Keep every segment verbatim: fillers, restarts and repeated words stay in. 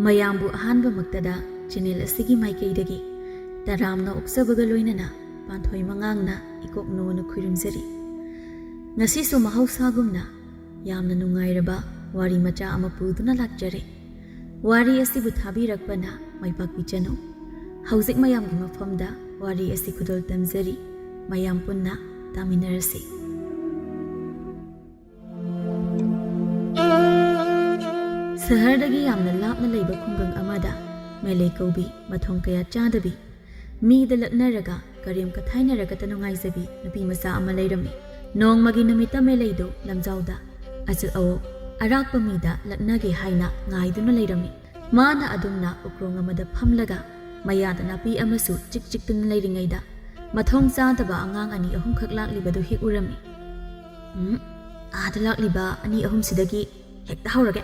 ꯃꯌꯥꯝꯕꯨ ꯑꯍꯥꯟꯕꯃꯛꯇꯗ ꯆꯦꯅꯦꯜ ꯑꯁꯤꯒꯤ ꯃꯥꯏꯀꯩꯗꯒꯤ ꯇꯔꯥꯝꯅ ꯑꯣꯛꯆꯕꯒ ꯂꯣꯏꯅꯅ ꯄꯥꯟꯊꯣꯏ ꯃꯉꯥꯡꯅ ꯏꯀꯣꯛꯅꯣꯅ ꯈꯨꯔꯨꯝꯖꯔꯤ꯫ ꯉꯁꯤꯁꯨ ꯃꯍꯧꯁꯥꯒꯨꯝꯅ ꯌꯥꯝꯅ ꯅꯨꯡꯉꯥꯏꯔꯕ ꯋꯥꯔꯤ ꯃꯆꯥ ꯑꯃ ꯄꯨꯗꯨꯅ ꯂꯥꯛꯆꯔꯦ꯫ ꯋꯥꯔꯤ ꯑꯁꯤꯕꯨ ꯊꯥꯕꯤꯔꯛꯄꯅ ꯃꯥꯏ ꯄꯥꯛꯄꯤꯖꯅꯨ꯫ ꯍꯧꯖꯤꯛ ꯃꯌꯥꯝꯒꯤ ꯃꯐꯝꯗ ꯋꯥꯔꯤ ꯑꯁꯤ ꯈꯨꯗꯣꯜ ꯇꯝꯖꯔꯤ꯫ ꯃꯌꯥꯝ ꯄꯨꯟꯅ ꯇꯥꯃꯤꯟꯅꯔꯁꯤ꯫ ꯁꯍꯔꯗꯒꯤ ꯌꯥꯝꯅ ꯂꯥꯞꯅ ꯂꯩꯕ ꯈꯨꯡꯒꯪ ꯑꯃꯗ ꯃꯦꯂꯩ ꯀꯧꯕꯤ, ꯃꯊꯣꯡ ꯀꯌꯥ ꯆꯥꯗꯕꯤ, ꯃꯤꯗ ꯂꯛꯅꯔꯒ ꯀꯔꯦꯝ ꯀꯊꯥꯏꯅꯔꯒꯇ ꯅꯨꯡꯉꯥꯏꯖꯕꯤ ꯅꯨꯄꯤ ꯃꯆꯥ ꯑꯃ ꯂꯩꯔꯝꯃꯤ꯫ ꯅꯣꯡꯃꯒꯤ ꯅꯨꯃꯤꯠꯇ ꯃꯦꯂꯩꯗꯨ ꯂꯝꯖꯥꯎꯗ ꯑꯆꯛ ꯑꯋꯣꯛ ꯑꯔꯥꯛꯄ ꯃꯤꯗ ꯂꯛꯅꯒꯦ ꯍꯥꯏꯅ ꯉꯥꯏꯗꯨꯅ ꯂꯩꯔꯝꯃꯤ꯫ ꯃꯥꯅ ꯑꯗꯨꯝꯅ ꯎꯀ꯭ꯔꯣꯡ ꯑꯃꯗ ꯐꯝꯂꯒ ꯃꯌꯥꯗ ꯅꯥꯄꯤ ꯑꯃꯁꯨ ꯆꯤꯛ ꯆꯤꯛꯇꯨꯅ ꯂꯩꯔꯤꯉꯩꯗ ꯃꯊꯣꯡ ꯆꯥꯗꯕ ꯑꯉꯥꯡ ꯑꯅꯤ ꯑꯍꯨꯝꯈꯛ ꯂꯥꯛꯂꯤꯕꯗꯨ ꯍꯦꯛ ꯎꯔꯝꯃꯤ꯫ "ꯎꯝ, ꯑꯥꯗ ꯂꯥꯛꯂꯤꯕ ꯑꯅꯤ ꯑꯍꯨꯝꯁꯤꯗꯒꯤ ꯍꯦꯛꯇ ꯍꯧꯔꯒꯦ"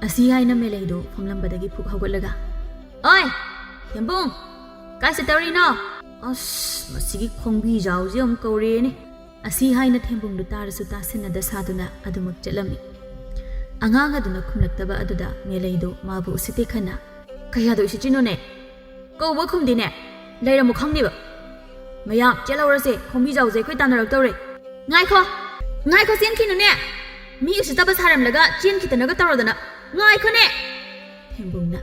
ꯑꯁꯤ ꯍꯥꯏꯅ ꯃꯦꯂꯩꯗꯨ ꯐꯝꯂꯝꯕꯗꯒꯤ ꯐꯨꯛ ꯍꯧꯒꯠꯂꯒ, "ꯑꯣꯏ, ꯊꯦꯝꯕꯨꯡ, ꯀꯥꯏ ꯆꯠꯇꯧꯔꯤꯅꯣ?" "ꯑꯁ, ꯃꯁꯤꯒꯤ ꯈꯣꯡꯕꯤ ꯖꯥꯎꯁꯤ ꯑꯃꯨꯛ ꯀꯧꯔꯦꯅꯦ" ꯑꯁꯤ ꯍꯥꯏꯅ ꯊꯦꯝꯕꯨꯡꯗꯨ ꯇꯥꯔꯁꯨ ꯇꯥꯁꯤꯟꯅꯗ ꯁꯥꯗꯨꯅ ꯑꯗꯨꯃꯛ ꯆꯠꯂꯝꯃꯤ꯫ ꯑꯉꯥꯡ ꯑꯗꯨꯅ ꯈꯨꯝꯂꯛꯇꯕ ꯑꯗꯨꯗ ꯃꯦꯂꯩꯗꯨ ꯃꯥꯕꯨ ꯎꯁꯤꯠꯇꯦ ꯈꯟꯅ, "ꯀꯌꯥꯗ ꯎꯁꯤꯠꯇ꯭ꯔꯤꯅꯣꯅꯦ? ꯀꯧꯕ ꯈꯨꯝꯗꯦꯅꯦ꯫ ꯂꯩꯔꯝꯃꯨ ꯈꯪꯅꯤꯕ꯫ ꯃꯌꯥꯝ ꯆꯦꯜꯍꯧꯔꯁꯦ, ꯈꯣꯡꯕꯤ ꯖꯥꯎꯁꯦ ꯑꯩꯈꯣꯏ ꯇꯥꯟꯅꯔꯛꯇꯧꯔꯦ꯫ ꯉꯥꯏꯈꯣ, ꯉꯥꯏꯈꯣ, ꯆꯦꯟꯈꯤꯅꯨꯅꯦ꯫ ꯃꯤ ꯎꯁꯤꯠꯇꯕ ꯁꯥꯔꯝꯂꯒ ꯆꯦꯟꯈꯤꯗꯅꯒ ꯇꯧꯔꯗꯅ꯫ ꯉꯥꯏꯈꯣꯅꯦ!" ꯊꯦꯝꯕꯨꯡꯅ,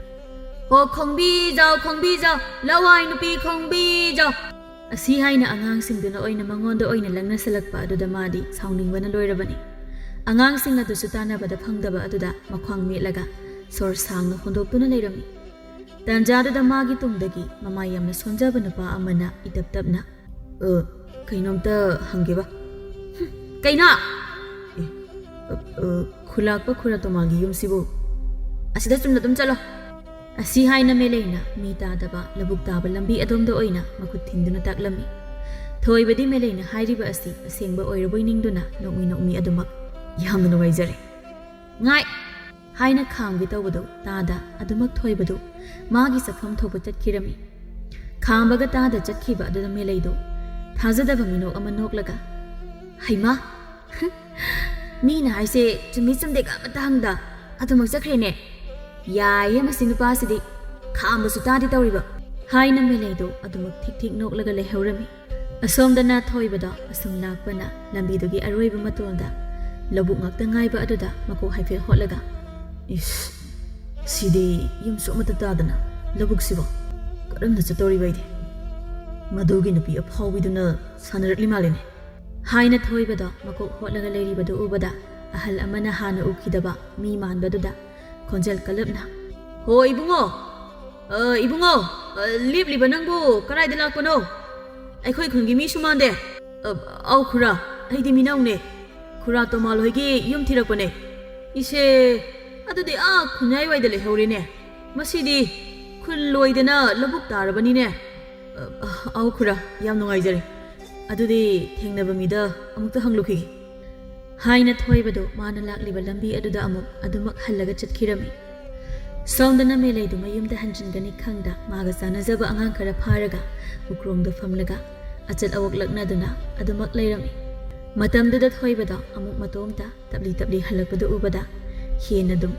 "ꯍꯣ ꯈꯣꯡꯕꯤ ꯖꯥꯎ, ꯈꯣꯡꯕꯤ ꯖꯥꯎ, ꯂꯋꯥꯏ ꯅꯨꯄꯤ ꯈꯣꯡꯕꯤ ꯖꯥꯎ" ꯑꯁꯤ ꯍꯥꯏꯅ ꯑꯉꯥꯡꯁꯤꯡꯗꯨꯅ ꯑꯣꯏꯅ ꯃꯉꯣꯟꯗ ꯑꯣꯏꯅ ꯂꯪꯅꯁꯜꯂꯛꯄ ꯑꯗꯨꯗ ꯃꯥꯗꯤ ꯁꯥꯎꯅꯤꯡꯕꯅ ꯂꯣꯏꯔꯕꯅꯤ꯫ ꯑꯉꯥꯡꯁꯤꯡ ꯑꯗꯨꯁꯨ ꯇꯥꯟꯅꯕꯗ ꯐꯪꯗꯕ ꯑꯗꯨꯗ ꯃꯈ꯭ꯋꯥꯡ ꯃꯦꯠꯂꯒ ꯁꯣꯔ ꯁꯥꯡꯅ ꯍꯣꯟꯗꯣꯛꯇꯨꯅ ꯂꯩꯔꯝꯃꯤ꯫ ꯇꯥꯟꯖꯥꯗꯨꯗ ꯃꯥꯒꯤ ꯇꯨꯡꯗꯒꯤ ꯃꯃꯥꯏ ꯌꯥꯝꯅ ꯁꯣꯟꯖꯕ ꯅꯨꯄꯥ ꯑꯃꯅ ꯏꯇꯞ ꯇꯞꯅ, "ꯑ, ꯀꯩꯅꯣꯝꯇ ꯍꯪꯒꯦꯕ?" "ꯍꯨꯝ, ꯀꯩꯅꯣ?" "ꯑꯦ, ꯑ, ꯑ, ꯈꯨꯂꯥꯛꯄ ꯈꯨꯔꯥ ꯇꯣꯃꯥꯒꯤ ꯌꯨꯝꯁꯤꯕꯨ?" "ꯑꯁꯤꯗ ꯆꯨꯝꯅ ꯑꯗꯨꯝ ꯆꯠꯂꯣ" ꯑꯁꯤ ꯍꯥꯏꯅ ꯃꯦꯂꯩꯅ ꯃꯤ ꯇꯥꯗꯕ ꯂꯧꯕꯨꯛ ꯇꯥꯕ ꯂꯝꯕꯤ ꯑꯗꯣꯝꯗ ꯑꯣꯏꯅ ꯃꯈꯨꯠ ꯊꯤꯟꯗꯨꯅ ꯇꯥꯛꯂꯝꯃꯤ꯫ ꯊꯣꯏꯕꯗꯤ ꯃꯦꯂꯩꯅ ꯍꯥꯏꯔꯤꯕ ꯑꯁꯤ ꯑꯁꯦꯡꯕ ꯑꯣꯏꯔꯕꯣꯏ ꯅꯤꯡꯗꯨꯅ ꯅꯣꯛꯃꯤ ꯅꯣꯛꯃꯤ ꯑꯗꯨꯃꯛ ꯌꯥꯝꯅ ꯅꯨꯡꯉꯥꯏꯖꯔꯦ꯫ "ꯉꯥꯏ!" ꯍꯥꯏꯅ ꯈꯥꯝꯒꯦ ꯇꯧꯕꯗꯨ ꯇꯥꯗ ꯑꯗꯨꯃꯛ ꯊꯣꯏꯕꯗꯨ ꯃꯥꯒꯤ ꯆꯠꯐꯝ ꯊꯣꯛꯄ ꯆꯠꯈꯤꯔꯝꯃꯤ꯫ ꯈꯥꯝꯕꯒ ꯇꯥꯗ ꯆꯠꯈꯤꯕ ꯑꯗꯨꯗ ꯃꯦꯂꯩꯗꯨ ꯊꯥꯖꯗꯕ ꯃꯤꯅꯣꯛ ꯑꯃ ꯅꯣꯛꯂꯒ, "ꯍꯩꯃꯥ! ꯃꯤꯅ ꯍꯥꯏꯁꯦ ꯆꯨꯝꯃꯤ ꯆꯨꯝꯗꯦꯒ ꯑꯃꯠꯇ ꯍꯪꯗ ꯑꯗꯨꯃꯛ ꯆꯠꯈ꯭ꯔꯦꯅꯦ꯫ "ꯌꯥꯏꯌꯦ, ꯃꯁꯤ ꯅꯨꯄꯥꯁꯤꯗꯤ, ꯈꯥꯝꯕꯁꯨ ꯇꯥꯗꯤ ꯇꯧꯔꯤꯕ", ꯍꯥꯏꯅ ꯃꯦꯂꯩꯗꯣ ꯑꯗꯨꯃꯛ ꯊꯤꯛ ꯊꯤꯛ ꯅꯣꯛꯂꯒ ꯂꯩꯍꯧꯔꯝꯃꯤ꯫ ꯑꯁꯣꯝꯗꯅ ꯊꯣꯏꯕꯗꯣ ꯑꯁꯨꯝ ꯂꯥꯛꯄꯅ ꯂꯝꯕꯤꯗꯨꯒꯤ ꯑꯔꯣꯏꯕ ꯃꯇꯣꯟꯗ ꯂꯧꯕꯨꯛ ꯉꯥꯛꯇ ꯉꯥꯏꯕ ꯑꯗꯨꯗ ꯃꯀꯣꯛ ꯍꯥꯏꯐꯦꯠ ꯍꯣꯠꯂꯒ, "ꯏꯁ, ꯁꯤꯗꯤ ꯌꯨꯝꯁꯨ ꯑꯃꯠꯇ ꯇꯥꯗꯅ ꯂꯧꯕꯨꯛꯁꯤꯕꯣ? ꯀꯔꯝꯅ ꯆꯠꯇꯧꯔꯤꯕ ꯑꯩꯗꯤ?" "ꯃꯗꯨꯒꯤ ꯅꯨꯄꯤ ꯑꯐꯥꯎꯕꯤꯗꯨꯅ ꯁꯥꯟꯅꯔꯛꯂꯤ ꯃꯥꯜꯂꯤꯅꯦ", ꯍꯥꯏꯅ ꯊꯣꯏꯕꯗꯣ ꯃꯀꯣꯛ ꯍꯣꯠꯂꯒ ꯂꯩꯔꯤꯕꯗꯨ ꯎꯕꯗ ꯑꯍꯜ ꯑꯃꯅ ꯍꯥꯟꯅ ꯎꯈꯤꯗꯕ ꯃꯤ ꯃꯥꯟꯕꯗꯨꯗ ꯈꯣꯟꯖꯦꯜ ꯀꯜꯂꯞꯅ, "ꯍꯣ ꯏꯕꯨꯡꯉꯣ, ꯑ, ꯏꯕꯨꯡꯉꯣ, ꯑ, ꯂꯦꯞꯂꯤꯕ ꯅꯪꯕꯨ ꯀꯗꯥꯏꯗ ꯂꯥꯛꯄꯅꯣ? ꯑꯩꯈꯣꯏ ꯈꯨꯟꯒꯤ ꯃꯤꯁꯨ ꯃꯥꯟꯗꯦ꯫" "ꯑ, ꯑꯧ ꯈꯨꯔꯥ, ꯑꯩꯗꯤ ꯃꯤꯅꯧꯅꯦ꯫ ꯈꯨꯔꯥ ꯇꯣꯃꯥꯜ ꯍꯣꯏꯒꯤ ꯌꯨꯝ ꯊꯤꯔꯛꯄꯅꯦ꯫" "ꯏꯁꯦ, ꯑꯗꯨꯗꯤ ꯑꯥ ꯈꯨꯟꯌꯥꯏꯋꯥꯏꯗ ꯂꯩꯍꯧꯔꯦꯅꯦ꯫ ꯃꯁꯤꯗꯤ ꯈꯨꯜ ꯂꯣꯏꯗꯅ ꯂꯧꯕꯨꯛ ꯇꯥꯔꯕꯅꯤꯅꯦ꯫ ꯑ, ꯑꯧ ꯈꯨꯔꯥ, ꯌꯥꯝ ꯅꯨꯡꯉꯥꯏꯖꯔꯦ꯫ ꯑꯗꯨꯗꯤ ꯊꯦꯡꯅꯕ ꯃꯤꯗ ꯑꯃꯨꯛꯇ ꯍꯪꯂꯨꯈꯤꯒꯦ", ꯍꯥꯏꯅ ꯊꯣꯏꯕꯗꯨ ꯃꯥꯅ ꯂꯥꯛꯂꯤꯕ ꯂꯝꯕꯤ ꯑꯗꯨꯗ ꯑꯃꯨꯛ ꯑꯗꯨꯃꯛ ꯍꯜꯂꯒ ꯆꯠꯈꯤꯔꯝꯃꯤ꯫ ꯁꯣꯝꯗꯅ ꯃꯦꯂꯩꯗꯨ ꯃꯌꯨꯝꯗ ꯍꯟꯖꯤꯟꯒꯅꯤ ꯈꯪꯗ ꯃꯥꯒ ꯆꯥꯟꯅꯖꯕ ꯑꯉꯥꯡ ꯈꯔ ꯐꯥꯔꯒ ꯎꯀ꯭ꯔꯣꯡꯗ ꯐꯝꯂꯒ ꯑꯆꯠ ꯑꯋꯣꯛ ꯂꯛꯅꯗꯨꯅ ꯑꯗꯨꯃꯛ ꯂꯩꯔꯝꯃꯤ꯫ ꯃꯇꯝꯗꯨꯗ ꯊꯣꯏꯕꯗꯣ ꯑꯃꯨꯛ ꯃꯇꯣꯝꯇ ꯇꯞꯂꯤ ꯇꯞꯂꯤ ꯍꯜꯂꯛꯄꯗꯨ ꯎꯕꯗ ꯍꯦꯟꯅ ꯑꯗꯨꯝ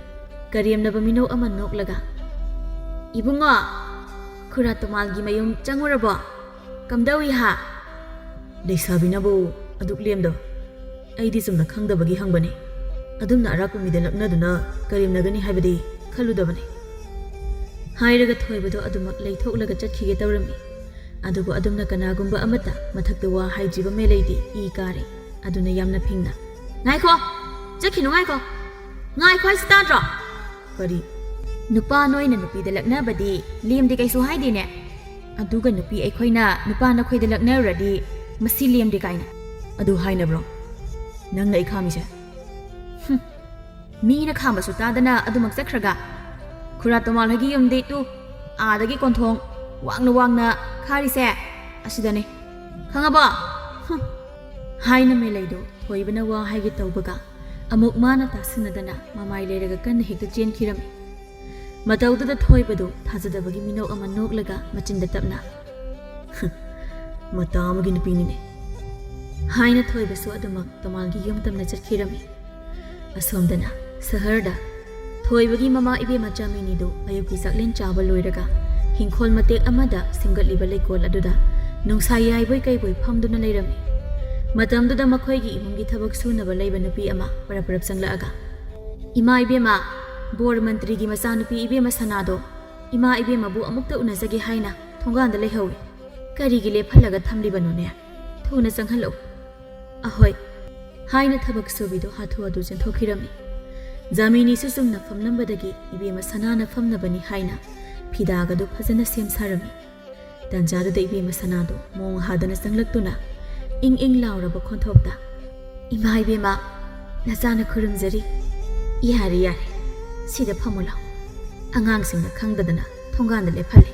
ꯀꯔꯦꯝꯅꯕ ꯃꯤꯅꯣꯛ ꯑꯃ ꯅꯣꯛꯂꯒ, "ꯏꯕꯨꯡꯉꯣ, ꯈꯨꯔꯥ ꯇꯣꯃꯥꯜꯒꯤ ꯃꯌꯨꯝ ꯆꯪꯉꯨꯔꯕꯣ? ꯀꯝꯗꯧꯏ ꯍꯥ?" "ꯂꯩꯁꯥꯕꯤꯅꯕꯨ ꯑꯗꯨꯛ ꯂꯦꯝꯗꯕ? ꯑꯩꯗꯤ ꯆꯨꯝꯅ ꯈꯪꯗꯕꯒꯤ ꯍꯪꯕꯅꯤ꯫ ꯑꯗꯨꯝꯅ ꯑꯔꯥꯛꯄ ꯃꯤꯗ ꯂꯛꯅꯗꯨꯅ ꯀꯔꯦꯝꯅꯒꯅꯤ ꯍꯥꯏꯕꯗꯤ ꯈꯜꯂꯨꯗꯕꯅꯤ꯫" ꯍꯥꯏꯔꯒ ꯊꯣꯏꯕꯗꯣ ꯑꯗꯨꯃꯛ ꯂꯩꯊꯣꯛꯂꯒ ꯆꯠꯈꯤꯒꯦ ꯇꯧꯔꯝꯃꯤ꯫ ꯑꯗꯨꯕꯨ ꯑꯗꯨꯝꯅ ꯀꯅꯥꯒꯨꯝꯕ ꯑꯃꯠꯇ ꯃꯊꯛꯇ ꯋꯥ ꯍꯥꯏꯗ꯭ꯔꯤꯕ ꯃꯦꯂꯩꯗꯤ ꯏ ꯀꯥꯔꯦ꯫ ꯑꯗꯨꯅ ꯌꯥꯝꯅ ꯐꯤꯡꯅ, "ꯉꯥꯏꯈꯣ! ꯆꯠꯈꯤꯅꯨ, ꯉꯥꯏꯈꯣ! ꯉꯥꯏꯈꯣ ꯍꯥꯏꯁꯤ ꯇꯥꯗ꯭ꯔꯣ?" "ꯀꯔꯤ?" "ꯅꯨꯄꯥ ꯅꯣꯏꯅ ꯅꯨꯄꯤꯗ ꯂꯛꯅꯕꯗꯤ ꯂꯦꯝꯗꯦ ꯀꯩꯁꯨ ꯍꯥꯏꯗꯦꯅꯦ꯫ ꯑꯗꯨꯒ ꯅꯨꯄꯤ ꯑꯩꯈꯣꯏꯅ ꯅꯨꯄꯥ ꯅꯈꯣꯏꯗ ꯂꯛꯅꯔꯨꯔꯗꯤ ꯃꯁꯤ ꯂꯦꯝꯗꯦ ꯀꯥꯏꯅ꯫" "ꯑꯗꯨ ꯍꯥꯏꯅꯕ꯭ꯔꯣ ꯅꯪꯅ ꯑꯩ ꯈꯥꯝꯃꯤꯁꯦ?" "ꯍꯨꯝ, ꯃꯤꯅ ꯈꯥꯝꯕꯁꯨ ꯇꯥꯗꯅ ꯑꯗꯨꯃꯛ ꯆꯠꯈ꯭ꯔꯒ? ꯈꯨꯔꯥ ꯇꯣꯃꯥꯜ ꯍꯣꯏꯒꯤ ꯌꯨꯝꯗꯤ ꯇꯨ, ꯑꯥꯗꯒꯤ ꯀꯣꯟꯊꯣꯡ ꯋꯥꯡꯅ ꯋꯥꯡꯅ ꯈꯥꯔꯤꯁꯦ ꯑꯁꯤꯗꯅꯦ꯫ ꯈꯪꯉꯕꯣ? ꯍꯨꯝ꯫" ꯍꯥꯏꯅ ꯃꯦꯂꯩꯗꯣ ꯊꯣꯏꯕꯅ ꯋꯥ ꯍꯥꯏꯒꯦ ꯇꯧꯕꯒ ꯑꯃꯨꯛ ꯃꯥꯅ ꯇꯥꯁꯤꯟꯅꯗꯅ ꯃꯃꯥꯏ ꯂꯩꯔꯒ ꯀꯟꯅ ꯍꯦꯛꯇ ꯆꯦꯟꯈꯤꯔꯝꯃꯤ꯫ ꯃꯇꯧꯗꯨꯗ ꯊꯣꯏꯕꯗꯨ ꯊꯥꯖꯗꯕꯒꯤ ꯃꯤꯅꯣꯛ ꯑꯃ ꯅꯣꯛꯂꯒ ꯃꯆꯤꯟꯗ ꯇꯞꯅ, "ꯃꯇꯥ ꯑꯃꯒꯤ ꯅꯨꯄꯤꯅꯤꯅꯦ" ꯍꯥꯏꯅ ꯊꯣꯏꯕꯁꯨ ꯑꯗꯨꯃꯛ ꯇꯣꯃꯥꯜꯒꯤ ꯌꯨꯝ ꯇꯝꯅ ꯆꯠꯈꯤꯔꯝꯃꯤ꯫ ꯑꯁꯣꯝꯗꯅ ꯁꯍꯔꯗ ꯊꯣꯏꯕꯒꯤ ꯃꯃꯥ ꯏꯕꯦꯝꯃ ꯆꯥꯃꯤꯅꯤꯗꯨ ꯑꯌꯨꯛꯀꯤ ꯆꯥꯛꯂꯦꯟ ꯆꯥꯕ ꯂꯣꯏꯔꯒ ꯍꯤꯡꯈꯣꯜ ꯃꯇꯦꯛ ꯑꯃꯗ ꯁꯦꯝꯒꯠꯂꯤꯕ ꯂꯩꯀꯣꯜ ꯑꯗꯨꯗ ꯅꯨꯡꯁꯥ ꯌꯥꯏꯕꯣꯏ ꯀꯩꯕꯣꯏ ꯐꯝꯗꯨꯅ ꯂꯩꯔꯝꯃꯤ꯫ ꯃꯇꯝꯗꯨꯗ ꯃꯈꯣꯏꯒꯤ ꯏꯃꯨꯡꯒꯤ ꯊꯕꯛ ꯁꯨꯅꯕ ꯂꯩꯕ ꯅꯨꯄꯤ ꯑꯃ ꯄꯔꯞ ꯄꯔꯞ ꯆꯪꯂꯛꯑꯒ, "ꯏꯃꯥ ꯏꯕꯦꯝꯃ, ꯕꯣꯔ ꯃꯟꯇ꯭ꯔꯤꯒꯤ ꯃꯆꯥꯅꯨꯄꯤ ꯏꯕꯦꯝꯃ ꯁꯅꯥꯗꯣ ꯏꯃꯥ ꯏꯕꯦꯝꯃꯕꯨ ꯑꯃꯨꯛꯇ ꯎꯅꯖꯒꯦ ꯍꯥꯏꯅ ꯊꯣꯡꯒꯥꯟꯗ ꯂꯩꯍꯧꯏ꯫ ꯀꯔꯤꯒꯤ ꯂꯦꯞꯍꯜꯂꯒ ꯊꯝꯂꯤꯕꯅꯣꯅꯦ? ꯊꯨꯅ ꯆꯪꯍꯜꯂꯛꯎ꯫" "ꯑꯍꯣꯏ," ꯍꯥꯏꯅ ꯊꯕꯛ ꯁꯨꯕꯤꯗꯨ ꯍꯥꯊꯨ ꯍꯥꯊꯨ ꯆꯦꯟꯊꯣꯛꯈꯤꯔꯝꯃꯤ꯫ ꯖꯥꯃꯤꯅꯤꯁꯨ ꯆꯨꯝꯅ ꯐꯝꯂꯝꯕꯗꯒꯤ ꯏꯕꯦꯝꯃ ꯁꯅꯥꯅ ꯐꯝꯅꯕꯅꯤ ꯍꯥꯏꯅ ꯐꯤꯗꯥꯒꯗꯨ ꯐꯖꯅ ꯁꯦꯝ ꯁꯥꯔꯝꯃꯤ꯫ ꯇꯟꯖꯥꯗꯨꯗ ꯏꯕꯦꯝꯃ ꯁꯅꯥꯗꯨ ꯃꯣꯡ ꯍꯥꯗꯅ ꯆꯪꯂꯛꯇꯨꯅ ꯏꯪ ꯏꯪ ꯂꯥꯎꯔꯕ ꯈꯣꯟꯊꯣꯛꯇ, "ꯏꯃꯥ ꯏꯕꯦꯝꯃ, ꯅꯆꯥꯅ ꯈꯨꯔꯨꯝꯖꯔꯤ꯫ ꯌꯥꯔꯦ, ꯌꯥꯔꯦ, ꯁꯤꯗ ꯐꯝꯃꯨ ꯂꯥꯎ꯫ ꯑꯉꯥꯡꯁꯤꯡꯅ ꯈꯪꯗꯗꯅ ꯊꯣꯡꯒꯥꯟꯗ ꯂꯦꯞꯍꯜꯂꯦ꯫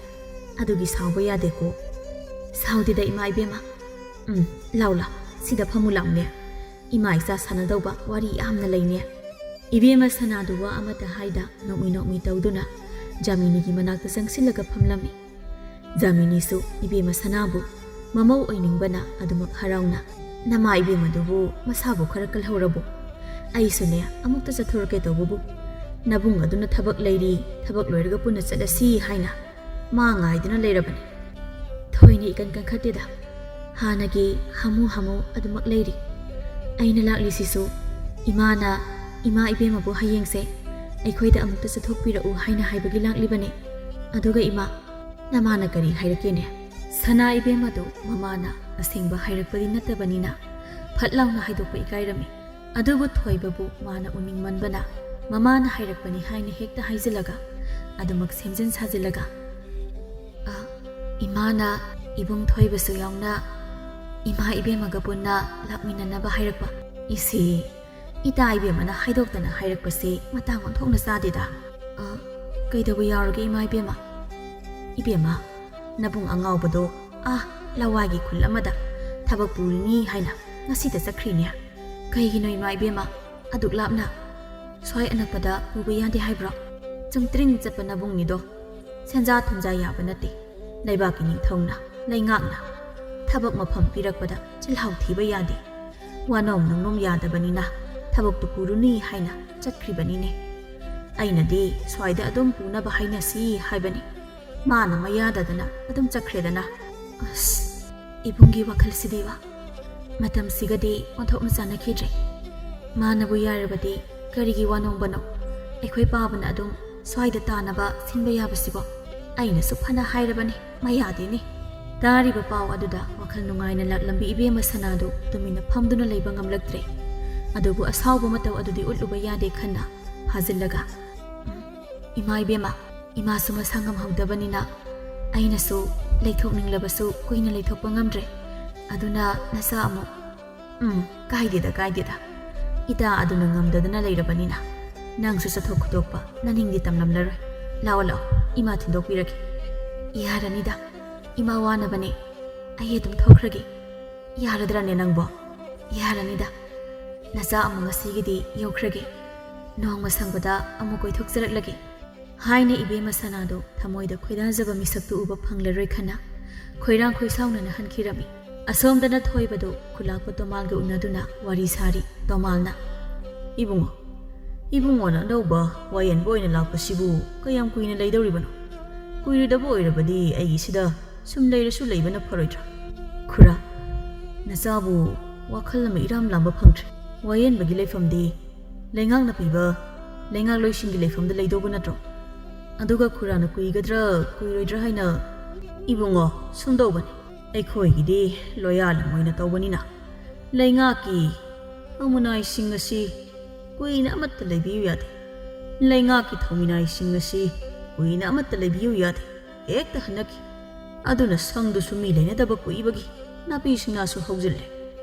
ꯑꯗꯨꯒꯤ ꯁꯥꯎꯕ ꯌꯥꯗꯦꯀꯣ꯫" "ꯁꯥꯎꯗꯦꯗ ꯏꯃꯥ ꯏꯕꯦꯝꯃ꯫ ꯎꯝ, ꯂꯥꯎ ꯂꯥꯎ, ꯁꯤꯗ ꯐꯝꯃꯨ ꯂꯥꯎꯅꯦ꯫ ꯏꯃꯥ ꯏꯆꯥ ꯁꯥꯟꯅꯗꯧꯕ ꯋꯥꯔꯤ ꯌꯥꯝꯅ ꯂꯩꯅꯦ꯫" ꯏꯕꯦꯝꯃ ꯁꯅꯥꯗꯨ ꯋꯥ ꯑꯃꯠꯇ ꯍꯥꯏꯗ ꯅꯣꯛꯃꯤ ꯅꯣꯛꯃꯤ ꯇꯧꯗꯨꯅ ꯖꯥꯃꯤꯅꯤꯒꯤ ꯃꯅꯥꯛꯇ ꯆꯪꯁꯤꯜꯂꯒ ꯐꯝꯂꯝꯃꯤ꯫ ꯖꯥꯃꯤꯅꯤꯁꯨ ꯏꯕꯦꯝꯃ ꯁꯅꯥꯕꯨ ꯃꯃꯧ ꯑꯣꯏꯅꯤꯡꯕꯅ ꯑꯗꯨꯃꯛ ꯍꯔꯥꯎꯅ, "ꯅꯃꯥ ꯏꯕꯦꯝꯃꯗꯨꯕꯨ ꯃꯁꯥꯕꯨ ꯈꯔ ꯀꯜꯍꯧꯔꯕꯣ? ꯑꯩꯁꯨꯅꯦ ꯑꯃꯨꯛꯇ ꯆꯠꯊꯣꯔꯛꯀꯦ ꯇꯧꯕꯕꯨ ꯅꯕꯨꯡ ꯑꯗꯨꯅ ꯊꯕꯛ ꯂꯩꯔꯤ, ꯊꯕꯛ ꯂꯣꯏꯔꯒ ꯄꯨꯟꯅ ꯆꯠꯂꯁꯤ ꯍꯥꯏꯅ ꯃꯥ ꯉꯥꯏꯗꯨꯅ ꯂꯩꯔꯕꯅꯤ꯫" "ꯊꯣꯏꯅ ꯏꯀꯟ ꯀꯟꯈꯠꯇꯦꯗ, ꯍꯥꯟꯅꯒꯤ ꯍꯥꯃꯨ ꯍꯥꯃꯨ ꯑꯗꯨꯃꯛ ꯂꯩꯔꯤ꯫ ꯑꯩꯅ ꯂꯥꯛꯂꯤꯁꯤꯁꯨ ꯏꯃꯥꯅ ꯏꯃꯥ ꯏꯕꯦꯝꯃꯕꯨ ꯍꯌꯦꯡꯁꯦ ꯑꯩꯈꯣꯏꯗ ꯑꯃꯨꯛꯇ ꯆꯠꯊꯣꯛꯄꯤꯔꯛꯎ ꯍꯥꯏꯅ ꯍꯥꯏꯕꯒꯤ ꯂꯥꯛꯂꯤꯕꯅꯤ꯫ ꯑꯗꯨꯒ ꯏꯃꯥ, ꯅꯃꯥꯅ ꯀꯔꯤ ꯍꯥꯏꯔꯛꯀꯦꯅꯦ?" ꯁꯅꯥ ꯏꯕꯦꯝꯃꯗꯨ ꯃꯃꯥꯅ ꯑꯁꯦꯡꯕ ꯍꯥꯏꯔꯛꯄꯗꯤ ꯅꯠꯇꯕꯅꯤꯅ ꯐꯠ ꯂꯥꯎꯅ ꯍꯥꯏꯗꯣꯛꯄ ꯏꯀꯥꯏꯔꯝꯃꯤ꯫ ꯑꯗꯨꯕꯨ ꯊꯣꯏꯕꯕꯨ ꯃꯥꯅ ꯎꯅꯤꯡꯃꯟꯕꯅ ꯃꯃꯥꯅ ꯍꯥꯏꯔꯛꯄꯅꯤ ꯍꯥꯏꯅ ꯍꯦꯛꯇ ꯍꯥꯏꯖꯤꯜꯂꯒ ꯑꯗꯨꯃꯛ ꯁꯦꯝꯖꯤꯟ ꯁꯥꯖꯤꯜꯂꯒ, "ꯑ, ꯏꯃꯥꯅ ꯏꯕꯨꯡ ꯊꯣꯏꯕꯁꯨ ꯌꯥꯎꯅ ꯏꯃꯥ ꯏꯕꯦꯝꯃꯒ ꯄꯨꯟꯅ ꯂꯥꯛꯃꯤꯟꯅꯅꯕ ꯍꯥꯏꯔꯛꯄ꯫" "ꯏꯁꯦ, ꯏꯇꯥ ꯏꯕꯦꯝꯃꯅ ꯍꯥꯏꯗꯣꯛꯇꯅ ꯍꯥꯏꯔꯛꯄꯁꯦ ꯃꯇꯥꯡ ꯑꯣꯟꯊꯣꯛꯅ ꯆꯥꯗꯦꯗ꯫ ꯑ, ꯀꯩꯗꯧꯕ ꯌꯥꯎꯔꯒꯦ ꯏꯃꯥ ꯏꯕꯦꯝꯃ?" "ꯏꯕꯦꯝꯃ, ꯅꯕꯨꯡ ꯑꯉꯥꯎꯕꯗꯣ ꯑꯥ ꯂꯋꯥꯏꯒꯤ ꯈꯨꯜ ꯑꯃꯗ ꯊꯕꯛ ꯄꯨꯔꯤꯅꯤ ꯍꯥꯏꯅ ꯉꯁꯤꯗ ꯆꯠꯈ꯭ꯔꯤꯅꯦ꯫" "ꯀꯩꯒꯤꯅꯣ ꯏꯃꯥ ꯏꯕꯦꯝꯃ, ꯑꯗꯨꯛ ꯂꯥꯞꯅ? ꯁ꯭ꯋꯥꯏ ꯑꯅꯛꯄꯗ ꯄꯨꯕ ꯌꯥꯗꯦ ꯍꯥꯏꯕ꯭ꯔꯣ? ꯆꯨꯝꯇ꯭ꯔꯤꯡ ꯆꯠꯄ ꯅꯕꯨꯡꯅꯤꯗꯣ꯫ ꯁꯦꯟꯖꯥ ꯊꯨꯝꯖꯥ ꯌꯥꯕ ꯅꯠꯇꯦ꯫ ꯂꯩꯕꯥꯛꯀꯤ ꯅꯤꯡꯊꯧꯅ, ꯂꯩꯉꯥꯛꯅ ꯊꯕꯛ ꯃꯐꯝ ꯄꯤꯔꯛꯄꯗ ꯆꯤꯜꯍꯥꯎ ꯊꯤꯕ ꯌꯥꯗꯦ꯫ ꯋꯥꯅꯣꯝ ꯅꯣꯝꯅꯣꯝ ꯌꯥꯗꯕꯅꯤꯅ ꯊꯕꯛꯇꯨ ꯄꯨꯔꯨꯅꯤ ꯍꯥꯏꯅ ꯆꯠꯈ꯭ꯔꯤꯕꯅꯤꯅꯦ꯫" ꯑꯩꯅꯗꯤ ꯁ꯭ꯋꯥꯏꯗ ꯑꯗꯨꯝ ꯄꯨꯅꯕ ꯍꯥꯏꯅꯁꯤ ꯍꯥꯏꯕꯅꯤ꯫ ꯃꯥꯅ ꯃꯌꯥꯗꯗꯅ ꯑꯗꯨꯝ ꯆꯠꯈ꯭ꯔꯦꯗꯅ꯫ ꯑꯁ, ꯏꯕꯨꯡꯒꯤ ꯋꯥꯈꯜꯁꯤꯗꯤꯕ꯫ ꯃꯇꯝꯁꯤꯒꯗꯤ ꯑꯣꯟꯊꯣꯛꯅ ꯆꯥꯟꯅꯈꯤꯗ꯭ꯔꯦ꯫ ꯃꯥꯅꯕꯨ ꯌꯥꯔꯕꯗꯤ ꯀꯔꯤꯒꯤ ꯋꯥꯅꯣꯡꯕꯅꯣ? ꯑꯩꯈꯣꯏ ꯄꯥꯕꯅ ꯑꯗꯨꯝ ꯁ꯭ꯋꯥꯏꯗ ꯇꯥꯅꯕ ꯁꯤꯟꯕ ꯌꯥꯕꯁꯤꯕꯣ? ꯑꯩꯅꯁꯨ ꯐꯅ ꯍꯥꯏꯔꯕꯅꯤ, ꯃꯌꯥꯗꯦꯅꯦ꯫ ꯇꯥꯔꯤꯕ ꯄꯥꯎ ꯑꯗꯨꯗ ꯋꯥꯈꯜ ꯅꯨꯡꯉꯥꯏꯅ ꯂꯥꯛꯂꯝꯕꯤ ꯏꯕꯦꯝꯃ ꯁꯅꯥꯗꯨ ꯇꯨꯃꯤꯟꯅ ꯐꯝꯗꯨꯅ ꯂꯩꯕ ꯉꯝꯂꯛꯇ꯭ꯔꯦ꯫ ꯑꯗꯨꯕꯨ ꯑꯁꯥꯎꯕ ꯃꯇꯧ ꯑꯗꯨꯗꯤ ꯎꯠꯂꯨꯕ ꯌꯥꯗꯦ ꯈꯟꯅ ꯐꯥꯖꯤꯜꯂꯒ, "ꯎꯝ, ꯏꯃꯥ ꯏꯕꯦꯝꯃ, ꯏꯃꯥꯁꯨ ꯃꯁꯥ ꯉꯝꯍꯧꯗꯕꯅꯤꯅ ꯑꯩꯅꯁꯨ ꯂꯩꯊꯣꯛꯅꯤꯡꯂꯕꯁꯨ ꯀꯨꯏꯅ ꯂꯩꯊꯣꯛꯄ ꯉꯝꯗ꯭ꯔꯦ꯫ ꯑꯗꯨꯅ ꯅꯆꯥ ꯑꯃꯨꯛ, ꯎꯝ, ꯀꯥꯏꯗꯦꯗ, ꯀꯥꯏꯗꯦꯗ꯫ ꯏꯇꯥ ꯑꯗꯨꯅ ꯉꯝꯗꯗꯅ ꯂꯩꯔꯕꯅꯤꯅ ꯅꯪꯁꯨ ꯆꯠꯊꯣꯛ ꯈꯣꯠꯇꯣꯛꯄ ꯅꯅꯤꯡꯗꯤ ꯇꯝꯂꯝꯂꯔꯣꯏ꯫ ꯂꯥꯛꯑꯣ, ꯂꯥꯛꯑꯣ, ꯏꯃꯥ ꯊꯤꯟꯗꯣꯛꯄꯤꯔꯒꯦ꯫" "ꯌꯥꯔꯅꯤꯗ, ꯏꯃꯥ ꯋꯥꯅꯕꯅꯦ꯫ ꯑꯩ ꯑꯗꯨꯝ ꯊꯣꯛꯈ꯭ꯔꯒꯦ꯫" "ꯌꯥꯔꯗ꯭ꯔꯅꯦ ꯅꯪꯕꯣ?" "ꯌꯥꯔꯅꯤꯗ꯫ ꯅꯆꯥ ꯑꯃꯨꯛ ꯉꯁꯤꯒꯤꯗꯤ ꯌꯧꯈ꯭ꯔꯒꯦ꯫ ꯅꯣꯡꯃ ꯁꯪꯕꯗ ꯑꯃꯨꯛ ꯀꯣꯏꯊꯣꯛꯆꯔꯛꯂꯒꯦ" ꯍꯥꯏꯅ ꯏꯕꯦꯝꯃ ꯁꯅꯥꯗꯨ ꯊꯃꯣꯏꯗ ꯈꯣꯏꯗꯥꯖꯕ ꯃꯤꯁꯛꯇꯨ ꯎꯕ ꯐꯪꯂꯔꯣꯏ ꯈꯟꯅ ꯈꯣꯏꯔꯥꯡ ꯈꯣꯏꯁꯥꯎꯅꯅ ꯍꯟꯈꯤꯔꯝꯃꯤ꯫ ꯑꯁꯣꯝꯗꯅ ꯊꯣꯏꯕꯗꯨ ꯈꯨꯂꯥꯛꯄ ꯇꯣꯃꯥꯜꯒ ꯎꯅꯗꯨꯅ ꯋꯥꯔꯤ ꯁꯥꯔꯤ꯫ ꯇꯣꯃꯥꯜꯅ, "ꯏꯕꯨꯡꯉꯣ, ꯏꯕꯨꯡꯉꯣꯅ ꯑꯅꯧꯕ ꯋꯥꯌꯦꯟꯕ ꯑꯣꯏꯅ ꯂꯥꯛꯄꯁꯤꯕꯨ ꯀꯌꯥꯝ ꯀꯨꯏꯅ ꯂꯩꯗꯧꯔꯤꯕꯅꯣ? ꯀꯨꯏꯔꯣꯏꯗꯕ ꯑꯣꯏꯔꯕꯗꯤ ꯑꯩꯒꯤꯁꯤꯗ ꯁꯨꯝ ꯂꯩꯔꯁꯨ ꯂꯩꯕꯅ ꯐꯔꯣꯏꯗ꯭ꯔꯥ?" "ꯈꯨꯔꯥ, ꯅꯆꯥꯕꯨ ꯋꯥꯈꯜ ꯑꯃ ꯏꯔꯥꯝ ꯂꯥꯝꯕ ꯐꯪꯗ꯭ꯔꯦ꯫ ꯋꯥꯌꯦꯟꯕꯒꯤ ꯂꯩꯐꯝꯗꯤ ꯂꯩꯉꯥꯛꯅ ꯄꯤꯕ ꯂꯩꯉꯥꯛꯂꯣꯏꯁꯤꯡꯒꯤ ꯂꯩꯐꯝꯗ ꯂꯩꯗꯧꯕ ꯅꯠꯇ꯭ꯔꯣ? ꯑꯗꯨꯒ ꯈꯨꯔꯥꯅ ꯀꯨꯏꯒꯗ꯭ꯔꯥ ꯀꯨꯏꯔꯣꯏꯗ꯭ꯔꯥ ꯍꯥꯏꯅ..." "ꯏꯕꯨꯡꯉꯣ, ꯁꯨꯝ ꯇꯧꯕꯅꯤ꯫ ꯑꯩꯈꯣꯏꯒꯤꯗꯤ ꯂꯣꯌꯥꯂꯝ ꯑꯣꯏꯅ ꯇꯧꯕꯅꯤꯅ ꯂꯩꯉꯥꯛꯀꯤ ꯊꯧꯃꯤꯅꯥꯏꯁꯤꯡ ꯑꯁꯤ ꯀꯨꯏꯅ ꯑꯃꯠꯇ ꯂꯩꯕꯤꯌꯨ ꯌꯥꯗꯦ꯫ ꯂꯩꯉꯥꯛꯀꯤ ꯊꯧꯃꯤꯅꯥꯏꯁꯤꯡ ꯑꯁꯤ ꯀꯨꯏꯅ ꯑꯃꯠꯇ ꯂꯩꯕꯤꯌꯨ ꯌꯥꯗꯦ꯫ ꯍꯦꯛꯇ ꯍꯟꯅꯈꯤ꯫ ꯑꯗꯨꯅ ꯁꯪꯗꯨꯁꯨ ꯃꯤ ꯂꯩꯅꯗꯕ ꯀꯨꯏꯕꯒꯤ ꯅꯥꯄꯤ ꯁꯤꯡꯅꯥꯁꯨ ꯍꯧꯖꯤꯜꯂꯦ꯫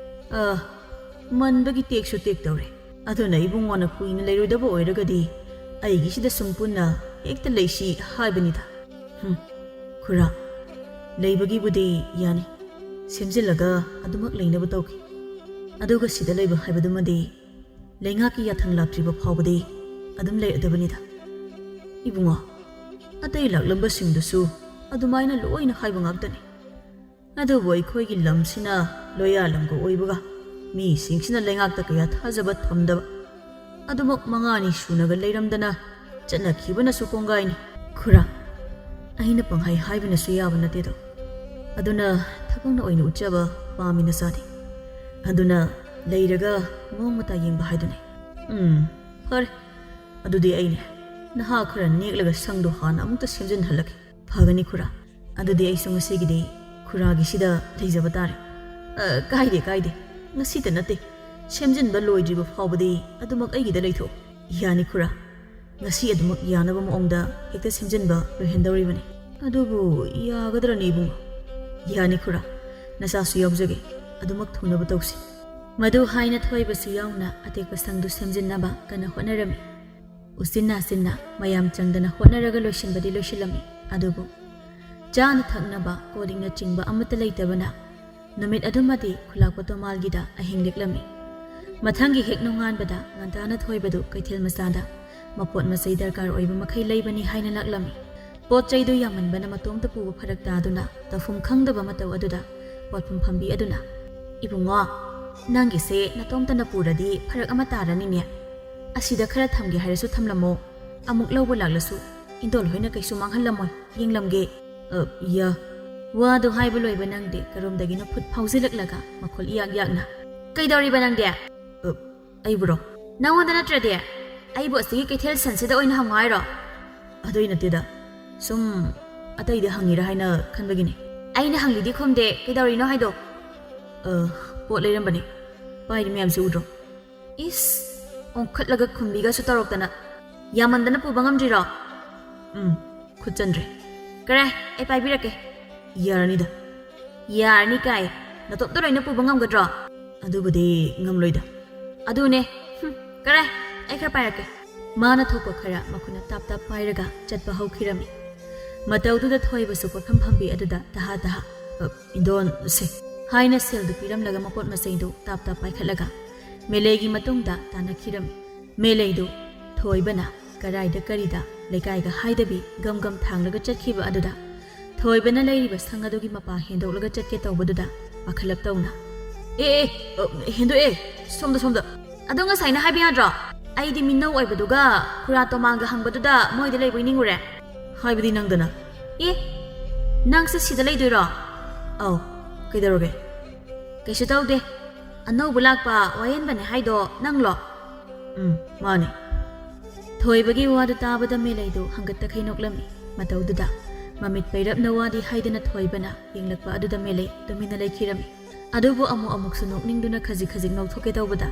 ꯑ, ꯃꯟꯕꯒꯤ ꯇꯦꯛꯁꯨ ꯇꯦꯛꯇꯧꯔꯦ꯫ ꯑꯗꯨꯅ ꯏꯕꯨꯡꯉꯣꯅ ꯀꯨꯏꯅ ꯂꯩꯔꯣꯏꯗꯕ ꯑꯣꯏꯔꯒꯗꯤ ꯑꯩꯒꯤꯁꯤꯗ ꯁꯨꯝ ꯄꯨꯟꯅ ꯍꯦꯛꯇ ꯂꯩꯁꯤ ꯍꯥꯏꯕꯅꯤꯗ꯫" "ꯍꯨꯝ, ꯈꯨꯔꯥ, ꯂꯩꯕꯒꯤꯕꯨꯗꯤ ꯌꯥꯅꯤ꯫ ꯁꯦꯝꯖꯤꯜꯂꯒ ꯑꯗꯨꯃꯛ ꯂꯩꯅꯕ ꯇꯧꯒꯦ꯫ ꯑꯗꯨꯒ ꯁꯤꯗ ꯂꯩꯕ ꯍꯥꯏꯕꯗꯨꯃꯗꯤ ꯂꯩꯉꯥꯛꯀꯤ ꯌꯥꯊꯪ ꯂꯥꯛꯇ꯭ꯔꯤꯕ ꯐꯥꯎꯕꯗꯤ ꯑꯗꯨꯝ ꯂꯩꯔꯗꯕꯅꯤꯗ꯫" "ꯏꯕꯨꯡꯉꯣ, ꯑꯇꯩ ꯂꯥꯛꯂꯝꯕꯁꯤꯡꯗꯨꯁꯨ ꯑꯗꯨꯃꯥꯏꯅ ꯂꯣꯏꯅ ꯍꯥꯏꯕ ꯉꯥꯛꯇꯅꯤ꯫ ꯑꯗꯨꯕꯨ ꯑꯩꯈꯣꯏꯒꯤ ꯂꯝꯁꯤꯅ ꯂꯣꯌꯥꯂꯝꯒ ꯑꯣꯏꯕꯒ ꯃꯤꯁꯤꯡꯁꯤꯅ ꯂꯩꯉꯥꯛꯇ ꯀꯌꯥ ꯊꯥꯖꯕ ꯊꯝꯗꯕ, ꯑꯗꯨꯃꯛ ꯃꯉꯥꯅꯤ ꯁꯨꯅꯒ ꯂꯩꯔꯝꯗꯅ ꯆꯠꯅꯈꯤꯕꯅꯁꯨ ꯀꯣꯡꯒꯥꯏꯅꯤ꯫ ꯈꯨꯔꯥ, ꯑꯩꯅ ꯄꯪꯍꯥꯏ ꯍꯥꯏꯕꯅꯁꯨ ꯌꯥꯕ ꯅꯠꯇꯦꯗꯣ꯫ ꯑꯗꯨꯅ ꯊꯕꯛꯅ ꯑꯣꯏꯅ ꯎꯠꯆꯕ ꯄꯥꯝꯃꯤ ꯅꯆꯥꯗꯤ꯫ ꯑꯗꯨꯅ ꯂꯩꯔꯒ ꯃꯑꯣꯡ ꯃꯇꯥ ꯌꯦꯡꯕ ꯍꯥꯏꯗꯨꯅꯤ꯫ ꯎꯝ, ꯐꯔꯦ꯫ ꯑꯗꯨꯗꯤ ꯑꯩꯅꯦ ꯅꯍꯥ ꯈꯔ ꯅꯦꯛꯂꯒ ꯁꯪꯗꯣ ꯍꯥꯟꯅ ꯑꯃꯨꯛꯇ ꯁꯦꯝꯖꯤꯟꯍꯜꯂꯒꯦ꯫ ꯐꯒꯅꯤ ꯈꯨꯔꯥ꯫ ꯑꯗꯨꯗꯤ ꯑꯩꯁꯨ ꯉꯁꯤꯒꯤꯗꯤ ꯈꯨꯔꯥꯒꯤꯁꯤꯗ ꯂꯩꯖꯕ ꯇꯥꯔꯦ꯫ ꯑ, ꯀꯥꯏꯗꯦ, ꯀꯥꯏꯗꯦ꯫ ꯉꯁꯤꯇ ꯅꯠꯇꯦ꯫ ꯁꯦꯝꯖꯤꯟꯕ ꯂꯣꯏꯗ꯭ꯔꯤꯕ ꯐꯥꯎꯕꯗꯤ ꯑꯗꯨꯃꯛ ꯑꯩꯒꯤꯗ ꯂꯩꯊꯣꯛ꯫ ꯌꯥꯅꯤ ꯈꯨꯔꯥ꯫ ꯉꯁꯤ ꯑꯗꯨꯃꯛ ꯌꯥꯅꯕ ꯃꯑꯣꯡꯗ ꯍꯦꯛꯇ ꯁꯦꯝꯖꯤꯟꯕ ꯂꯣꯏꯍꯟꯗꯧꯔꯤꯕꯅꯤ꯫ ꯑꯗꯨꯕꯨ ꯌꯥꯒꯗ꯭ꯔꯅꯦ ꯏꯕꯨꯡꯉꯣ? ꯌꯥꯅꯤ ꯈꯨꯔꯥ꯫ ꯅꯆꯥꯁꯨ ꯌꯥꯎꯖꯒꯦ꯫ ꯑꯗꯨꯃꯛ ꯊꯨꯅꯕ ꯇꯧꯁꯤ꯫ ꯃꯗꯨ ꯍꯥꯏꯅ ꯊꯣꯏꯕꯁꯨ ꯌꯥꯎꯅ ꯑꯇꯦꯛꯄ ꯁꯪꯗꯨ ꯁꯦꯝꯖꯤꯟꯅꯕ ꯀꯟꯅ ꯍꯣꯠꯅꯔꯝꯃꯤ꯫ ꯎꯆꯤꯟ ꯅꯥꯆꯤꯟꯅ ꯃꯌꯥꯝ ꯆꯪꯗꯅ ꯍꯣꯠꯅꯔꯒ ꯂꯣꯏꯁꯤꯟꯕꯗꯤ ꯂꯣꯏꯁꯤꯜꯂꯝꯃꯤ꯫ ꯑꯗꯨꯕꯨ ꯆꯥꯅ ꯊꯛꯅꯕ ꯀꯣꯜ ꯂꯤꯛꯅꯆꯤꯡꯕ ꯑꯃꯠꯇ ꯂꯩꯇꯕꯅ ꯅꯨꯃꯤꯠ ꯑꯗꯨꯃꯗꯤ ꯈꯨꯂꯥꯛꯄ ꯇꯣꯃꯥꯜꯒꯤꯗ ꯑꯍꯤꯡ ꯂꯦꯛꯂꯝꯃꯤ꯫ ꯃꯊꯪꯒꯤ ꯍꯦꯛ ꯅꯣꯡꯉꯥꯟꯕꯗ ꯉꯟꯇꯥꯅ ꯊꯣꯏꯕꯗꯨ ꯀꯩꯊꯦꯜ ꯃꯆꯥꯗ ꯃꯄꯣꯠ ꯃꯆꯩ ꯗꯔꯀꯥꯔ ꯑꯣꯏꯕ ꯃꯈꯩ ꯂꯩꯕꯅꯤ ꯍꯥꯏꯅ ꯂꯥꯛꯂꯝꯃꯤ꯫ ꯄꯣꯠ ꯆꯩꯗꯨ ꯌꯥꯝꯃꯟꯕꯅ ꯃꯇꯣꯝꯇ ꯄꯨꯕ ꯐꯔꯛ ꯇꯥꯗꯨꯅ ꯇꯧꯐꯝ ꯈꯪꯗꯕ ꯃꯇꯧ ꯑꯗꯨꯗ ꯄꯣꯠꯐꯝ ꯐꯝꯕꯤ ꯑꯗꯨꯅ, "ꯏꯕꯨꯡꯉꯣ, ꯅꯪꯒꯤꯁꯦ ꯅꯇꯣꯝꯇꯅ ꯄꯨꯔꯗꯤ ꯐꯔꯛ ꯑꯃ ꯇꯥꯔꯅꯤꯅꯦ꯫ ꯑꯁꯤꯗ ꯈꯔ ꯊꯝꯒꯦ ꯍꯥꯏꯔꯁꯨ ꯊꯝꯂꯝꯃꯣ꯫ ꯑꯃꯨꯛ ꯂꯧꯕ ꯂꯥꯛꯂꯁꯨ ꯏꯟꯗꯣꯜ ꯍꯣꯏꯅ ꯀꯩꯁꯨ ꯃꯥꯡꯍꯜꯂꯝꯃꯣꯏ, ꯌꯦꯡꯂꯝꯒꯦ꯫" "ꯑ, ꯌꯥ꯫" ꯋꯥꯗꯨ ꯍꯥꯏꯕ ꯂꯣꯏꯕ ꯅꯪꯗꯦ ꯀꯔꯣꯝꯗꯒꯤꯅꯣ ꯐꯨꯠ ꯐꯥꯎꯖꯤꯜꯂꯛꯂꯒ ꯃꯈꯣꯜ ꯏꯌꯥꯛ ꯌꯥꯛꯅ, "ꯀꯩꯗꯧꯔꯤꯕ ꯅꯪꯗꯤ?" "ꯑ, ꯑꯩꯕꯨꯔꯣ?" "ꯅꯪꯉꯣꯟꯗ ꯅꯠꯇ꯭ꯔꯗꯤ? ꯑꯩꯕꯨ ꯑꯁꯤꯒꯤ ꯀꯩꯊꯦꯜ ꯁꯟꯁꯤꯗ ꯑꯣꯏꯅ ꯍꯪꯉꯣ ꯍꯥꯏꯔꯣ?" "ꯑꯗꯨꯏ ꯅꯠꯇꯦꯗ, ꯁꯨꯝ ꯑꯇꯩꯗ ꯍꯪꯉꯤꯔꯥ ꯍꯥꯏꯅ ꯈꯟꯕꯒꯤꯅꯦ꯫" "ꯑꯩꯅ ꯍꯪꯂꯤꯗꯤ ꯈꯨꯝꯗꯦ, ꯀꯩꯗꯧꯔꯤꯅꯣ ꯍꯥꯏꯗꯣ?" "ꯑ, ꯄꯣꯠ ꯂꯩꯔꯝꯕꯅꯦ, ꯄꯥꯏꯔꯤ ꯃꯌꯥꯝꯁꯦ ꯎꯗ꯭ꯔꯣ?" ꯏꯁ, ꯑꯣꯟꯈꯠꯂꯒ ꯈꯨꯝꯕꯤꯒꯁꯨ ꯇꯧꯔꯛꯇꯅ꯫ "ꯌꯥꯝꯃꯟꯗꯅ ꯄꯨꯕ ꯉꯝꯗ꯭ꯔꯤꯔꯣ?" "ꯎꯝ, ꯈꯨꯠ ꯆꯟꯗ꯭ꯔꯦ꯫" "ꯀꯔꯦ, ꯑꯩ ꯄꯥꯏꯕꯤꯔꯛꯀꯦ꯫" "ꯌꯥꯔꯅꯤꯗ꯫" "ꯌꯥꯔꯅꯤ ꯀꯥꯏ, ꯅꯇꯣꯝꯇ ꯂꯣꯏꯅ ꯄꯨꯕ ꯉꯝꯒꯗ꯭ꯔꯣ?" "ꯑꯗꯨꯕꯨꯗꯤ ꯉꯝꯂꯣꯏꯗ꯫" "ꯑꯗꯨꯅꯦ, ꯍꯨꯝ, ꯀꯔꯦ, ꯑꯩ ꯈꯔ ꯄꯥꯏꯔꯛꯀꯦ꯫" ꯃꯥꯅ ꯊꯣꯛꯄ ꯈꯔ ꯃꯈꯨꯠꯅ ꯇꯥꯞ ꯇꯥꯞ ꯄꯥꯏꯔꯒ ꯆꯠꯄ ꯍꯧꯈꯤꯔꯝꯃꯤ꯫ ꯃꯇꯧꯗꯨꯗ ꯊꯣꯏꯕꯁꯨ ꯄꯣꯠꯐꯝ ꯐꯝꯕꯤ ꯑꯗꯨꯗ ꯇꯍꯥ ꯇꯍꯥ, "ꯑ, ꯏꯟꯗꯣꯟ, ꯁꯦ꯫" ꯍꯥꯏꯅ ꯁꯦꯜꯗꯨ ꯄꯤꯔꯝꯂꯒ ꯃꯄꯣꯠ ꯃꯆꯩꯗꯨ ꯇꯥꯞ ꯇꯥꯞ ꯄꯥꯏꯈꯠꯂꯒ ꯃꯦꯂꯩꯒꯤ ꯃꯇꯨꯡꯗ ꯇꯥꯟꯅꯈꯤꯔꯝꯃꯤ꯫ ꯃꯦꯂꯩꯗꯨ ꯊꯣꯏꯕꯅ ꯀꯔꯥꯏꯗ ꯀꯔꯤꯗ ꯂꯩꯀꯥꯏꯒ ꯍꯥꯏꯗꯕꯤ ꯒꯝ ꯒꯝ ꯊꯥꯡꯂꯒ ꯆꯠꯈꯤꯕ ꯑꯗꯨꯗ ꯊꯣꯏꯕꯅ ꯂꯩꯔꯤꯕ ꯁꯪ ꯑꯗꯨꯒꯤ ꯃꯄꯥ ꯍꯦꯟꯗꯣꯛꯂꯒ ꯆꯠꯀꯦ ꯇꯧꯕꯗꯨꯗ ꯄꯥꯈꯠꯂꯞ ꯇꯧꯅ, "ꯑꯦ, ꯑꯦ, ꯑ, ꯍꯦꯟꯗꯣꯛꯑꯦ, ꯁꯣꯝꯗ, ꯁꯣꯝꯗ꯫" "ꯑꯗꯣ ꯉꯁꯥꯏꯅ ꯍꯥꯏꯕ ꯌꯥꯗ꯭ꯔꯣ?" ꯑꯩꯗꯤ ꯃꯤꯅꯧ ꯑꯣꯏꯕꯗꯨꯒ ꯈꯨꯔꯥ ꯇꯣꯃꯥꯡꯒ ꯍꯪꯕꯗꯨꯗ ꯃꯣꯏꯗ ꯂꯩꯕꯣꯏ ꯅꯤꯡꯉꯨꯔꯦ꯫ ꯍꯥꯏꯕꯗꯤ ꯅꯪꯗꯅ? ꯑꯦ, ꯅꯪꯁꯦ ꯁꯤꯗ ꯂꯩꯗꯣꯏꯔꯣ? ꯑꯧ, ꯀꯩꯗꯧꯔꯒꯦ? ꯀꯩꯁꯨ ꯇꯧꯗꯦ꯫ ꯑꯅꯧꯕ ꯂꯥꯛꯄ ꯋꯥꯌꯦꯟꯕꯅꯦ ꯍꯥꯏꯗꯣ ꯅꯪꯂꯣ? ꯎꯝ, ꯃꯥꯅꯦ꯫ ꯊꯣꯏꯕꯒꯤ ꯋꯥꯗꯨ ꯇꯥꯕꯗ ꯃꯦꯂꯩꯗꯨ ꯍꯪꯒꯠꯇꯈꯩ ꯅꯣꯛꯂꯝꯃꯤ꯫ ꯃꯇꯧꯗꯨꯗ ꯃꯃꯤꯠ ꯄꯩꯔꯞꯅ ꯋꯥꯗꯤ ꯍꯥꯏꯗꯅ ꯊꯣꯏꯕꯅ ꯌꯦꯡꯂꯛꯄ ꯑꯗꯨꯗ ꯃꯦꯂꯩ ꯇꯨꯃꯤꯟꯅ ꯂꯩꯈꯤꯔꯝꯃꯤ꯫ ꯑꯗꯨꯕꯨ ꯑꯃꯨꯛ ꯑꯃꯨꯛꯁꯨ ꯅꯣꯛꯅꯤꯡꯗꯨꯅ ꯈꯖꯤꯛ ꯈꯖꯤꯛ ꯅꯣꯛꯊꯣꯛꯀꯦ ꯇꯧꯕꯗ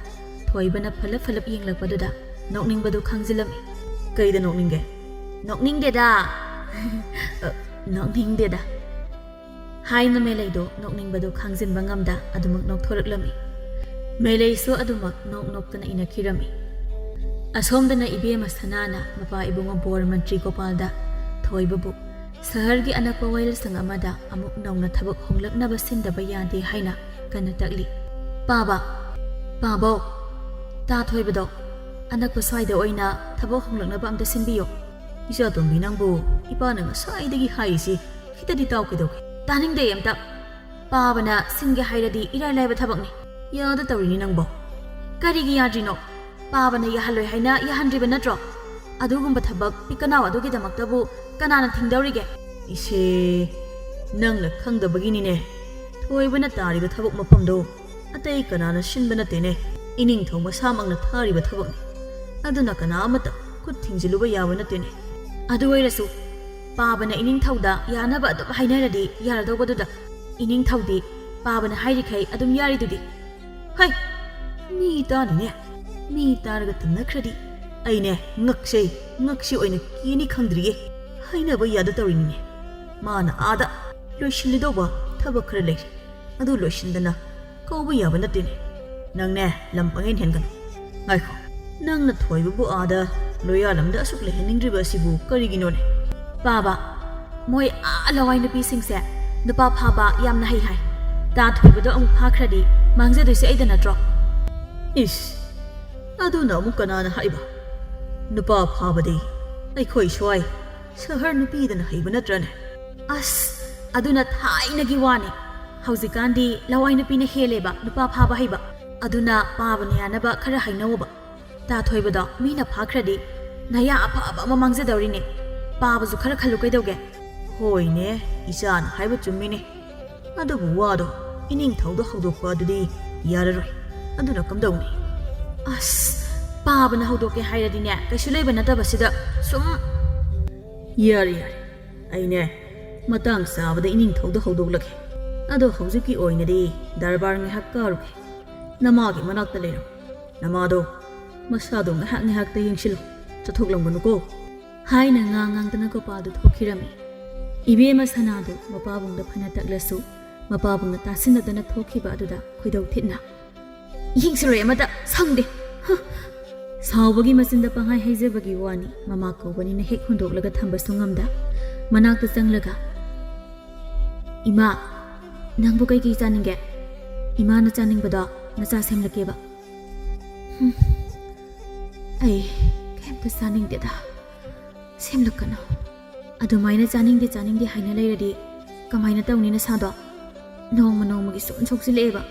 ꯊꯣꯏꯕꯅ ꯐꯂꯞ ꯐꯂꯞ ꯌꯦꯡꯂꯛꯄꯗꯨꯗ ꯅꯣꯛꯅꯤꯡꯕꯗꯨ ꯈꯥꯡꯖꯤꯜꯂꯝꯃꯤ꯫ ꯀꯩꯗ ꯅꯣꯛꯅꯤꯡꯒꯦ? ꯅꯣꯛꯅꯤꯡꯗꯦꯗ꯫ ꯑ, ꯅꯣꯛꯅꯤꯡꯗꯦꯗ꯫ ꯍꯥꯏꯅ ꯃꯦꯂꯩꯗꯣ ꯅꯣꯛꯅꯤꯡꯕꯗꯣ ꯈꯥꯡꯖꯤꯟꯕ ꯉꯝꯗ ꯑꯗꯨꯃꯛ ꯅꯣꯛꯊꯣꯔꯛꯂꯝꯃꯤ꯫ ꯃꯦꯂꯩꯁꯨ ꯑꯗꯨꯃꯛ ꯅꯣꯛ ꯅꯣꯛꯇꯅ ꯏꯅꯈꯤꯔꯝꯃꯤ꯫ ꯑꯁꯣꯝꯗꯅ ꯏꯕꯦꯝꯃ ꯁꯅꯥꯅ ꯃꯄꯥ ꯏꯕꯨꯡꯉꯣ ꯕꯣꯔ ꯃꯟꯇ꯭ꯔꯤ ꯒꯣꯄꯥꯜꯗ ꯊꯣꯏꯕꯕꯨ ꯁꯍꯔꯒꯤ ꯑꯅꯛꯄ ꯋꯥꯌꯦꯜꯁꯪ ꯑꯃꯗ ꯑꯃꯨꯛ ꯅꯧꯅ ꯊꯕꯛ ꯍꯣꯡꯂꯛꯅꯕ ꯁꯤꯟꯗꯕ ꯌꯥꯗꯦ ꯍꯥꯏꯅ ꯀꯟꯅ ꯇꯛꯂꯤ꯫ ꯄꯥꯕ, ꯄꯥꯕꯧ, ꯇꯥ ꯊꯣꯏꯕꯗꯣ ꯑꯅꯛꯄ ꯁ꯭ꯋꯥꯏꯗ ꯑꯣꯏꯅ ꯊꯕꯛ ꯍꯣꯡꯂꯛꯅꯕ ꯑꯝꯇ ꯁꯤꯟꯕꯤꯌꯣ꯫ ꯏꯆꯥꯇꯣꯝꯕꯤ, ꯅꯪꯕꯨ ꯏꯄꯥꯅ ꯉꯁꯥꯏꯗꯒꯤ ꯍꯥꯏꯔꯤꯁꯤ ꯈꯤꯇꯗꯤ ꯇꯥꯎ ꯀꯩꯗꯧꯒꯦ? ꯇꯥꯅꯤꯡꯗꯦ ꯑꯝꯇ꯫ ꯄꯥꯕꯅ ꯁꯤꯟꯒꯦ ꯍꯥꯏꯔꯗꯤ ꯏꯔꯥꯏ ꯂꯥꯏꯕ ꯊꯕꯛꯅꯤ꯫ ꯌꯥꯗ ꯇꯧꯔꯤꯅꯤ ꯅꯪꯕꯣ꯫ ꯀꯔꯤꯒꯤ ꯌꯥꯗ꯭ꯔꯤꯅꯣ? ꯄꯥꯕꯅ ꯌꯥꯍꯜꯂꯣꯏ ꯍꯥꯏꯅ ꯌꯥꯍꯟꯗ꯭ꯔꯤꯕ ꯅꯠꯇ꯭ꯔꯣ? ꯑꯗꯨꯒꯨꯝꯕ ꯊꯕꯛ ꯄꯤꯛꯀꯅꯥꯎ ꯑꯗꯨꯒꯤꯗꯃꯛꯇꯕꯨ ꯀꯅꯥꯅ ꯊꯤꯡꯗꯧꯔꯤꯒꯦ? ꯏꯁꯦ, ꯅꯪꯅ ꯈꯪꯗꯕꯒꯤꯅꯤꯅꯦ꯫ ꯊꯣꯏꯕꯅ ꯇꯥꯔꯤꯕ ꯊꯕꯛ ꯃꯐꯝꯗꯣ ꯑꯇꯩ ꯀꯅꯥꯅ ꯁꯤꯟꯕ ꯅꯠꯇꯦꯅꯦ꯫ ꯏꯅꯤꯡꯊꯧ ꯃꯁꯥꯃꯛꯅ ꯊꯥꯔꯤꯕ ꯊꯕꯛꯅꯤ꯫ ꯑꯗꯨꯅ ꯀꯅꯥ ꯑꯃꯠꯇ ꯈꯨꯠ ꯊꯤꯡꯖꯤꯜꯂꯨꯕ ꯌꯥꯕ ꯅꯠꯇꯦꯅꯦ꯫ ꯑꯗꯨ ꯑꯣꯏꯔꯁꯨ ꯄꯥꯕꯅ ꯏꯅꯤꯡꯊꯧꯗ ꯌꯥꯅꯕ ꯑꯗꯨꯝ ꯍꯥꯏꯅꯔꯗꯤ ꯌꯥꯔꯗꯧꯕꯗꯨꯗ ꯏꯅꯤꯡꯊꯧꯗꯤ ꯄꯥꯕꯅ ꯍꯥꯏꯔꯤꯈꯩ ꯑꯗꯨꯝ ꯌꯥꯔꯤꯗꯨꯗꯤ꯫ ꯍꯩ! ꯃꯤ ꯇꯥꯅꯤꯅꯦ꯫ ꯃꯤ ꯇꯥꯔꯒ ꯇꯝꯅꯈ꯭ꯔꯗꯤ ꯑꯩꯅꯦ ꯉꯛꯁꯦ, ꯉꯛꯁꯤ ꯑꯣꯏꯅ ꯀꯤꯅꯤ ꯈꯪꯗ꯭ꯔꯤꯌꯦ꯫ ꯍꯥꯏꯅꯕ ꯌꯥꯗ ꯇꯧꯔꯤꯅꯤꯅꯦ꯫ ꯃꯥꯅ ꯑꯥꯗ ꯂꯣꯏꯁꯤꯜꯂꯗꯧꯕ ꯊꯕꯛ ꯈꯔ ꯂꯩꯔꯤ꯫ ꯑꯗꯨ ꯂꯣꯏꯁꯤꯟꯗꯅ ꯀꯧꯕ ꯌꯥꯕ ꯅꯠꯇꯦꯅꯦ꯫ ꯅꯪꯅꯦ ꯂꯝ ꯄꯪꯍꯦꯟ ꯍꯦꯟꯒꯅꯨ꯫ ꯉꯥꯏꯈꯣ, ꯅꯪꯅ ꯊꯣꯏꯕꯕꯨ ꯑꯥꯗ ꯂꯣꯌꯥꯂꯝꯗ ꯑꯁꯨꯛ ꯂꯩꯍꯟꯅꯤꯡꯗ꯭ꯔꯤꯕ ꯑꯁꯤꯕꯨ ꯀꯔꯤꯒꯤꯅꯣꯅꯦ? ꯄꯥꯕ, ꯃꯣꯏ ꯑꯥ ꯂꯋꯥꯏ ꯅꯨꯄꯤꯁꯤꯡꯁꯦ ꯅꯨꯄꯥ ꯐꯥꯕ ꯌꯥꯝꯅ ꯍꯩ ꯍꯥꯏ꯫ ꯇꯥ ꯊꯣꯏꯕꯗꯣ ꯑꯃꯨꯛ ꯐꯥꯈ꯭ꯔꯗꯤ ꯃꯥꯡꯖꯗꯣꯏꯁꯦ ꯑꯩꯗ ꯅꯠꯇ꯭ꯔꯣ? ꯏꯁ, ꯑꯗꯨꯅ ꯑꯃꯨꯛ ꯀꯅꯥꯅ ꯍꯥꯏꯕ? ꯅꯨꯄꯥ ꯐꯥꯕꯗꯤ ꯑꯩꯈꯣꯏ ꯁ꯭ꯋꯥꯏ ꯁꯍꯔ ꯅꯨꯄꯤꯗꯅ ꯍꯩꯕ ꯅꯠꯇ꯭ꯔꯅꯦ? ꯑꯁ, ꯑꯗꯨꯅ ꯊꯥꯏꯅꯒꯤ ꯋꯥꯅꯤ꯫ ꯍꯧꯖꯤꯛꯀꯥꯟꯗꯤ ꯂꯋꯥꯏ ꯅꯨꯄꯤꯅ ꯍꯦꯜꯂꯦꯕ ꯅꯨꯄꯥ ꯐꯥꯕ ꯍꯩꯕ꯫ ꯑꯗꯨꯅ ꯄꯥꯕꯅ ꯌꯥꯅꯕ ꯈꯔ ꯍꯥꯏꯅꯧꯕ꯫ ꯇꯥ ꯊꯣꯏꯕꯗꯣ ꯃꯤꯅ ꯐꯥꯈ꯭ꯔꯗꯤ ꯅꯌꯥ ꯑꯐꯕ ꯑꯃ ꯃꯥꯡꯖꯗꯧꯔꯤꯅꯦ꯫ ꯄꯥꯕꯁꯨ ꯈꯔ ꯈꯜꯂꯨ ꯀꯩꯗꯧꯒꯦ? ꯍꯣꯏꯅꯦ, ꯏꯆꯥꯅ ꯍꯥꯏꯕ ꯆꯨꯝꯃꯤꯅꯦ꯫ ꯑꯗꯨꯕꯨ ꯋꯥꯗꯣ ꯏꯅꯤꯡꯊꯧꯗ ꯍꯧꯗꯣꯛꯄ ꯑꯗꯨꯗꯤ ꯌꯥꯔꯔꯣꯏ꯫ ꯑꯗꯨꯅ ꯀꯝꯗꯧꯅꯤ? ꯑꯁ, ꯄꯥꯕꯅ ꯍꯧꯗꯣꯛꯀꯦ ꯍꯥꯏꯔꯗꯤꯅꯦ, ꯀꯩꯁꯨ ꯂꯩꯕ ꯅꯠꯇꯕꯁꯤꯗ ꯁꯨꯝ꯫ ꯌꯥꯔꯦ, ꯌꯥꯔꯦ꯫ ꯑꯩꯅꯦ, ꯃꯇꯥꯡ ꯆꯥꯕꯗ ꯏꯅꯤꯡꯊꯧꯗ ꯍꯧꯗꯣꯛꯂꯒꯦ꯫ ꯑꯗꯣ ꯍꯧꯖꯤꯛꯀꯤ ꯑꯣꯏꯅꯗꯤ ꯗꯔꯕꯥꯔ ꯉꯥꯏꯍꯥꯛ ꯀꯥꯔꯨꯒꯦ꯫ ꯅꯃꯥꯒꯤ ꯃꯅꯥꯛꯇ ꯂꯩꯔꯝꯃꯨ꯫ ꯅꯃꯥꯗꯣ ꯃꯁꯥꯗꯣ ꯉꯥꯏꯍꯥꯛ ꯉꯥꯏꯍꯥꯛꯇ ꯌꯦꯡꯁꯤꯜꯂꯨ꯫ ꯆꯠꯊꯣꯛꯂꯝꯒꯅꯨꯀꯣ꯫ ꯍꯥꯏꯅ ꯉꯥꯡ ꯉꯥꯡꯗꯅ ꯒꯣꯄꯥꯜꯗꯨ ꯊꯣꯛꯈꯤꯔꯝꯃꯤ꯫ ꯏꯕꯦꯝꯃ ꯁꯅꯥꯗꯨ ꯃꯄꯥꯕꯨꯡꯗ ꯐꯅ ꯇꯛꯂꯁꯨ ꯃꯄꯥꯕꯨꯡꯅ ꯇꯥꯁꯤꯟꯅꯗꯅ ꯊꯣꯛꯈꯤꯕ ꯑꯗꯨꯗ ꯈꯣꯏꯗꯧ ꯊꯤꯠꯅ, "ꯌꯦꯡꯁꯤꯜꯂꯣꯏ ꯑꯃꯇ, ꯁꯪꯗꯦ!" ꯍ! ꯁꯥꯎꯕꯒꯤ ꯃꯆꯤꯟꯗ ꯄꯪꯍꯥꯏ ꯍꯥꯏꯖꯕꯒꯤ ꯋꯥꯅꯤ, ꯃꯃꯥ ꯀꯧꯕꯅꯤꯅ ꯍꯦꯛ ꯍꯨꯟꯗꯣꯛꯂꯒ ꯊꯝꯕꯁꯨ ꯉꯝꯗ ꯃꯅꯥꯛꯇ ꯆꯪꯂꯒ, "ꯏꯃꯥ, ꯅꯪꯕꯨ ꯀꯩꯀꯩ ꯆꯥꯅꯤꯡꯒꯦ? ꯏꯃꯥꯅ ꯆꯥꯅꯤꯡꯕꯗꯣ ꯅꯆꯥ ꯁꯦꯝꯂꯛꯀꯦꯕ?" "ꯍꯨꯝ, ꯑꯩ ꯀꯩꯝꯇ ꯆꯥꯅꯤꯡꯗꯦꯗ꯫ ꯁꯦꯝꯂꯛꯀꯅꯨ꯫ ꯑꯗꯨꯃꯥꯏꯅ ꯆꯥꯅꯤꯡꯗꯦ ꯆꯥꯅꯤꯡꯗꯦ ꯍꯥꯏꯅ ꯂꯩꯔꯗꯤ ꯀꯃꯥꯏꯅ ꯇꯧꯅꯤ ꯅꯁꯥꯗꯣ? ꯅꯣꯡꯃ ꯅꯣꯡꯃꯒꯤ ꯁꯨꯝ ꯁꯣꯛꯆꯤꯜꯂꯛꯑꯦꯕ꯫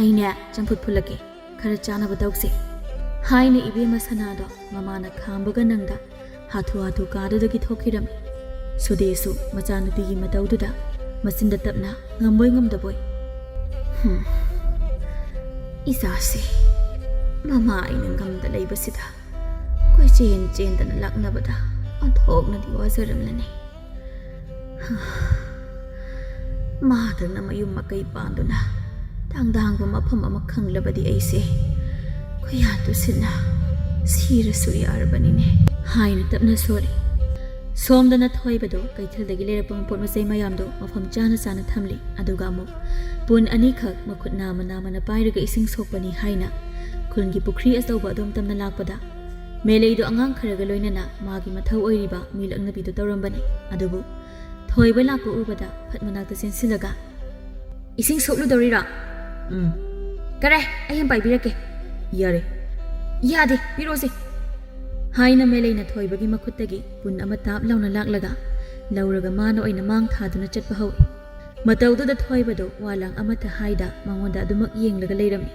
ꯑꯩꯅꯦ ꯆꯝꯐꯨꯠ ꯐꯨꯠꯂꯛꯀꯦ, ꯈꯔ ꯆꯥꯅꯕ ꯇꯧꯁꯦ," ꯍꯥꯏꯅ ꯏꯕꯦꯝꯃ ꯁꯅꯥꯗꯣ ꯃꯃꯥꯅ ꯈꯥꯝꯕꯒ ꯅꯪꯗ ꯍꯥꯊꯨ ꯍꯥꯊꯨ ꯀꯥꯗꯨꯗꯒꯤ ꯊꯣꯛꯈꯤꯔꯝꯃꯤ꯫ ꯁꯨꯗꯦꯁꯨ ꯃꯆꯥꯅꯨꯄꯤꯒꯤ ꯃꯇꯧꯗꯨꯗ ꯃꯆꯤꯟꯗ ꯇꯞꯅ, ꯉꯝꯕꯣꯏ ꯉꯝꯗꯕꯣꯏ, "ꯍꯨꯝ, ꯏꯆꯥꯁꯦ ꯃꯃꯥ ꯑꯩꯅ ꯉꯝꯗ ꯂꯩꯕꯁꯤꯗ ꯀꯣꯏꯆꯦꯟ ꯆꯦꯟꯗꯅ ꯂꯥꯛꯅꯕꯗ ꯑꯣꯟꯊꯣꯛꯅꯗꯤ ꯋꯥꯖꯔꯝꯂꯅꯤ꯫ ꯃꯥꯗꯪꯅ ꯃꯌꯨꯝ ꯃꯀꯩ ꯄꯥꯟꯗꯨꯅ ꯇꯥꯡꯗꯥꯡꯕ ꯃꯐꯝ ꯑꯃ ꯈꯪꯂꯕꯗꯤ ꯑꯩꯁꯦ ꯈꯨꯌꯥ ꯇꯨꯁꯤꯟꯅ ꯁꯤꯔꯁꯨ ꯌꯥꯔꯕꯅꯤꯅꯦ," ꯍꯥꯏꯅ ꯇꯞꯅ ꯁꯣꯜꯂꯤ꯫ ꯁꯣꯝꯗꯅ ꯊꯣꯏꯕꯗꯣ ꯀꯩꯊꯦꯜꯗꯒꯤ ꯂꯩꯔꯛꯄ ꯃꯄꯣꯠ ꯃꯆꯩ ꯃꯌꯥꯝꯗꯣ ꯃꯐꯝ ꯆꯥꯅ ꯆꯥꯅ ꯊꯝꯂꯤ꯫ ꯑꯗꯨꯒ ꯑꯃꯨꯛ ꯄꯨꯟ ꯑꯅꯤꯈꯛ ꯃꯈꯨꯠ ꯅꯥꯝꯃ ꯅꯥꯝꯃꯅ ꯄꯥꯏꯔꯒ ꯏꯁꯤꯡ ꯁꯣꯛꯄꯅꯤ ꯍꯥꯏꯅ ꯈꯨꯜꯒꯤ ꯄꯨꯈ꯭ꯔꯤ ꯑꯆꯧꯕ ꯑꯗꯣꯝ ꯇꯝꯅ ꯂꯥꯛꯄꯗ ꯃꯦꯂꯩꯗꯣ ꯑꯉꯥꯡ ꯈꯔꯒ ꯂꯣꯏꯅꯅ ꯃꯥꯒꯤ ꯃꯊꯧ ꯑꯣꯏꯔꯤꯕ ꯃꯤ ꯂꯛꯅꯕꯤꯗꯨ ꯇꯧꯔꯝꯕꯅꯤ꯫ ꯑꯗꯨꯕꯨ ꯊꯣꯏꯕ ꯂꯥꯛꯄ ꯎꯕꯗ ꯐꯠ ꯃꯅꯥꯛꯇ ꯆꯦꯟꯁꯤꯜꯂꯒ, "ꯏꯁꯤꯡ ꯁꯣꯛꯂꯨꯗꯧꯔꯤꯔꯣ?" "ꯎꯝ꯫ ꯀꯔꯦ, ꯑꯩ ꯑꯃ ꯄꯥꯏꯕꯤꯔꯛꯀꯦ꯫" "ꯌꯥꯔꯦ꯫" "ꯌꯥꯗꯦ, ꯄꯤꯔꯛꯑꯣꯁꯦ," ꯍꯥꯏꯅ ꯃꯦꯂꯩꯅ ꯊꯣꯏꯕꯒꯤ ꯃꯈꯨꯠꯇꯒꯤ ꯄꯨꯟ ꯑꯃ ꯇꯥꯞ ꯂꯥꯎꯅ ꯂꯥꯛꯂꯒ ꯂꯧꯔꯒ ꯃꯥꯅ ꯑꯣꯏꯅ ꯃꯥꯡ ꯊꯥꯗꯨꯅ ꯆꯠꯄ ꯍꯧꯏ꯫ ꯃꯇꯧꯗꯨꯗ ꯊꯣꯏꯕꯗꯨ ꯋꯥ ꯂꯥꯡ ꯑꯃꯠꯇ ꯍꯥꯏꯗ ꯃꯉꯣꯟꯗ ꯑꯗꯨꯃꯛ ꯌꯦꯡꯂꯒ ꯂꯩꯔꯝꯃꯤ꯫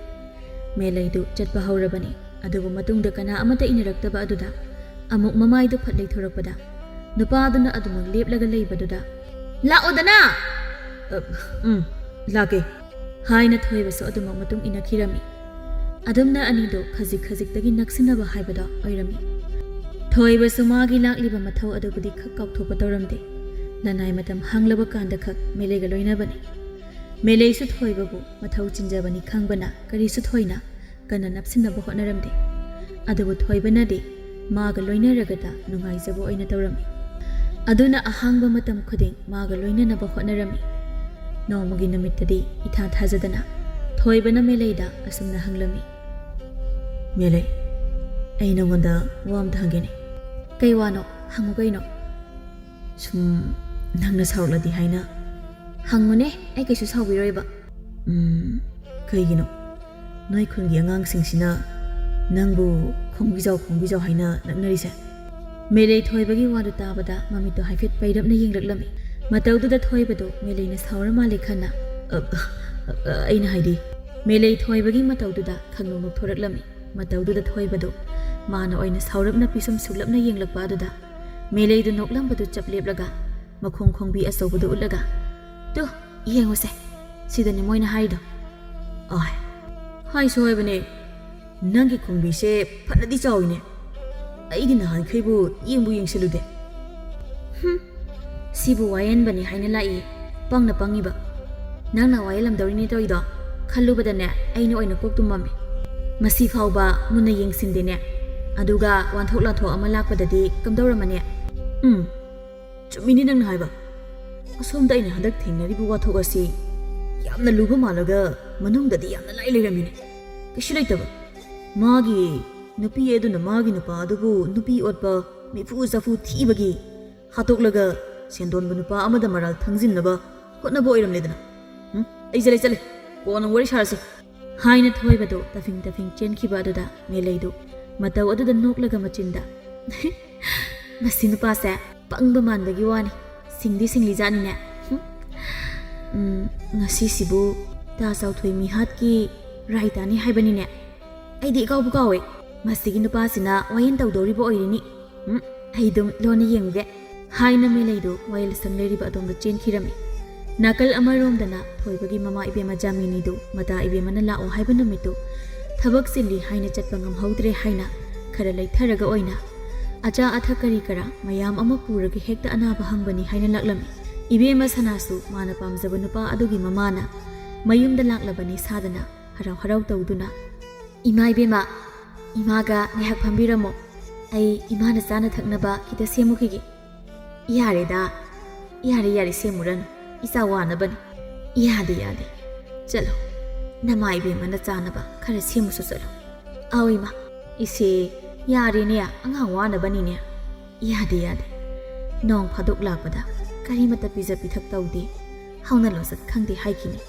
ꯃꯦꯂꯩꯗꯨ ꯆꯠꯄ ꯍꯧꯔꯕꯅꯤ꯫ ꯑꯗꯨꯕꯨ ꯃꯇꯨꯡꯗ ꯀꯅꯥ ꯑꯃꯠꯇ ꯏꯟꯅꯔꯛꯇꯕ ꯑꯗꯨꯗ ꯑꯃꯨꯛ ꯃꯃꯥꯏꯗꯨ ꯐꯠ ꯂꯩꯊꯣꯔꯛꯄꯗ, ꯅꯨꯄꯥ ꯑꯗꯨꯅ ꯑꯗꯨꯃꯛ ꯂꯦꯞꯂꯒ ꯂꯩꯕꯗꯨꯗ, "ꯂꯥꯛꯑꯣꯗꯅ!" "ꯑ, ꯎꯝ, ꯂꯥꯛꯀꯦ," ꯍꯥꯏꯅ ꯊꯣꯏꯕꯁꯨ ꯑꯗꯨꯃꯛ ꯃꯇꯨꯡ ꯏꯟꯅꯈꯤꯔꯝꯃꯤ꯫ ꯑꯗꯨꯝꯅ ꯑꯅꯤꯗꯨ ꯈꯖꯤꯛ ꯈꯖꯤꯛꯇꯒꯤ ꯅꯛꯁꯤꯟꯅꯕ ꯍꯥꯏꯕꯗꯣ ꯑꯣꯏꯔꯝꯃꯤ꯫ ꯊꯣꯏꯕꯁꯨ ꯃꯥꯒꯤ ꯂꯥꯛꯂꯤꯕ ꯃꯊꯧ ꯑꯗꯨꯕꯨꯗꯤ ꯈꯛ ꯀꯥꯎꯊꯣꯛꯄ ꯇꯧꯔꯝꯗꯦ꯫ ꯂꯅꯥꯏ ꯃꯇꯝ ꯍꯥꯡꯂꯕ ꯀꯥꯟꯗ ꯈꯛ ꯃꯦꯂꯩꯒ ꯂꯣꯏꯅꯕꯅꯤ꯫ ꯃꯦꯂꯩꯁꯨ ꯊꯣꯏꯕꯕꯨ ꯃꯊꯧ ꯆꯤꯟꯖꯕꯅꯤ ꯈꯪꯕꯅ ꯀꯔꯤꯁꯨ ꯊꯣꯏꯅ ꯀꯟꯅ ꯅꯞꯁꯤꯟꯅꯕ ꯍꯣꯠꯅꯔꯝꯗꯦ꯫ ꯑꯗꯨꯕꯨ ꯊꯣꯏꯕꯅꯗꯤ ꯃꯥꯒ ꯂꯣꯏꯅꯔꯒꯗ ꯅꯨꯡꯉꯥꯏꯖꯕ ꯑꯣꯏꯅ ꯇꯧꯔꯝꯃꯤ꯫ ꯑꯗꯨꯅ ꯑꯍꯥꯡꯕ ꯃꯇꯝ ꯈꯨꯗꯤꯡ ꯃꯥꯒ ꯂꯣꯏꯅꯅꯕ ꯍꯣꯠꯅꯔꯝꯃꯤ꯫ ꯅꯣꯡꯃꯒꯤ ꯅꯨꯃꯤꯠꯇꯗꯤ ꯏꯊꯥ ꯊꯥꯖꯗꯅ ꯊꯣꯏꯕꯅ ꯃꯦꯂꯩꯗ ꯑꯁꯨꯝꯅ ꯍꯪꯂꯝꯃꯤ, "ꯃꯦꯂꯩ, ꯑꯩ ꯅꯉꯣꯟꯗ ꯋꯥ ꯑꯝꯇ ꯍꯪꯒꯦꯅꯦ꯫" "ꯀꯩ ꯋꯥꯅꯣ? ꯍꯪꯉꯨ ꯀꯩꯅꯣ꯫" "ꯁꯨꯝ ꯅꯪꯅ ꯁꯥꯎꯔꯛꯂꯗꯤ ꯍꯥꯏꯅ꯫" "ꯍꯪꯉꯨꯅꯦ, ꯑꯩ ꯀꯩꯁꯨ ꯁꯥꯎꯕꯤꯔꯣꯏꯕ꯫" "ꯎꯝ, ꯀꯩꯒꯤꯅꯣ ꯅꯣꯏ ꯈꯨꯟꯒꯤ ꯑꯉꯥꯡꯁꯤꯡꯁꯤꯅ ꯅꯪꯕꯨ ꯈꯣꯡꯕꯤꯖꯥꯎ ꯈꯣꯡꯕꯤꯖꯥꯎ ꯍꯥꯏꯅ ꯂꯛꯅꯔꯤꯁꯦ?" ꯃꯦꯂꯩ ꯊꯣꯏꯕꯒꯤ ꯋꯥꯗꯨ ꯇꯥꯕꯗ ꯃꯃꯤꯠꯇꯨ ꯍꯥꯏꯐꯦꯠ ꯄꯩꯔꯞꯅ ꯌꯦꯡꯂꯛꯂꯝꯃꯤ꯫ ꯃꯇꯧꯗꯨꯗ ꯊꯣꯏꯕꯗꯨ ꯃꯦꯂꯩꯅ ꯁꯥꯎꯔ ꯃꯥꯜꯂꯦ ꯈꯟꯅ, "ꯑ, ꯑ, ꯑ, ꯑꯩꯅ ꯍꯥꯏꯗꯤ꯫" ꯃꯦꯂꯩ ꯊꯣꯏꯕꯒꯤ ꯃꯇꯧꯗꯨꯗ ꯈꯪꯅꯣꯛ ꯅꯣꯛꯊꯣꯔꯛꯂꯝꯃꯤ꯫ ꯃꯇꯧꯗꯨꯗ ꯊꯣꯏꯕꯗꯨ ꯃꯥꯅ ꯑꯣꯏꯅ ꯁꯥꯎꯔꯞꯅ ꯄꯤꯁꯨꯝ ꯁꯨꯛꯂꯞꯅ ꯌꯦꯡꯂꯛꯄ ꯑꯗꯨꯗ ꯃꯦꯂꯩꯗꯨ ꯅꯣꯛꯂꯝꯕꯗꯨ ꯆꯞ ꯂꯦꯞꯂꯒ ꯃꯈꯣꯡ ꯈꯣꯡꯕꯤ ꯑꯆꯧꯕꯗꯨ ꯎꯠꯂꯒ, "ꯇꯨ, ꯌꯦꯡꯉꯨꯁꯦ, ꯁꯤꯗꯅꯤ ꯃꯣꯏꯅ ꯍꯥꯏꯔꯤꯗꯣ꯫" "ꯑꯣꯏ, ꯍꯥꯏꯁꯨ ꯍꯥꯏꯕꯅꯦ, ꯅꯪꯒꯤ ꯈꯣꯡꯕꯤꯁꯦ ꯐꯅꯗꯤ ꯆꯥꯎꯏꯅꯦ꯫ ꯑꯩꯗꯤ ꯅꯍꯥꯟꯈꯩꯕꯨ ꯌꯦꯡꯕꯨ ꯌꯦꯡꯁꯤꯜꯂꯨꯗꯦ꯫" "ꯍꯨꯝ, ꯁꯤꯕꯨ ꯋꯥꯌꯦꯟꯕꯅꯤ ꯍꯥꯏꯅ ꯂꯥꯛꯏ, ꯄꯪꯅ ꯄꯪꯉꯤꯕ꯫ ꯅꯪꯅ ꯋꯥꯌꯦꯜꯂꯝꯗꯧꯔꯤꯅꯦ ꯇꯧꯔꯤꯗꯣ ꯈꯜꯂꯨꯕꯗꯅꯦ ꯑꯩꯅ ꯑꯣꯏꯅ ꯀꯣꯛ ꯇꯨꯝꯃꯝꯃꯦ꯫ ꯃꯁꯤ ꯐꯥꯎꯕ ꯃꯨꯟꯅ ꯌꯦꯡꯁꯤꯟꯗꯦꯅꯦ꯫ ꯑꯗꯨꯒ ꯋꯥꯟꯊꯣꯛ ꯂꯥꯟꯊꯣꯛ ꯑꯃ ꯂꯥꯛꯄꯗꯗꯤ ꯀꯝꯗꯧꯔꯝꯃꯅꯤ?" "ꯎꯝ, ꯆꯨꯝꯃꯤꯅꯤ ꯅꯪꯅ ꯍꯥꯏꯕ꯫ ꯑꯁꯣꯝꯗ ꯑꯩꯅ ꯍꯟꯗꯛ ꯊꯦꯡꯅꯔꯤꯕ ꯋꯥꯊꯣꯛ ꯑꯁꯤ ꯌꯥꯝꯅ ꯂꯨꯕ ꯃꯥꯜꯂꯒ ꯃꯅꯨꯡꯗꯗꯤ ꯌꯥꯝꯅ ꯂꯥꯏ ꯂꯩꯔꯝꯃꯤꯅꯦ꯫ ꯀꯩꯁꯨ ꯂꯩꯇꯕ꯫ ꯃꯥꯒꯤ ꯅꯨꯄꯤ ꯑꯗꯨꯅ ꯃꯥꯒꯤ ꯅꯨꯄꯥ ꯑꯗꯨꯕꯨ ꯅꯨꯄꯤ ꯑꯣꯠꯄ, ꯃꯤꯐꯨ ꯆꯥꯐꯨ ꯊꯤꯕꯒꯤ ꯍꯥꯠꯇꯣꯛꯂꯒ ꯁꯦꯟꯗꯣꯟꯕ ꯅꯨꯄꯥ ꯑꯃꯗ ꯃꯔꯥꯜ ꯊꯪꯖꯤꯟꯅꯕ ꯍꯣꯠꯅꯕ ꯑꯣꯏꯔꯝꯂꯦꯗꯅ꯫ ꯎꯝ, ꯑꯩ ꯆꯠꯂꯦ, ꯆꯠꯂꯦ꯫ ꯀꯣꯟꯅ ꯋꯥꯔꯤ ꯁꯥꯔꯁꯤ," ꯍꯥꯏꯅ ꯊꯣꯏꯕꯗꯨ ꯇꯐꯤꯡ ꯇꯐꯤꯡ ꯆꯦꯟꯈꯤꯕ ꯑꯗꯨꯗ ꯃꯦꯂꯩꯗꯨ ꯃꯇꯧ ꯑꯗꯨꯗ ꯅꯣꯛꯂꯒ ꯃꯆꯤꯟꯗ, "ꯃꯁꯤ ꯅꯨꯄꯥꯁꯦ ꯄꯪꯕ ꯃꯥꯟꯕꯒꯤ ꯋꯥꯅꯤ, ꯁꯤꯡꯗꯤ ꯁꯤꯡꯂꯤꯖꯥꯠꯅꯤꯅꯦ꯫ ꯍꯨꯝ꯫ ꯎꯝ, ꯉꯁꯤꯁꯤꯕꯨ ꯇꯥ ꯆꯥꯎꯊꯣꯏ ꯃꯤꯍꯥꯠꯀꯤ ꯔꯥꯏꯇꯥꯅꯤ ꯍꯥꯏꯕꯅꯤꯅꯦ꯫ ꯑꯩꯗꯤ ꯏꯀꯥꯎꯕꯨ ꯀꯥꯎꯋꯦ꯫ ꯃꯁꯤꯒꯤ ꯅꯨꯄꯥꯁꯤꯅ ꯋꯥꯌꯦꯜ ꯇꯧꯗꯧꯔꯤꯕ ꯑꯣꯏꯔꯤꯅꯤ꯫ ꯎꯝ, ꯑꯩ ꯑꯗꯨꯝ ꯂꯣꯟꯅ ꯌꯦꯡꯉꯨꯒꯦ," ꯍꯥꯏꯅ ꯃꯦꯂꯩꯗꯨ ꯋꯥꯌꯦꯜ ꯁꯪ ꯂꯩꯔꯤꯕ ꯑꯗꯣꯝꯗ ꯆꯦꯟꯈꯤꯔꯝꯃꯤ꯫ ꯅꯥꯀꯜ ꯑꯃꯔꯣꯝꯗꯅ ꯊꯣꯏꯕꯒꯤ ꯃꯃꯥ ꯏꯕꯦꯝꯃ ꯖꯥꯃꯤꯅꯤꯗꯨ ꯃꯇꯥ ꯏꯕꯦꯝꯃꯅ ꯂꯥꯛꯑꯣ ꯍꯥꯏꯕ ꯅꯨꯃꯤꯠꯇꯨ ꯊꯕꯛ ꯆꯤꯜꯂꯤ ꯍꯥꯏꯅ ꯆꯠꯄ ꯉꯝꯍꯧꯗ꯭ꯔꯦ ꯍꯥꯏꯅ ꯈꯔ ꯂꯩꯊꯔꯒ ꯑꯣꯏꯅ ꯑꯆꯥ ꯑꯊꯛ ꯀꯔꯤ ꯀꯔꯥ ꯃꯌꯥꯝ ꯑꯃ ꯄꯨꯔꯒ ꯍꯦꯛꯇ ꯑꯅꯥꯕ ꯍꯪꯕꯅꯤ ꯍꯥꯏꯅ ꯂꯥꯛꯂꯝꯃꯤ꯫ ꯏꯕꯦꯝꯃ ꯁꯅꯥꯁꯨ ꯃꯥꯅ ꯄꯥꯝꯖꯕ ꯅꯨꯄꯥ ꯑꯗꯨꯒꯤ ꯃꯃꯥꯅ ꯃꯌꯨꯝꯗ ꯂꯥꯛꯂꯕꯅꯤ ꯁꯥꯗꯅ ꯍꯔꯥꯎ ꯍꯔꯥꯎ ꯇꯧꯗꯨꯅ, "ꯏꯃꯥ ꯏꯕꯦꯝꯃ, ꯏꯃꯥꯒ ꯉꯥꯏꯍꯥꯛ ꯐꯝꯕꯤꯔꯝꯃꯣ, ꯑꯩ ꯏꯃꯥꯅ ꯆꯥꯅ ꯊꯛꯅꯕ ꯈꯤꯇ ꯁꯦꯝꯃꯨꯈꯤꯒꯦ꯫" "ꯌꯥꯔꯦꯗ, ꯌꯥꯔꯦ ꯌꯥꯔꯦ, ꯁꯦꯝꯃꯨꯔꯅꯨ, ꯏꯆꯥ ꯋꯥꯅꯕꯅꯤ꯫" "ꯌꯥꯗꯦ ꯌꯥꯗꯦ, ꯆꯠꯂꯣ, ꯅꯃꯥ ꯏꯕꯦꯝꯃꯅ ꯆꯥꯅꯕ ꯈꯔ ꯁꯦꯝꯃꯨꯁꯨ ꯆꯠꯂꯣ꯫" "ꯑꯧ ꯏꯃꯥ꯫" "ꯏꯁꯦ, ꯌꯥꯔꯦꯅꯦ, ꯑꯉꯥꯡ ꯋꯥꯅꯕꯅꯤꯅꯦ꯫" "ꯌꯥꯗꯦ ꯌꯥꯗꯦ, ꯅꯣꯡ ꯐꯥꯗꯣꯛ ꯂꯥꯛꯄꯗ ꯀꯔꯤꯃꯠꯇ ꯄꯤꯖ ꯄꯤꯊꯛ ꯇꯧꯗꯦ, ꯍꯧꯅ ꯂꯣꯟꯆꯠ ꯈꯪꯗꯦ ꯍꯥꯏꯈꯤꯅꯤ꯫"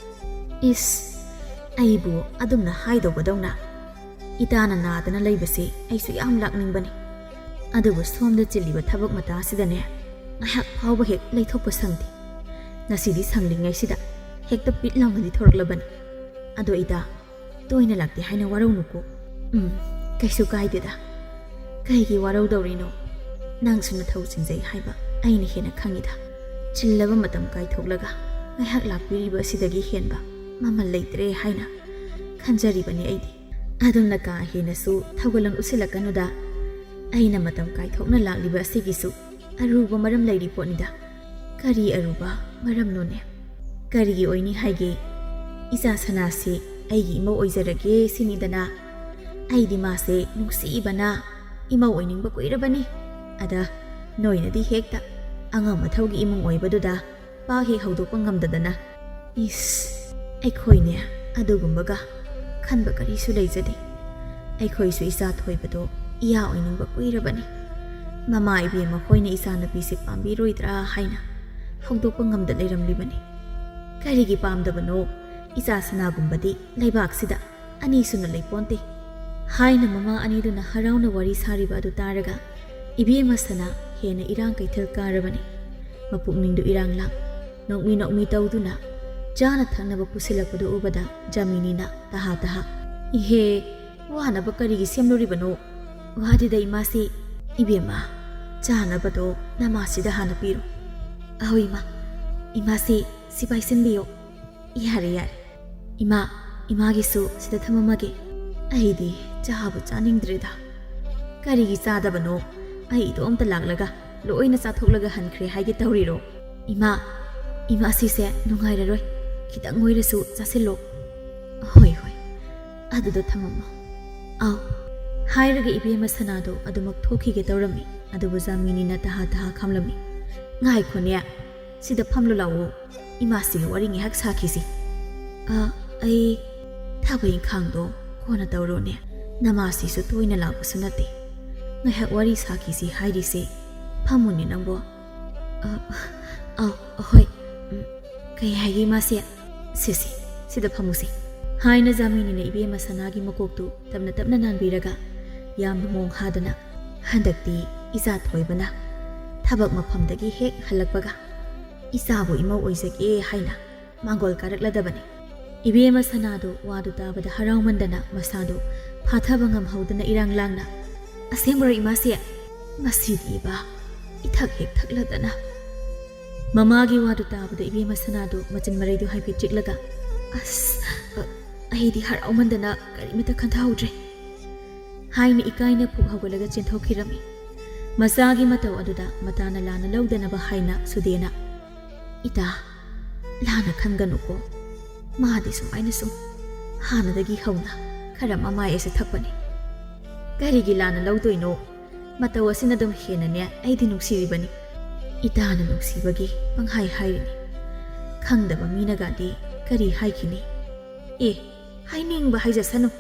"ꯏꯁ, ꯑꯩꯕꯨ ꯑꯗꯨꯝꯅ ꯍꯥꯏꯗꯧꯕꯗꯧꯅ꯫ ꯏꯇꯥꯅ ꯅꯥꯗꯅ ꯂꯩꯕꯁꯦ ꯑꯩꯁꯨ ꯌꯥꯝ ꯂꯥꯛꯅꯤꯡꯕꯅꯤ꯫ ꯑꯗꯨꯕꯨ ꯁꯣꯝꯗ ꯆꯤꯜꯂꯤꯕ ꯊꯕꯛ ꯃꯇꯥꯁꯤꯗꯅꯦ, ꯉꯥꯏꯍꯥꯛ ꯐꯥꯎꯕ ꯍꯦꯛ ꯂꯩꯊꯣꯛꯄ ꯁꯪꯗꯦ꯫ ꯉꯁꯤꯗꯤ ꯁꯪꯂꯤꯉꯩꯁꯤꯗ ꯍꯦꯛꯇ ꯄꯤꯠ ꯂꯥꯎꯅꯗꯤ ꯊꯣꯔꯛꯂꯕꯅꯤ꯫ ꯑꯗꯣ ꯏꯇꯥ, ꯇꯣꯏꯅ ꯂꯥꯛꯇꯦ ꯍꯥꯏꯅ ꯋꯥꯔꯧꯅꯨꯀꯣ꯫" "ꯎꯝ, ꯀꯩꯁꯨ ꯀꯥꯏꯗꯦꯗ꯫ ꯀꯩꯒꯤ ꯋꯥꯔꯧꯗꯧꯔꯤꯅꯣ? ꯅꯪꯁꯨ ꯅꯊꯧ ꯆꯤꯟꯖꯩ ꯍꯥꯏꯕ ꯑꯩꯅ ꯍꯦꯟꯅ ꯈꯪꯉꯤꯗ꯫ ꯆꯤꯜꯂꯕ ꯃꯇꯝ ꯀꯥꯏꯊꯣꯛꯂꯒ ꯉꯥꯏꯍꯥꯛ ꯂꯥꯛꯄꯤꯔꯤꯕ ꯑꯁꯤꯗꯒꯤ ꯍꯦꯟꯕ ꯃꯃꯜ ꯂꯩꯇ꯭ꯔꯦ ꯍꯥꯏꯅ ꯈꯟꯖꯔꯤꯕꯅꯤ ꯑꯩꯗꯤ꯫ ꯑꯗꯨꯝꯅ ꯀꯥ ꯍꯦꯟꯅꯁꯨ ꯊꯧꯒꯜꯂꯣꯟ ꯎꯠꯁꯤꯜꯂꯛꯀꯅꯨꯗ꯫ ꯑꯩꯅ ꯃꯇꯝ ꯀꯥꯏꯊꯣꯛꯅ ꯂꯥꯛꯂꯤꯕ ꯑꯁꯤꯒꯤꯁꯨ ꯑꯔꯨꯕ ꯃꯔꯝ ꯂꯩꯔꯤ ꯄꯣꯠꯅꯤꯗ꯫" "ꯀꯔꯤ ꯑꯔꯨꯕ ꯃꯔꯝꯅꯣꯅꯦ?" "ꯀꯔꯤꯒꯤ ꯑꯣꯏꯅꯤ ꯍꯥꯏꯒꯦ? ꯏꯆꯥ ꯁꯅꯥꯁꯦ ꯑꯩꯒꯤ ꯏꯃꯧ ꯑꯣꯏꯖꯔꯒꯦ ꯁꯤꯅꯤꯗꯅ꯫ ꯑꯩꯗꯤ ꯃꯥꯁꯦ ꯅꯨꯡꯁꯤꯕꯅ ꯏꯃꯧ ꯑꯣꯏꯅꯤꯡꯕ ꯀꯨꯏꯔꯕꯅꯤ꯫ ꯑꯗ ꯅꯣꯏꯅꯗꯤ ꯍꯦꯛꯇ ꯑꯉꯝ ꯑꯊꯧꯒꯤ ꯏꯃꯨꯡ ꯑꯣꯏꯕꯗꯨꯗ ꯄꯥꯛ ꯍꯦꯛ ꯍꯧꯗꯣꯛꯄ ꯉꯝꯗꯗꯅ꯫" "ꯏꯁ, ꯑꯩꯈꯣꯏꯅꯦ ꯑꯗꯨꯒꯨꯝꯕꯒ ꯈꯟꯕ ꯀꯔꯤꯁꯨ ꯂꯩꯖꯗꯦ꯫ ꯑꯩꯈꯣꯏꯁꯨ ꯏꯆꯥ ꯊꯣꯏꯕꯗꯣ ꯏꯌꯥ ꯑꯣꯏꯅꯤꯡꯕ ꯀꯨꯏꯔꯕꯅꯤ꯫ ꯃꯃꯥ ꯏꯕꯦꯝꯃ ꯈꯣꯏꯅ ꯏꯆꯥꯅꯨꯄꯤꯁꯦ ꯄꯥꯝꯕꯤꯔꯣꯏꯗ꯭ꯔꯥ ꯍꯥꯏꯅ ꯍꯧꯗꯣꯛꯄ ꯉꯝꯗ ꯂꯩꯔꯝꯂꯤꯕꯅꯤ꯫ ꯀꯔꯤꯒꯤ ꯄꯥꯝꯗꯕꯅꯣ? ꯏꯆꯥ ꯁꯅꯥꯒꯨꯝꯕꯗꯤ ꯂꯩꯕꯥꯛꯁꯤꯗ ꯑꯅꯤ ꯁꯨꯅ ꯂꯩꯄꯣꯟꯇꯦ" ꯍꯥꯏꯅ ꯃꯃꯥ ꯑꯅꯤꯗꯨꯅ ꯍꯔꯥꯎꯅ ꯋꯥꯔꯤ ꯁꯥꯔꯤꯕ ꯑꯗꯨ ꯇꯥꯔꯒ ꯏꯕꯦꯝꯃ ꯁꯅꯥ ꯍꯦꯟꯅ ꯏꯔꯥꯡ ꯀꯩꯊꯦꯜ ꯀꯥꯔꯕꯅꯤ꯫ ꯃꯄꯨꯛꯅꯤꯡꯗꯨ ꯏꯔꯥꯡ ꯂꯥꯡ, ꯅꯣꯛꯃꯤ ꯅꯣꯛꯃꯤ ꯇꯧꯗꯨꯅ ꯆꯥꯅ ꯊꯛꯅꯕ ꯄꯨꯁꯤꯜꯂꯛꯄꯗꯨ ꯎꯕꯗ ꯖꯥꯃꯤꯅꯤꯅ ꯇꯍꯥ ꯇꯍꯥ, "ꯏꯍꯦ, ꯋꯥꯅꯕ ꯀꯔꯤꯒꯤ ꯁꯦꯝꯂꯨꯔꯤꯕꯅꯣ? ꯋꯥꯗꯦꯗ ꯏꯃꯥꯁꯤ꯫ ꯏꯕꯦꯝꯃ, ꯆꯥꯅꯕꯗꯣ ꯅꯃꯥꯁꯤꯗ ꯍꯥꯟꯅ ꯄꯤꯔꯣ꯫ ꯑꯍꯣꯏ ꯏꯃꯥ, ꯏꯃꯥꯁꯤ ꯁꯤ ꯄꯥꯏꯁꯤꯟꯕꯤꯌꯣ꯫ ꯌꯥꯔꯦ ꯌꯥꯔꯦ꯫ ꯏꯃꯥ, ꯏꯃꯥꯒꯤꯁꯨ ꯁꯤꯗ ꯊꯝꯃꯝꯃꯒꯦ꯫ ꯑꯩꯗꯤ ꯆꯥꯕꯨ ꯆꯥꯅꯤꯡꯗ꯭ꯔꯦꯗ꯫ ꯀꯔꯤꯒꯤ ꯆꯥꯗꯕꯅꯣ? ꯑꯩ ꯏꯇꯣꯝꯇ ꯂꯥꯛꯂꯒ ꯂꯣꯏꯅ ꯆꯥꯊꯣꯛꯂꯒ ꯍꯟꯈ꯭ꯔꯦ ꯍꯥꯏꯒꯦ ꯇꯧꯔꯤꯔꯣ? ꯏꯃꯥ, ꯏꯃꯥ ꯁꯤꯁꯦ ꯅꯨꯡꯉꯥꯏꯔꯔꯣꯏ꯫ ꯈꯤꯇꯪ ꯑꯣꯏꯔꯁꯨ ꯆꯥꯁꯤꯜꯂꯣ꯫ ꯍꯣꯏ ꯍꯣꯏ, ꯑꯗꯨꯗ ꯊꯝꯃꯝꯃꯣ꯫ ꯑꯥꯎ꯫ ꯍꯥꯏꯔꯒ ꯏꯕꯦꯝꯃ ꯁꯅꯥꯗꯣ ꯑꯗꯨꯃꯛ ꯊꯣꯛꯈꯤꯒꯦ ꯇꯧꯔꯝꯃꯤ꯫ ꯑꯗꯨꯕꯨ ꯖꯥꯃꯤꯅꯤꯅ ꯇꯍꯥ ꯇꯍꯥ ꯈꯥꯝꯂꯝꯃꯤ꯫ ꯉꯥꯏꯈꯣꯅꯦ, ꯁꯤꯗ ꯐꯝꯂꯨ ꯂꯥꯛꯑꯣ꯫ ꯏꯃꯥꯁꯤꯒ ꯋꯥꯔꯤ ꯉꯥꯏꯍꯥꯛ ꯁꯥꯈꯤꯁꯤ꯫ ꯑ, ꯑꯩ ꯊꯕꯛ ꯏꯪꯈꯥꯡꯗꯣ ꯀꯣꯟꯅ ꯇꯧꯔꯣꯅꯦ꯫ ꯅꯃꯥꯁꯤꯁꯨ ꯇꯣꯏꯅ ꯂꯥꯛꯄꯁꯨ ꯅꯠꯇꯦ꯫ ꯉꯥꯏꯍꯥꯛ ꯋꯥꯔꯤ ꯁꯥꯈꯤꯁꯤ ꯍꯥꯏꯔꯤꯁꯦ ꯐꯝꯃꯨꯅꯦ ꯅꯪꯕꯣ꯫ ꯑ, ꯑꯥꯎ, ꯍꯣꯏ꯫ ꯎꯝ, ꯀꯩ ꯍꯥꯏꯒꯦ ꯏꯃꯥꯁꯦ? ꯁꯦ, ꯁꯦ, ꯁꯤꯗ ꯐꯝꯃꯨꯁꯦ꯫ ꯍꯥꯏꯅ ꯖꯥꯃꯤꯅꯤꯅ ꯏꯕꯦꯝꯃ ꯁꯅꯥꯒꯤ ꯃꯀꯣꯛꯇꯨ ꯇꯞꯅ ꯇꯞꯅ ꯅꯥꯟꯕꯤꯔꯒ ꯌꯥꯝꯅ ꯃꯣꯡ ꯍꯥꯗꯅ, ꯍꯟꯗꯛꯇꯤ ꯏꯆꯥ ꯊꯣꯏꯕꯅ ꯊꯕꯛ ꯃꯐꯝꯗꯒꯤ ꯍꯦꯛ ꯍꯜꯂꯛꯄꯒ ꯏꯆꯥꯕꯨ ꯏꯃꯧ ꯑꯣꯏꯖꯒꯦ ꯍꯥꯏꯅ ꯃꯥꯡꯒꯣꯜ ꯀꯥꯔꯛꯂꯗꯕꯅꯤ꯫ ꯏꯕꯦꯝꯃ ꯁꯅꯥꯗꯨ ꯋꯥꯗꯨ ꯇꯥꯕꯗ ꯍꯔꯥꯎꯃꯟꯗꯅ ꯃꯁꯥꯗꯨ ꯐꯥꯊꯕ ꯉꯝꯍꯧꯗꯅ ꯏꯔꯥꯡ ꯂꯥꯡꯅ, "ꯑꯁꯦꯡꯕꯔꯣ ꯏꯃꯥꯁꯦ? ꯉꯁꯤꯗꯤꯕ ꯏꯊꯛ ꯍꯦꯛ ꯊꯛꯂꯗꯅ"꯫ ꯃꯃꯥꯒꯤ ꯋꯥꯗꯨ ꯇꯥꯕꯗ ꯏꯕꯦꯝꯃ ꯁꯅꯥꯗꯨ ꯃꯆꯤꯟ ꯃꯔꯩꯗꯨ ꯍꯥꯏꯐꯦꯠ ꯆꯤꯛꯂꯒ, "ꯑꯁ, ꯑ, ꯑꯩꯗꯤ ꯍꯔꯥꯎꯃꯟꯗꯅ ꯀꯔꯤꯃꯠꯇ ꯈꯟꯊꯍꯧꯗ꯭ꯔꯦ" ꯍꯥꯏꯅ ꯏꯀꯥꯏꯅ ꯐꯨꯛ ꯍꯧꯒꯠꯂꯒ ꯆꯦꯟꯊꯣꯛꯈꯤꯔꯝꯃꯤ꯫ ꯃꯆꯥꯒꯤ ꯃꯇꯧ ꯑꯗꯨꯗ ꯃꯇꯥꯅ ꯂꯥꯟꯅ ꯂꯧꯗꯅꯕ ꯍꯥꯏꯅ ꯁꯨꯗꯦꯅ, "ꯏꯇꯥ, ꯂꯥꯟꯅ ꯈꯟꯒꯅꯨꯀꯣ꯫ ꯃꯥꯗꯤ ꯁꯨꯃꯥꯏꯅ ꯁꯨꯝ ꯍꯥꯟꯅꯗꯒꯤ ꯍꯧꯅ ꯈꯔ ꯃꯃꯥꯏ ꯑꯁꯤ ꯊꯛꯄꯅꯤ꯫ ꯀꯔꯤꯒꯤ ꯂꯥꯟꯅ ꯂꯧꯗꯣꯏꯅꯣ? ꯃꯇꯧ ꯑꯁꯤꯅ ꯑꯗꯨꯝ ꯍꯦꯟꯅꯅꯦ ꯑꯩꯗꯤ ꯅꯨꯡꯁꯤꯔꯤꯕꯅꯤ꯫ ꯏꯇꯥꯅ ꯅꯨꯡꯁꯤꯕꯒꯤ ꯄꯪꯍꯥꯏ ꯍꯥꯏꯔꯤꯅꯤ꯫ ꯈꯪꯗꯕ ꯃꯤꯅꯒꯗꯤ ꯀꯔꯤ ꯍꯥꯏꯈꯤꯅꯤ? ꯑꯦ, ꯍꯥꯏꯅꯤꯡꯕ ꯍꯥꯏꯖꯁꯅꯨ꯫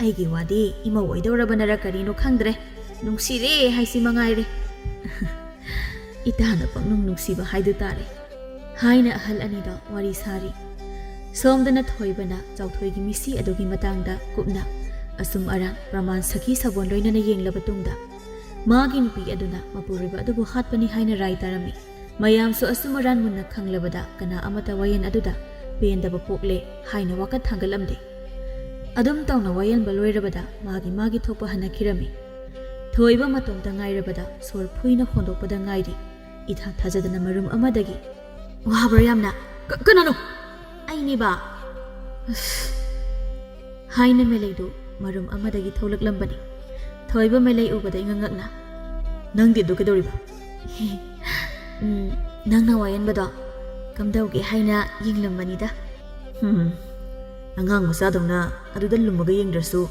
ꯑꯩꯒꯤ ꯋꯥꯗꯤ ꯏꯃꯧ ꯑꯣꯏꯗꯧꯔꯕꯅꯔ ꯀꯔꯤꯅꯣ ꯈꯪꯗ꯭ꯔꯦ꯫ ꯅꯨꯡꯁꯤꯔꯦ ꯍꯥꯏꯁꯤ ꯃꯉꯥꯏꯔꯦ꯫ ꯏꯇꯥꯅ ꯄꯪꯅꯨꯡ ꯅꯨꯡꯁꯤꯕ ꯍꯥꯏꯗꯨ ꯇꯥꯔꯦ" ꯍꯥꯏꯅ ꯑꯍꯜ ꯑꯅꯤꯗ ꯋꯥꯔꯤ ꯁꯥꯔꯤ꯫ ꯁꯣꯝꯗꯅ ꯊꯣꯏꯕꯅ ꯆꯥꯎꯊꯣꯏꯒꯤ ꯃꯤꯁꯤ ꯑꯗꯨꯒꯤ ꯃꯇꯥꯡꯗ ꯀꯨꯞꯅ ꯑꯆꯨꯝ ꯑꯔꯥꯟ ꯄ꯭ꯔꯃꯥꯟ ꯁꯈꯤ ꯁꯥꯕꯣꯟ ꯂꯣꯏꯅꯅ ꯌꯦꯡꯂꯕ ꯇꯨꯡꯗ, ꯃꯥꯒꯤ ꯅꯨꯄꯤ ꯑꯗꯨꯅ ꯃꯄꯨꯔꯣꯏꯕ ꯑꯗꯨꯕꯨ ꯍꯥꯠꯄꯅꯤ ꯍꯥꯏꯅ ꯔꯥꯏ ꯇꯥꯔꯝꯃꯤ꯫ ꯃꯌꯥꯝꯁꯨ ꯑꯆꯨꯝ ꯑꯔꯥꯟ ꯃꯨꯟꯅ ꯈꯪꯂꯕꯗ ꯀꯅꯥ ꯑꯃꯠꯇ ꯋꯥꯌꯦꯜ ꯑꯗꯨꯗ ꯄꯦꯟꯗꯕ ꯄꯣꯛꯂꯦ ꯍꯥꯏꯅ ꯋꯥꯀꯠ ꯊꯥꯡꯒꯠꯂꯝꯗꯦ꯫ ꯑꯗꯨꯝ ꯇꯧꯅ ꯋꯥꯌꯦꯟꯕ ꯂꯣꯏꯔꯕꯗ ꯃꯥꯒꯤ ꯃꯥꯒꯤ ꯊꯣꯛꯄ ꯍꯟꯅꯈꯤꯔꯝꯃꯤ꯫ ꯊꯣꯏꯕ ꯃꯇꯣꯝꯇ ꯉꯥꯏꯔꯕꯗ ꯁꯣꯔ ꯐꯨꯏꯅ ꯍꯣꯟꯗꯣꯛꯄꯗ ꯉꯥꯏꯔꯤ꯫ ꯏꯊꯥ ꯊꯥꯖꯗꯅ ꯃꯔꯨꯝ ꯑꯃꯗꯒꯤ, "ꯋꯥꯕ꯭ꯔꯥ ꯌꯥꯝꯅ?" "ꯀ-, ꯀꯅꯥꯅꯣ?" "ꯑꯩꯅꯦꯕ!" ꯍꯥꯏꯅ ꯃꯦꯂꯩꯗꯨ ꯃꯔꯨꯝ ꯑꯃꯗꯒꯤ ꯊꯣꯛꯂꯛꯂꯝꯕꯅꯤ꯫ ꯊꯣꯏꯕ ꯃꯦꯂꯩ ꯎꯕꯗ ꯏꯉꯛꯉꯛꯅ, "ꯅꯪꯗꯤ ꯑꯗꯨ ꯀꯩꯗꯧꯔꯤꯕ?" "ꯎꯝ, ꯅꯪꯅ ꯋꯥꯌꯦꯟꯕꯗꯣ ꯀꯝꯗꯧꯒꯦ ꯍꯥꯏꯅ ꯌꯦꯡꯂꯝꯕꯅꯤꯗ꯫" "ꯍꯨꯝ, ꯑꯉꯥꯡ ꯃꯆꯥꯗꯧꯅ ꯑꯗꯨꯗ ꯂꯨꯝꯃꯒ ꯌꯦꯡꯗ꯭ꯔꯁꯨ,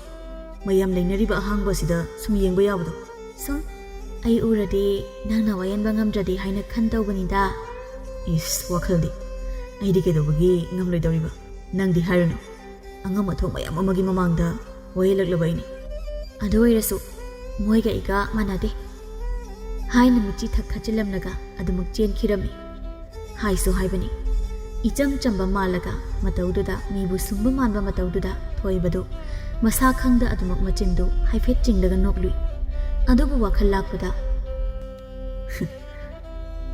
ꯃꯌꯥꯝ ꯂꯩꯅꯔꯤꯕ ꯑꯍꯥꯡꯕ ꯑꯁꯤꯗ ꯁꯨꯝ ꯌꯦꯡꯕ ꯌꯥꯕꯗꯣ꯫" "ꯁꯨꯝ ꯑꯩ ꯎꯔꯗꯤ ꯅꯪꯅ ꯋꯥꯌꯦꯟꯕ ꯉꯝꯗ꯭ꯔꯗꯤ ꯍꯥꯏꯅ ꯈꯟ ꯇꯧꯕꯅꯤꯗ꯫" "ꯏꯁ, ꯋꯥꯈꯜꯗꯤ! ꯑꯩꯗꯤ ꯀꯩꯗꯧꯕꯒꯤ ꯉꯝꯂꯣꯏꯗꯧꯔꯤꯕ? ꯅꯪꯗꯤ ꯍꯥꯏꯔꯨꯅꯨ, ꯑꯉꯝ ꯑꯊꯧ ꯃꯌꯥꯝ ꯑꯃꯒꯤ ꯃꯃꯥꯡꯗ ꯋꯥꯌꯦꯜꯂꯛꯂꯕ ꯑꯩꯅꯤ꯫" "ꯑꯗꯨ ꯑꯣꯏꯔꯁꯨ ꯃꯣꯏꯒ ꯑꯩꯒ ꯃꯥꯟꯅꯗꯦ" ꯍꯥꯏꯅ ꯃꯤꯠꯆꯤ ꯊꯛ ꯈꯠꯆꯤꯜꯂꯝꯂꯒ ꯑꯗꯨꯃꯛ ꯆꯦꯟꯈꯤꯔꯝꯃꯤ꯫ ꯍꯥꯏꯁꯨ ꯍꯥꯏꯕꯅꯤ, ꯏꯆꯝ ꯆꯝꯕ ꯃꯥꯜꯂꯒ ꯃꯇꯧꯗꯨꯗ, ꯃꯤꯕꯨ ꯁꯨꯝꯕ ꯃꯥꯟꯕ ꯃꯇꯧꯗꯨꯗ ꯊꯣꯏꯕꯗꯨ ꯃꯁꯥ ꯈꯪꯗ ꯑꯗꯨꯃꯛ ꯃꯆꯤꯟꯗꯨ ꯍꯥꯏꯐꯦꯠ ꯆꯤꯡꯂꯒ ꯅꯣꯛꯂꯨꯏ꯫ ꯑꯗꯨꯕꯨ ꯋꯥꯈꯜ ꯂꯥꯛꯄꯗ,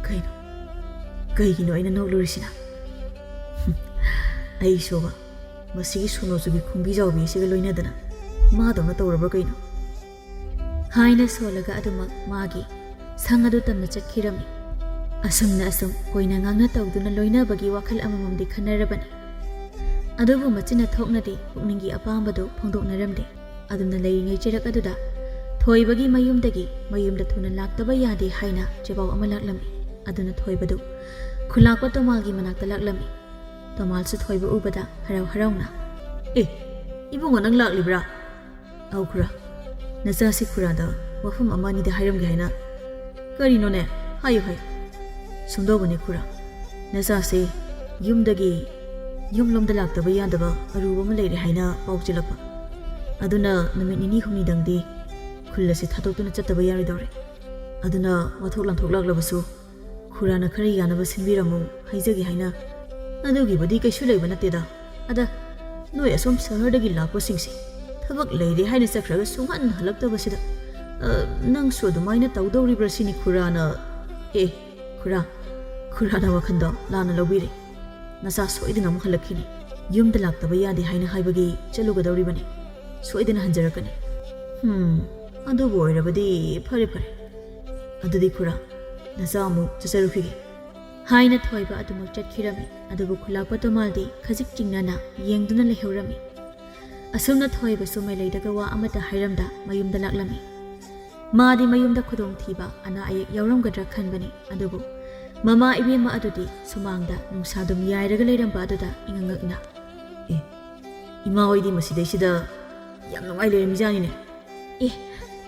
"ꯀꯩꯅꯣ? ꯀꯩꯒꯤꯅꯣ ꯑꯩꯅ ꯅꯣꯛꯂꯨꯔꯤꯁꯤꯅ? ꯑꯩ ꯁꯣꯕ, ꯃꯁꯤꯒꯤ ꯁꯣꯅꯣ ꯆꯨꯕꯤ ꯈꯣꯡꯕꯤ ꯖꯥꯎꯕꯤ ꯑꯁꯤꯒ ꯂꯣꯏꯅꯗꯅ ꯃꯥꯗꯧꯅ ꯇꯧꯔꯕ꯭ꯔꯥ ꯀꯩꯅꯣ?" ꯍꯥꯏꯅ ꯁꯣꯜꯂꯒ ꯑꯗꯨꯃꯛ ꯃꯥꯒꯤ ꯁꯪ ꯑꯗꯨ ꯇꯝꯅ ꯆꯠꯈꯤꯔꯝꯃꯤ꯫ ꯑꯁꯨꯝꯅ ꯑꯁꯨꯝ ꯀꯣꯏꯅ ꯉꯥꯡꯅ ꯇꯧꯗꯨꯅ ꯂꯣꯏꯅꯕꯒꯤ ꯋꯥꯈꯜ ꯑꯃꯃꯝꯗꯤ ꯈꯟꯅꯔꯕꯅꯤ꯫ ꯑꯗꯨꯕꯨ ꯃꯆꯤꯟꯅ ꯊꯣꯛꯅꯗꯤ ꯄꯨꯛꯅꯤꯡꯒꯤ ꯑꯄꯥꯝꯕꯗꯨ ꯐꯣꯡꯗꯣꯛꯅꯔꯝꯗꯦ꯫ ꯑꯗꯨꯅ ꯂꯩꯔꯤꯉꯩ ꯆꯩꯔꯛ ꯑꯗꯨꯗ ꯊꯣꯏꯕꯒꯤ ꯃꯌꯨꯝꯗꯒꯤ ꯃꯌꯨꯝꯗ ꯊꯨꯅ ꯂꯥꯛꯇꯕ ꯌꯥꯗꯦ ꯍꯥꯏꯅ ꯆꯦꯄꯥꯎ ꯑꯃ ꯂꯥꯛꯂꯝꯃꯤ꯫ ꯑꯗꯨꯅ ꯊꯣꯏꯕꯗꯨ ꯈꯨꯂꯥꯛꯄ ꯇꯣꯃꯥꯜꯒꯤ ꯃꯅꯥꯛꯇ ꯂꯥꯛꯂꯝꯃꯤ꯫ ꯇꯣꯃꯥꯜꯁꯨ ꯊꯣꯏꯕ ꯎꯕꯗ ꯍꯔꯥꯎ ꯍꯔꯥꯎꯅ, "ꯑꯦ, ꯏꯕꯨꯡꯉꯣ, ꯅꯪ ꯂꯥꯛꯂꯤꯕ꯭ꯔꯥ? ꯑꯧ ꯈꯨꯔꯥ, ꯅꯆꯥꯁꯤ ꯈꯨꯔꯥꯗ ꯋꯥꯐꯝ ꯑꯃ ꯑꯅꯤꯗ ꯍꯥꯏꯔꯝꯒꯦ ꯍꯥꯏꯅ꯫" "ꯀꯔꯤꯅꯣꯅꯦ? ꯍꯥꯏꯌꯨ, ꯍꯥꯏꯌꯨ꯫" "ꯁꯨꯝꯗꯧꯕꯅꯤ ꯈꯨꯔꯥ, ꯅꯆꯥꯁꯦ ꯌꯨꯝꯗꯒꯤ ꯌꯨꯝꯂꯣꯝꯗ ꯂꯥꯛꯇꯕ ꯌꯥꯗꯕ ꯑꯔꯨꯕ ꯑꯃ ꯂꯩꯔꯦ ꯍꯥꯏꯅ ꯄꯥꯎ ꯆꯦꯜꯂꯛꯄ꯫ ꯑꯗꯨꯅ ꯅꯨꯃꯤꯠ ꯅꯤꯅꯤ ꯍꯨꯝꯅꯤꯗꯪꯗꯤ ꯈꯨꯜ ꯑꯁꯤ ꯊꯥꯗꯣꯛꯇꯨꯅ ꯆꯠꯇꯕ ꯌꯥꯔꯣꯏꯗꯧꯔꯦ꯫ ꯑꯗꯨꯅ ꯋꯥꯊꯣꯛ ꯂꯥꯟꯊꯣꯛ ꯂꯥꯛꯂꯕꯁꯨ ꯈꯨꯔꯥꯅ ꯈꯔ ꯌꯥꯅꯕ ꯁꯤꯟꯕꯤꯔꯝꯃꯨ ꯍꯥꯏꯖꯒꯦ ꯍꯥꯏꯅ꯫" "ꯑꯗꯨꯒꯤꯕꯨꯗꯤ ꯀꯩꯁꯨ ꯂꯩꯕ ꯅꯠꯇꯦꯗ꯫ ꯑꯗ ꯅꯣꯏ ꯑꯁꯣꯝ ꯁꯍꯔꯗꯒꯤ ꯂꯥꯛꯄꯁꯤꯡꯁꯦ ꯊꯕꯛ ꯂꯩꯔꯦ ꯍꯥꯏꯅ ꯆꯠꯈ꯭ꯔꯒ ꯁꯨꯡꯍꯟ ꯍꯜꯂꯛꯇꯕꯁꯤꯗ, ꯑ, ꯅꯪꯁꯨ ꯑꯗꯨꯃꯥꯏꯅ ꯇꯧꯗꯧꯔꯤꯕ꯭ꯔꯥ ꯁꯤꯅꯤ ꯈꯨꯔꯥꯅ꯫" "ꯑꯦ, ꯈꯨꯔꯥ, ꯈꯨꯔꯥꯅ ꯋꯥꯈꯜꯗꯣ ꯂꯥꯟꯅ ꯂꯧꯕꯤꯔꯦ꯫ ꯅꯆꯥ ꯁꯣꯏꯗꯅ ꯑꯃꯨꯛ ꯍꯜꯂꯛꯈꯤꯅꯤ꯫ ꯌꯨꯝꯗ ꯂꯥꯛꯇꯕ ꯌꯥꯗꯦ ꯍꯥꯏꯅ ꯍꯥꯏꯕꯒꯤ ꯆꯠꯂꯨꯒꯗꯧꯔꯤꯕꯅꯤ꯫ ꯁꯣꯏꯗꯅ ꯍꯟꯖꯔꯛꯀꯅꯤ꯫ ꯍꯝ, ꯑꯗꯨꯕꯨ ꯑꯣꯏꯔꯕꯗꯤ ꯐꯔꯦ ꯐꯔꯦ꯫ ꯑꯗꯨꯗꯤ ꯈꯨꯔꯥ, ꯅꯆꯥ ꯑꯃꯨꯛ ꯆꯠꯆꯔꯨꯈꯤꯒꯦ꯫ ꯍꯥꯏꯅ ꯊꯣꯏꯕ ꯑꯗꯨꯃꯛ ꯆꯠꯈꯤꯔꯝꯃꯤ꯫ ꯑꯗꯨꯕꯨ ꯈꯨꯂꯥꯛꯄ ꯇꯣꯃꯥꯜꯗꯤ ꯈꯖꯤꯛ ꯆꯤꯡꯅꯅ ꯌꯦꯡꯗꯨꯅ ꯂꯩꯍꯧꯔꯝꯃꯤ꯫ ꯑꯁꯨꯝꯅ ꯊꯣꯏꯕꯁꯨ ꯃꯩꯂꯩꯗꯒ ꯋꯥ ꯑꯃꯠꯇ ꯍꯥꯏꯔꯝꯗ ꯃꯌꯨꯝꯗ ꯂꯥꯛꯂꯝꯃꯤ꯫ ꯃꯥꯗꯤ ꯃꯌꯨꯝꯗ ꯈꯨꯗꯣꯡꯊꯤꯕ ꯑꯅꯥ ꯑꯌꯦꯛ ꯌꯥꯎꯔꯝꯒꯗ꯭ꯔꯥ ꯈꯟꯕꯅꯤ꯫ ꯑꯗꯨꯕꯨ ꯃꯃꯥ ꯏꯕꯦꯝꯃ ꯑꯗꯨꯗꯤ ꯁꯨꯃꯥꯡꯗ ꯅꯨꯡꯁꯥꯗꯨꯝ ꯌꯥꯏꯔꯒ ꯂꯩꯔꯝꯕ ꯑꯗꯨꯗ ꯏꯉꯛꯉꯛꯅ, "ꯑꯦ, ꯏꯃꯥ ꯍꯣꯏꯗꯤ ꯃꯁꯤꯗꯩꯁꯤꯗ ꯌꯥꯝ ꯅꯨꯡꯉꯥꯏ ꯂꯩꯔꯝꯃꯤꯖꯥꯠꯅꯤꯅꯦ꯫ ꯑꯦ,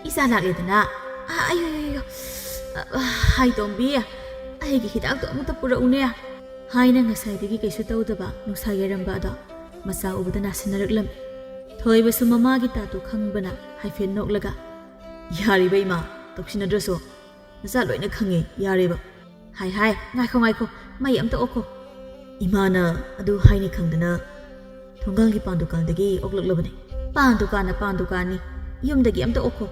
ꯏꯆꯥ ꯂꯥꯛꯂꯦꯗꯅ꯫ ꯑ, ꯑꯌꯣ, ꯑꯌꯣ, ꯑꯌꯣ꯫ ꯑ, ꯑ, ꯍꯥꯏ ꯇꯣꯝꯕꯤ, ꯑꯩꯒꯤ ꯍꯤꯗꯥꯛꯇꯣ ꯑꯃꯨꯛꯇ ꯄꯨꯔꯛꯎꯅꯦ"꯫ ꯍꯥꯏꯅ ꯉꯁꯥꯏꯗꯒꯤ ꯀꯩꯁꯨ ꯇꯧꯗꯕ ꯅꯨꯡꯁꯥ ꯌꯥꯏꯔꯝꯕ ꯑꯗꯣ ꯃꯆꯥ ꯎꯕꯗ ꯅꯥꯁꯤꯟꯅꯔꯛꯂꯝꯃꯤ꯫ ꯊꯣꯏꯕꯁꯨ ꯃꯃꯥꯒꯤ ꯇꯥꯠꯇꯨ ꯈꯪꯕꯅ ꯍꯥꯏꯐꯦꯠ ꯅꯣꯛꯂꯒ, "ꯌꯥꯔꯤꯕ ꯏꯃꯥ, ꯇꯧꯁꯤꯟꯅꯗ꯭ꯔꯁꯨ꯫ ꯅꯆꯥ ꯂꯣꯏꯅ ꯈꯪꯉꯦ, ꯌꯥꯔꯦꯕ"꯫ "ꯍꯥꯏ ꯍꯥꯏ, ꯉꯥꯏꯈꯣ ꯉꯥꯏꯈꯣ, ꯃꯩ ꯑꯝꯇ ꯑꯣꯛꯈꯣ"꯫ ꯏꯃꯥꯅ ꯑꯗꯨ ꯍꯥꯏꯅꯤ ꯈꯪꯗꯅ ꯊꯣꯡꯒꯥꯜꯒꯤ ꯄꯥꯟ ꯗꯨꯀꯥꯟꯗꯒꯤ ꯑꯣꯛꯂꯛꯂꯕꯅꯤ꯫ "ꯄꯥꯟ ꯗꯨꯀꯥꯟꯅ ꯄꯥꯟ ꯗꯨꯀꯥꯟꯅꯤ, ꯌꯨꯝꯗꯒꯤ ꯑꯝꯇ ꯑꯣꯛꯈꯣ꯫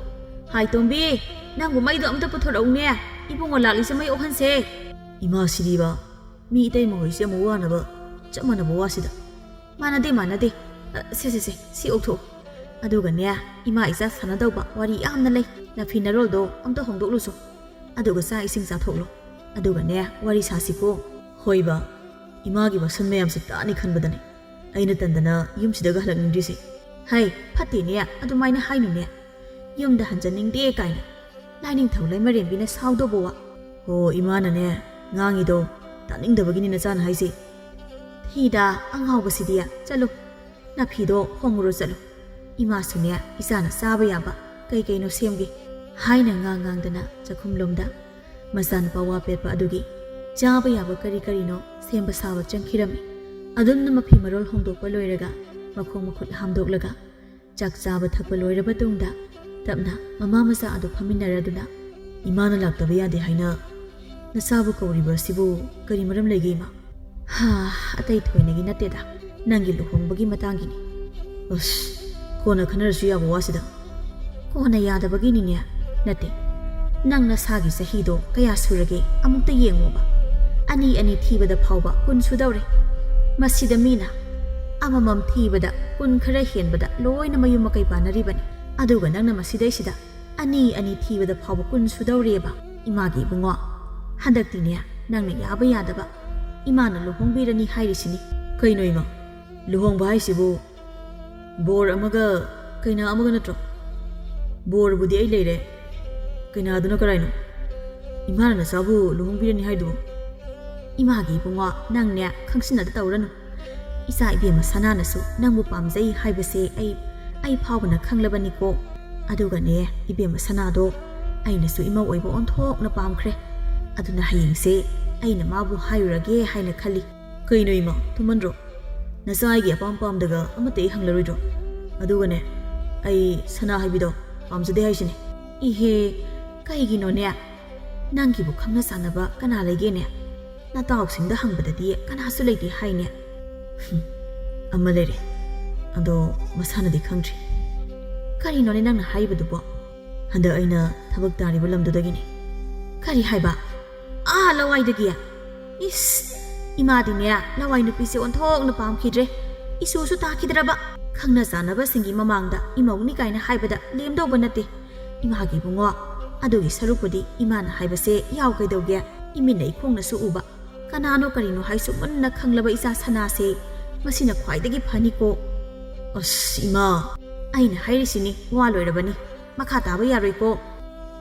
ꯍꯥꯏ ꯇꯣꯝꯕꯤ, ꯅꯪꯕꯨ ꯃꯩꯗꯣ ꯑꯝꯇ ꯄꯨꯊꯣꯔꯛꯎꯅꯦ, ꯏꯕꯨꯡꯉꯣ ꯂꯥꯛꯂꯤꯁꯦ ꯃꯩ ꯑꯣꯛꯍꯟꯁꯦ"꯫ ꯏꯃꯥꯁꯤꯗꯤꯕ, ꯃꯤ ꯏꯇꯩꯃ ꯍꯣꯏꯁꯦ ꯑꯃꯨꯛ ꯋꯥꯅꯕ ꯆꯞ ꯃꯥꯟꯅꯕ ꯋꯥꯁꯤꯗ꯫ "ꯃꯥꯟꯅꯗꯦ, ꯃꯥꯟꯅꯗꯦ꯫ ꯑ, ꯁꯦ, ꯁꯦ, ꯁꯦ, ꯁꯤ ꯑꯣꯛꯊꯣꯛꯑꯣ꯫ ꯑꯗꯨꯒꯅꯦ, ꯏꯃꯥ ꯏꯆꯥ ꯁꯥꯟꯅꯗꯧꯕ ꯋꯥꯔꯤ ꯌꯥꯝꯅ ꯂꯩ꯫ ꯅꯐꯤ ꯅꯔꯣꯜꯗꯣ ꯑꯝꯇ ꯍꯣꯡꯗꯣꯛꯂꯨꯁꯣ꯫ ꯑꯗꯨꯒ ꯆꯥꯛ ꯏꯁꯤꯡ ꯆꯥꯊꯣꯛꯂꯣ꯫ ꯑꯗꯨꯒꯅꯦ, ꯋꯥꯔꯤ ꯁꯥꯁꯤꯀꯣ"꯫ ꯍꯣꯏꯕ, ꯏꯃꯥꯒꯤ ꯋꯥꯁꯟ ꯃꯌꯥꯝꯁꯦ ꯇꯥꯅꯤ ꯈꯟꯕꯗꯅꯦ ꯑꯩꯅ ꯇꯟꯗꯅ ꯌꯨꯝꯁꯤꯗꯒ ꯍꯜꯂꯛꯅꯤꯡꯗ꯭ꯔꯤꯁꯦ꯫ "ꯍꯩ, ꯐꯠꯇꯦꯅꯦ, ꯑꯗꯨꯃꯥꯏꯅ ꯍꯥꯏꯅꯨꯅꯦ꯫ ꯌꯨꯝꯗ ꯍꯟꯖꯅꯤꯡꯗꯦ ꯀꯥꯏꯅ꯫ ꯂꯥꯏꯅꯤꯡꯊꯧ ꯂꯩꯃꯔꯦꯝꯕꯤꯅ ꯁꯥꯎꯗꯧꯕ ꯋꯥ"꯫ "ꯍꯣ, ꯏꯃꯥꯅꯅꯦ ꯉꯥꯡꯉꯤꯗꯣ ꯇꯥꯅꯤꯡꯗꯕꯒꯤꯅꯤ ꯅꯆꯥꯅ ꯍꯥꯏꯁꯦ"꯫ "ꯊꯤꯗ ꯑꯉꯥꯎꯕꯁꯤꯗꯤ, ꯆꯠꯂꯨ, ꯅꯐꯤꯗꯣ ꯍꯣꯡꯉꯨꯔꯣ ꯆꯠꯂꯨ꯫ ꯏꯃꯥꯁꯨꯅꯦ ꯏꯆꯥꯅ ꯆꯥꯕ ꯌꯥꯕ ꯀꯩ ꯀꯩꯅꯣ ꯁꯦꯝꯒꯦ"꯫ ꯍꯥꯏꯅ ꯉꯥꯡ ꯉꯥꯡꯗꯅ ꯆꯥꯛꯈꯨꯝꯂꯣꯝꯗ ꯃꯆꯥꯅꯨꯄꯥ ꯋꯥ ꯄꯦꯠꯄ ꯑꯗꯨꯒꯤ ꯆꯥꯕ ꯌꯥꯕ ꯀꯔꯤ ꯀꯔꯤꯅꯣ ꯁꯦꯝꯕ ꯁꯥꯕ ꯆꯪꯈꯤꯔꯝꯃꯤ꯫ ꯑꯗꯨꯝꯅ ꯃꯐꯤ ꯃꯔꯣꯜ ꯍꯣꯡꯗꯣꯛꯄ ꯂꯣꯏꯔꯒ ꯃꯈꯣꯡ ꯃꯈꯨꯠ ꯍꯥꯝꯗꯣꯛꯂꯒ ꯆꯥꯛ ꯆꯥꯕ ꯊꯛꯄ ꯂꯣꯏꯔꯕ ꯇꯨꯡꯗ ꯇꯞꯅ ꯃꯃꯥ ꯃꯆꯥ ꯑꯗꯨ ꯐꯝꯃꯤꯟꯅꯔꯗꯨꯅ, "ꯏꯃꯥꯅ ꯂꯥꯛꯇꯕ ꯌꯥꯗꯦ ꯍꯥꯏꯅ ꯅꯆꯥꯕꯨ ꯀꯧꯔꯤꯕ ꯑꯁꯤꯕꯨ ꯀꯔꯤ ꯃꯔꯝ ꯂꯩꯒꯦ, ꯏꯃꯥ?" "ꯍꯥ, ꯑꯇꯩ ꯊꯣꯏꯅꯒꯤ ꯅꯠꯇꯦꯗ, ꯅꯪꯒꯤ ꯂꯨꯍꯣꯡꯕꯒꯤ ꯃꯇꯥꯡꯒꯤꯅꯤ"꯫ "ꯑꯁ, ꯀꯣꯟꯅ ꯈꯟꯅꯔꯁꯨ ꯌꯥꯕ ꯋꯥꯁꯤꯗ"꯫ "ꯀꯣꯟꯅ ꯌꯥꯗꯕꯒꯤꯅꯤꯅꯦ"꯫ "ꯅꯠꯇꯦ, ꯅꯪ ꯅꯁꯥꯒꯤ ꯆꯍꯤꯗꯣ ꯀꯌꯥ ꯁꯨꯔꯒꯦ ꯑꯃꯨꯛꯇ ꯌꯦꯡꯉꯣꯕ꯫ ꯑꯅꯤ ꯑꯅꯤ ꯊꯤꯕꯗ ꯐꯥꯎꯕ ꯀꯨꯟ ꯁꯨꯗꯧꯔꯦ꯫ ꯃꯁꯤꯗ ꯃꯤꯅ ꯑꯃꯃꯝ ꯊꯤꯕꯗ ꯀꯨꯟ ꯈꯔ ꯍꯦꯟꯕꯗ ꯂꯣꯏꯅ ꯃꯌꯨꯝ ꯃꯀꯩ ꯄꯥꯟꯅꯔꯤꯕꯅꯤ꯫ ꯑꯗꯨꯒ ꯅꯪꯅ ꯃꯁꯤꯗꯩꯁꯤꯗ ꯑꯅꯤ ꯑꯅꯤ ꯊꯤꯕꯗ ꯐꯥꯎꯕ ꯀꯨꯟ ꯁꯨꯗꯧꯔꯦꯕ꯫ ꯏꯃꯥꯒꯤ ꯏꯕꯨꯡꯉꯣ, ꯍꯟꯗꯛꯇꯤꯅꯦ, ꯅꯪꯅ ꯌꯥꯕ ꯌꯥꯗꯕ, ꯏꯃꯥꯅ ꯂꯨꯍꯣꯡꯕꯤꯔꯅꯤ ꯍꯥꯏꯔꯤꯁꯤꯅꯤ꯫ ꯀꯩꯅꯣ ꯏꯃꯥ, ꯂꯨꯍꯣꯡꯕ ꯍꯥꯏꯁꯤꯕꯨ ꯕꯣꯔ ꯑꯃꯒ ꯀꯩꯅꯥ ꯑꯃꯒ ꯅꯠꯇ꯭ꯔꯣ? ꯕꯣꯔꯕꯨꯗꯤ ꯑꯩ ꯂꯩꯔꯦ, ꯀꯩꯅꯥꯗꯨꯅ ꯀꯔꯥꯏꯅꯣ? ꯏꯃꯥꯅ ꯅꯆꯥꯕꯨ ꯂꯨꯍꯣꯡꯕꯤꯔꯅꯤ ꯍꯥꯏꯗꯨꯕꯨ? ꯏꯃꯥꯒꯤ ꯏꯕꯨꯡꯉꯣ, ꯅꯪꯅꯦ ꯈꯪꯁꯤꯟꯅꯗ ꯇꯧꯔꯅꯨ꯫ ꯏꯆꯥ ꯏꯕꯦꯝꯃ ꯁꯅꯥꯅꯁꯨ ꯅꯪꯕꯨ ꯄꯥꯝꯖꯩ ꯍꯥꯏꯕꯁꯦ ꯑꯩ, ꯑꯩ ꯐꯥꯎꯕꯅ ꯈꯪꯂꯕꯅꯤꯀꯣ꯫ ꯑꯗꯨꯒꯅꯦ, ꯏꯕꯦꯝꯃ ꯁꯅꯥꯗꯣ ꯑꯩꯅꯁꯨ ꯏꯃꯧ ꯑꯣꯏꯕ ꯑꯣꯟꯊꯣꯛꯅ ꯄꯥꯝꯈ꯭ꯔꯦ꯫ ꯑꯗꯨꯅ ꯍꯌꯦꯡꯁꯦ ꯑꯩꯅ ꯃꯥꯕꯨ ꯍꯥꯏꯔꯨꯔꯒꯦ ꯍꯥꯏꯅ ꯈꯜꯂꯤ꯫ ꯀꯩꯅꯣ ꯏꯃꯥ, ꯊꯨꯃꯟꯗ꯭ꯔꯣ? ꯅꯆꯥ ꯑꯩꯒꯤ ꯑꯄꯥꯝ ꯄꯥꯝꯗꯒ ꯑꯃꯠꯇ ꯍꯦꯛ ꯍꯪꯂꯔꯣꯏꯗ꯭ꯔꯣ? ꯑꯗꯨꯒꯅꯦ, ꯑꯩ ꯁꯅꯥ ꯍꯥꯏꯕꯤꯗꯣ ꯄꯥꯝꯖꯗꯦ ꯍꯥꯏꯁꯤꯅꯦ꯫ ꯏꯍꯦ, ꯀꯩꯒꯤꯅꯣꯅꯦ? ꯅꯪꯒꯤꯕꯨ ꯈꯪꯅ ꯆꯥꯟꯅꯕ ꯀꯅꯥ ꯂꯩꯒꯦꯅꯦ? ꯅꯇꯥꯎꯁꯤꯡꯗ ꯍꯪꯕꯗꯗꯤ ꯀꯅꯥꯁꯨ ꯂꯩꯇꯦ ꯍꯥꯏꯅꯦ꯫ ꯍꯨꯝ, ꯑꯃ ꯂꯩꯔꯦ꯫ ꯑꯗꯣ ꯃꯁꯥꯅꯗꯤ ꯈꯪꯗ꯭ꯔꯤ꯫ ꯀꯔꯤꯅꯣꯅꯦ ꯅꯪꯅ ꯍꯥꯏꯔꯤꯕꯗꯨꯕꯣ? ꯍꯟꯗꯛ ꯑꯩꯅ ꯊꯕꯛ ꯇꯥꯔꯤꯕ ꯂꯝꯗꯨꯗꯒꯤꯅꯦ꯫ ꯀꯔꯤ ꯍꯥꯏꯕ? ꯑꯥ, ꯂꯋꯥꯏꯗꯒꯤ? ꯏꯁ, ꯏꯃꯥꯗꯤꯅꯦ, ꯂꯋꯥꯏ ꯅꯨꯄꯤꯁꯦ ꯑꯣꯟꯊꯣꯛꯅ ꯄꯥꯝꯈꯤꯗ꯭ꯔꯦ꯫ ꯏꯁꯨꯁꯨ ꯇꯥꯈꯤꯗ꯭ꯔꯕ꯫ ꯈꯪꯅ ꯆꯥꯟꯅꯕꯁꯤꯡꯒꯤ ꯃꯃꯥꯡꯗ ꯏꯃꯧꯅꯤ ꯀꯥꯏꯅ ꯍꯥꯏꯕꯗ ꯂꯦꯝꯗꯧꯕ ꯅꯠꯇꯦ꯫ ꯏꯃꯥꯒꯤ ꯏꯕꯨꯡꯉꯣ, ꯑꯗꯨꯒꯤ ꯁꯔꯨꯛꯄꯨꯗꯤ ꯏꯃꯥꯅ ꯍꯥꯏꯕꯁꯦ ꯌꯥꯎ ꯀꯩꯗꯧꯒꯦ? ꯏꯃꯤꯠꯅ ꯏꯈꯣꯡꯅꯁꯨ ꯎꯕ꯫ ꯀꯅꯥꯅꯣ ꯀꯔꯤꯅꯣ ꯍꯥꯏꯁꯨ ꯃꯨꯟꯅ ꯈꯪꯂꯕ ꯏꯆꯥ ꯁꯅꯥꯁꯦ, ꯃꯁꯤꯅ ꯈ꯭ꯋꯥꯏꯗꯒꯤ ꯐꯅꯤꯀꯣ꯫ ꯑꯁ, ꯏꯃꯥ! ꯑꯩꯅ ꯍꯥꯏꯔꯤꯁꯤꯅꯤ, ꯋꯥ ꯂꯣꯏꯔꯕꯅꯤ꯫ ꯃꯈꯥ ꯇꯥꯕ ꯌꯥꯔꯣꯏꯀꯣ꯫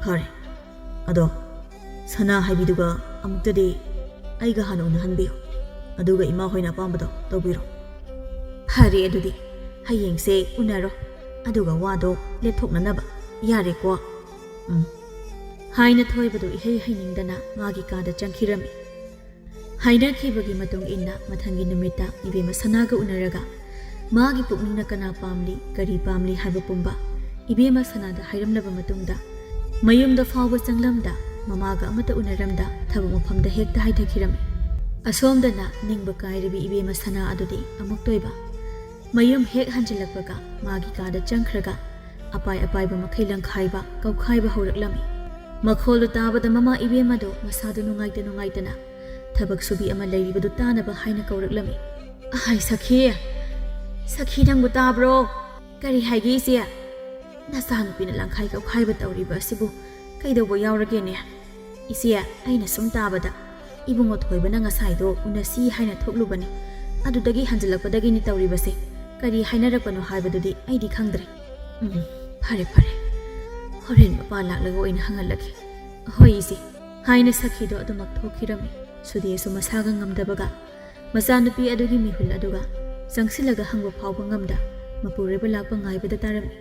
ꯐꯔꯦ꯫ ꯑꯗꯣ ꯁꯅꯥ ꯍꯥꯏꯕꯤꯗꯨꯒ ꯑꯃꯨꯛꯇꯗꯤ ꯑꯩꯒ ꯍꯥꯟꯅ ꯎꯅꯍꯟꯕꯤꯌꯨ꯫ ꯑꯗꯨꯒ ꯏꯃꯥ ꯍꯣꯏꯅ ꯑꯄꯥꯝꯕꯗꯣ ꯇꯧꯕꯤꯔꯣ꯫ ꯐꯔꯦ, ꯑꯗꯨꯗꯤ ꯍꯌꯦꯡꯁꯦ ꯎꯅꯔꯣ꯫ ꯑꯗꯨꯒ ꯋꯥꯗꯣ ꯂꯦꯞꯊꯣꯛꯅꯅꯕ꯫ ꯌꯥꯔꯦꯀꯣ? ꯎꯝ꯫ ꯍꯥꯏꯅ ꯊꯣꯏꯕꯗꯨ ꯏꯍꯩ ꯍꯩꯅꯤꯡꯗꯅ ꯃꯥꯒꯤ ꯀꯥꯗ ꯆꯪꯈꯤꯔꯝꯃꯤ꯫ ꯍꯥꯏꯅꯈꯤꯕꯒꯤ ꯃꯇꯨꯡ ꯏꯟꯅ ꯃꯊꯪꯒꯤ ꯅꯨꯃꯤꯠꯇ ꯏꯕꯦꯝꯃ ꯁꯅꯥꯒ ꯎꯅꯔꯒ ꯃꯥꯒꯤ ꯄꯨꯛꯅꯤꯡꯅ ꯀꯅꯥ ꯄꯥꯝꯂꯤ, ꯀꯔꯤ ꯄꯥꯝꯂꯤ ꯍꯥꯏꯕ ꯄꯨꯝꯕ ꯏꯕꯦꯝꯃ ꯁꯅꯥꯗ ꯍꯥꯏꯔꯝꯂꯕ ꯃꯇꯨꯡꯗ ꯃꯌꯨꯝꯗ ꯐꯥꯎꯕ ꯆꯪꯂꯝꯗ ꯃꯃꯥꯒ ꯑꯃꯠꯇ ꯎꯅꯔꯝꯗ ꯊꯕꯛ ꯃꯐꯝꯗ ꯍꯦꯛꯇ ꯍꯥꯏꯊꯈꯤꯔꯝꯃꯤ꯫ ꯑꯁꯣꯝꯗꯅ ꯅꯤꯡꯕ ꯀꯥꯏꯔꯕꯤ ꯏꯕꯦꯝꯃ ꯁꯅꯥ ꯑꯗꯨꯗꯤ ꯑꯃꯨꯛꯇꯣꯏꯕ ꯃꯌꯨꯝ ꯍꯦꯛ ꯍꯟꯖꯤꯜꯂꯛꯄꯒ ꯃꯥꯒꯤ ꯀꯥꯗ ꯆꯪꯈ꯭ꯔꯒ ꯑꯄꯥꯏ ꯑꯄꯥꯏꯕ ꯃꯈꯩ ꯂꯪꯈꯥꯏꯕ, ꯀꯧꯈꯥꯏꯕ ꯍꯧꯔꯛꯂꯝꯃꯤ꯫ ꯃꯈꯣꯜꯗꯨ ꯇꯥꯕꯗ ꯃꯃꯥ ꯏꯕꯦꯝꯃꯗꯨ ꯃꯁꯥꯗꯨ ꯅꯨꯡꯉꯥꯏꯇ ꯅꯨꯡꯉꯥꯏꯇꯅ ꯊꯕꯛ ꯁꯨꯕꯤ ꯑꯃ ꯂꯩꯔꯤꯕꯗꯨ ꯇꯥꯅꯕ ꯍꯥꯏꯅ ꯀꯧꯔꯛꯂꯝꯃꯤ꯫ "ꯑꯍꯥꯏ ꯁꯈꯤ, "ꯁꯈꯤ, ꯅꯪꯕꯨ ꯇꯥꯕ꯭ꯔꯣ?" "ꯀꯔꯤ ꯍꯥꯏꯒꯦ, ꯏꯆꯦ?" "ꯅꯆꯥꯅꯨꯄꯤꯅ ꯂꯪꯈꯥꯏ ꯀꯧꯈꯥꯏꯕ ꯇꯧꯔꯤꯕ ꯑꯁꯤꯕꯨ ꯀꯩꯗꯧꯕ ꯌꯥꯎꯔꯒꯦꯅꯦ?" "ꯏꯆꯦ, ꯑꯩꯅ ꯁꯨꯝ ꯇꯥꯕꯗ ꯏꯕꯨꯡꯉꯣ ꯊꯣꯏꯕꯅ ꯉꯁꯥꯏꯗꯣ ꯎꯅꯁꯤ ꯍꯥꯏꯅ ꯊꯣꯛꯂꯨꯕꯅꯤ꯫ ꯑꯗꯨꯗꯒꯤ ꯍꯟꯖꯤꯜꯂꯛꯄꯗꯒꯤꯅꯤ ꯇꯧꯔꯤꯕꯁꯦ꯫ ꯀꯔꯤ ꯍꯥꯏꯅꯔꯛꯄꯅꯣ ꯍꯥꯏꯕꯗꯨꯗꯤ ꯑꯩꯗꯤ ꯈꯪꯗ꯭ꯔꯦ꯫ ꯎꯝ, ꯐꯔꯦ, ꯐꯔꯦ꯫ ꯍꯣꯔꯦꯟ ꯃꯄꯥ ꯂꯥꯛꯂꯒ ꯑꯣꯏꯅ ꯍꯪꯍꯜꯂꯒꯦ꯫" "ꯍꯣꯏ, ꯏꯆꯦ," ꯍꯥꯏꯅ ꯁꯈꯤꯗꯣ ꯑꯗꯨꯃꯛ ꯊꯣꯛꯈꯤꯔꯝꯃꯤ꯫ ꯁꯨꯗꯦꯁꯨ ꯃꯁꯥꯒ ꯉꯝꯗꯕꯒ ꯃꯆꯥꯅꯨꯄꯤ ꯑꯗꯨꯒꯤ ꯃꯤꯍꯨꯜ ꯑꯗꯨꯒ ꯆꯪꯁꯤꯜꯂꯒ ꯍꯪꯕ ꯐꯥꯎꯕ ꯉꯝꯗ ꯃꯄꯨꯔꯣꯏꯕ ꯂꯥꯛꯄ ꯉꯥꯏꯕꯗ ꯇꯥꯔꯝꯃꯤ꯫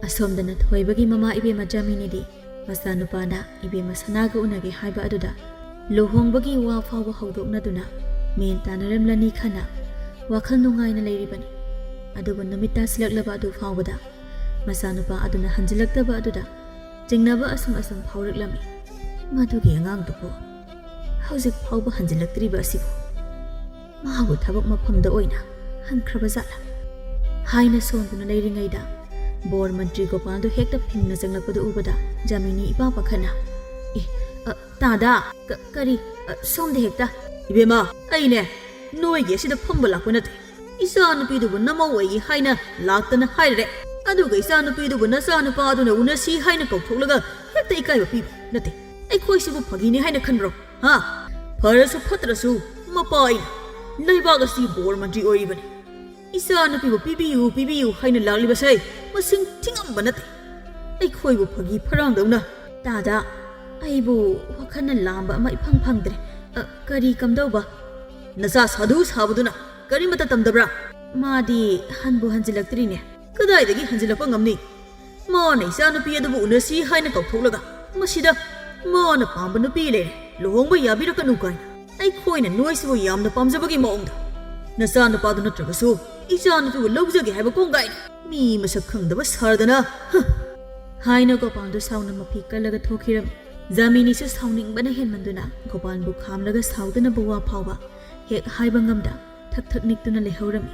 ꯑꯁꯣꯝꯗꯅ ꯊꯣꯏꯕꯒꯤ ꯃꯃꯥ ꯏꯕꯦꯝꯃ ꯖꯥꯃꯤꯅꯤꯗꯤ ꯃꯆꯥꯅꯨꯄꯥꯅ ꯏꯕꯦꯝꯃ ꯁꯅꯥꯒ ꯎꯅꯒꯦ ꯍꯥꯏꯕ ꯑꯗꯨꯗ ꯂꯨꯍꯣꯡꯕꯒꯤ ꯋꯥ ꯐꯥꯎꯕ ꯍꯧꯗꯣꯛꯅꯗꯨꯅ ꯃꯦꯟ ꯇꯥꯅꯔꯝꯂꯅꯤ ꯈꯟꯅ ꯋꯥꯈꯜ ꯅꯨꯡꯉꯥꯏꯅ ꯂꯩꯔꯤꯕꯅꯤ꯫ ꯑꯗꯨꯕꯨ ꯅꯨꯃꯤꯠ ꯇꯥꯁꯤꯜꯂꯛꯂꯕ ꯑꯗꯨ ꯐꯥꯎꯕꯗ ꯃꯆꯥꯅꯨꯄꯥ ꯑꯗꯨꯅ ꯍꯟꯖꯤꯜꯂꯛꯇꯕ ꯑꯗꯨꯗ ꯆꯤꯡꯅꯕ ꯑꯁꯨꯝ ꯑꯁꯨꯝ ꯐꯥꯎꯔꯛꯂꯝꯃꯤ꯫ "ꯃꯗꯨꯒꯤ ꯑꯉꯥꯡꯗꯨꯕꯨ ꯍꯧꯖꯤꯛ ꯐꯥꯎꯕ ꯍꯟꯖꯤꯜꯂꯛꯇ꯭ꯔꯤꯕ ꯑꯁꯤꯕꯨ ꯃꯥꯕꯨ ꯊꯕꯛ ꯃꯐꯝꯗ ꯑꯣꯏꯅ ꯍꯟꯈ꯭ꯔꯕ ꯖꯥꯠꯂꯥ?" ꯍꯥꯏꯅ ꯁꯣꯟꯗꯨꯅ ꯂꯩꯔꯤꯉꯩꯗ ꯕꯣꯔ ꯃꯟꯇ꯭ꯔꯤ ꯒꯣꯄꯥꯜꯗꯨ ꯍꯦꯛꯇ ꯐꯤꯡꯅ ꯆꯪꯂꯛꯄꯗꯨ ꯎꯕꯗ ꯖꯥꯃꯤꯅꯤ ꯏꯄꯥ ꯄꯥꯈꯠꯅ, "ꯑꯦ, ꯑ, ꯇꯥꯗꯥ, ꯀ-, ꯀꯔꯤ, ꯑ, ꯁꯣꯝꯗ ꯍꯦꯛꯇ?" "ꯏꯕꯦꯝꯃ, ꯑꯩꯅꯦ ꯅꯣꯏꯒꯤ ꯑꯁꯤꯗ ꯐꯝꯕ ꯂꯥꯛꯄ ꯅꯠꯇꯦ꯫ ꯏꯆꯥꯅꯨꯄꯤꯗꯨꯕꯨ ꯅꯃꯧ ꯑꯩꯒꯤ ꯍꯥꯏꯅ ꯂꯥꯛꯇꯅ ꯍꯥꯏꯔꯦ꯫ ꯑꯗꯨꯒ ꯏꯆꯥꯅꯨꯄꯤꯗꯨꯕꯨ ꯅꯆꯥꯅꯨꯄꯥ ꯑꯗꯨꯅ ꯎꯅꯁꯤ ꯍꯥꯏꯅ ꯀꯧꯊꯣꯛꯂꯒ ꯍꯦꯛꯇ ꯏꯀꯥꯏꯕ ꯄꯤꯕ ꯅꯠꯇꯦ꯫ ꯑꯩꯈꯣꯏꯁꯤꯕꯨ ꯐꯥꯒꯤꯅꯤ ꯍꯥꯏꯅ ꯈꯟꯕ꯭ꯔꯣ? ꯍꯥ? ꯐꯔꯁꯨ ꯐꯠꯇ꯭ꯔꯁꯨ ꯃꯄꯥ ꯑꯩꯅ ꯂꯩꯕꯥꯛ ꯑꯁꯤ ꯕꯣꯔ ꯃꯟꯇ꯭ꯔꯤ ꯑꯣꯏꯔꯤꯕꯅꯤ꯫ ꯏꯆꯥꯅꯨꯄꯤꯕꯨ ꯄꯤꯕꯤꯌꯨ, ꯄꯤꯕꯤꯌꯨ ꯍꯥꯏꯅ ꯂꯥꯛꯂꯤꯕꯁꯦ ꯃꯁꯤꯡ ꯊꯤꯉꯝꯕ ꯅꯠꯇꯦ꯫ ꯑꯩꯈꯣꯏꯕꯨ ꯐꯥꯒꯤ ꯐꯔꯥꯡꯗꯧꯅ" "ꯇꯥꯗꯥ, ꯑꯩꯕꯨ ꯋꯥꯈꯜꯅ ꯂꯥꯝꯕ ꯑꯃ ꯏꯐꯪ ꯐꯪꯗ꯭ꯔꯦ꯫ ꯑ, ꯀꯔꯤ ꯀꯝꯗꯧꯕ?" "ꯅꯆꯥ ꯁꯥꯗꯨ ꯁꯥꯕꯗꯨꯅ ꯀꯔꯤꯃꯠꯇ ꯇꯝꯗꯕ꯭ꯔꯥ?" "ꯃꯥꯗꯤ ꯍꯟꯕꯨ ꯍꯟꯖꯤꯜꯂꯛꯇ꯭ꯔꯤꯅꯦ꯫" "ꯀꯗꯥꯏꯗꯒꯤ ꯍꯟꯖꯤꯜꯂꯛꯄ ꯉꯝꯅꯤ? ꯃꯥꯅ ꯏꯆꯥꯅꯨꯄꯤ ꯑꯗꯨꯕꯨ ꯎꯅꯁꯤ ꯍꯥꯏꯅ ꯀꯧꯊꯣꯛꯂꯒ ꯃꯁꯤꯗ ꯃꯥꯅ ꯄꯥꯝꯕ ꯅꯨꯄꯤ ꯂꯩꯔꯦ, ꯂꯨꯍꯣꯡꯕ ꯌꯥꯕꯤꯔꯛꯀꯅꯨ ꯀꯥꯏꯅ꯫ ꯑꯩꯈꯣꯏꯅ ꯅꯣꯏꯁꯤꯕꯨ ꯌꯥꯝꯅ ꯄꯥꯝꯖꯕꯒꯤ ꯃꯑꯣꯡꯗ ꯅꯆꯥꯅꯨꯄꯥꯗꯨ ꯅꯠꯇ꯭ꯔꯕꯁꯨ ꯏꯆꯥꯅꯨꯄꯤꯕꯨ ꯂꯧꯖꯒꯦ ꯍꯥꯏꯕ ꯀꯣꯡꯒꯥꯏꯅꯤ꯫ ꯃꯤ ꯃꯁꯛ ꯈꯪꯗꯕ ꯁꯥꯔꯗꯅ, ꯍ!" ꯍꯥꯏꯅ ꯒꯣꯄꯥꯜꯗꯨ ꯁꯥꯎꯅ ꯃꯐꯤ ꯀꯜꯂꯒ ꯊꯣꯛꯈꯤꯔꯝꯃꯤ꯫ ꯖꯥꯃꯤꯅꯤꯁꯨ ꯁꯥꯎꯅꯤꯡꯕꯅ ꯍꯦꯟꯃꯟꯗꯨꯅ ꯒꯣꯄꯥꯜꯕꯨ ꯈꯥꯝꯂꯒ ꯁꯥꯎꯗꯅꯕ ꯋꯥ ꯐꯥꯎꯕ ꯍꯦꯛ ꯍꯥꯏꯕ ꯉꯝꯗ ꯊꯛ ꯊꯛ ꯅꯤꯛꯇꯨꯅ ꯂꯩꯍꯧꯔꯝꯃꯤ꯫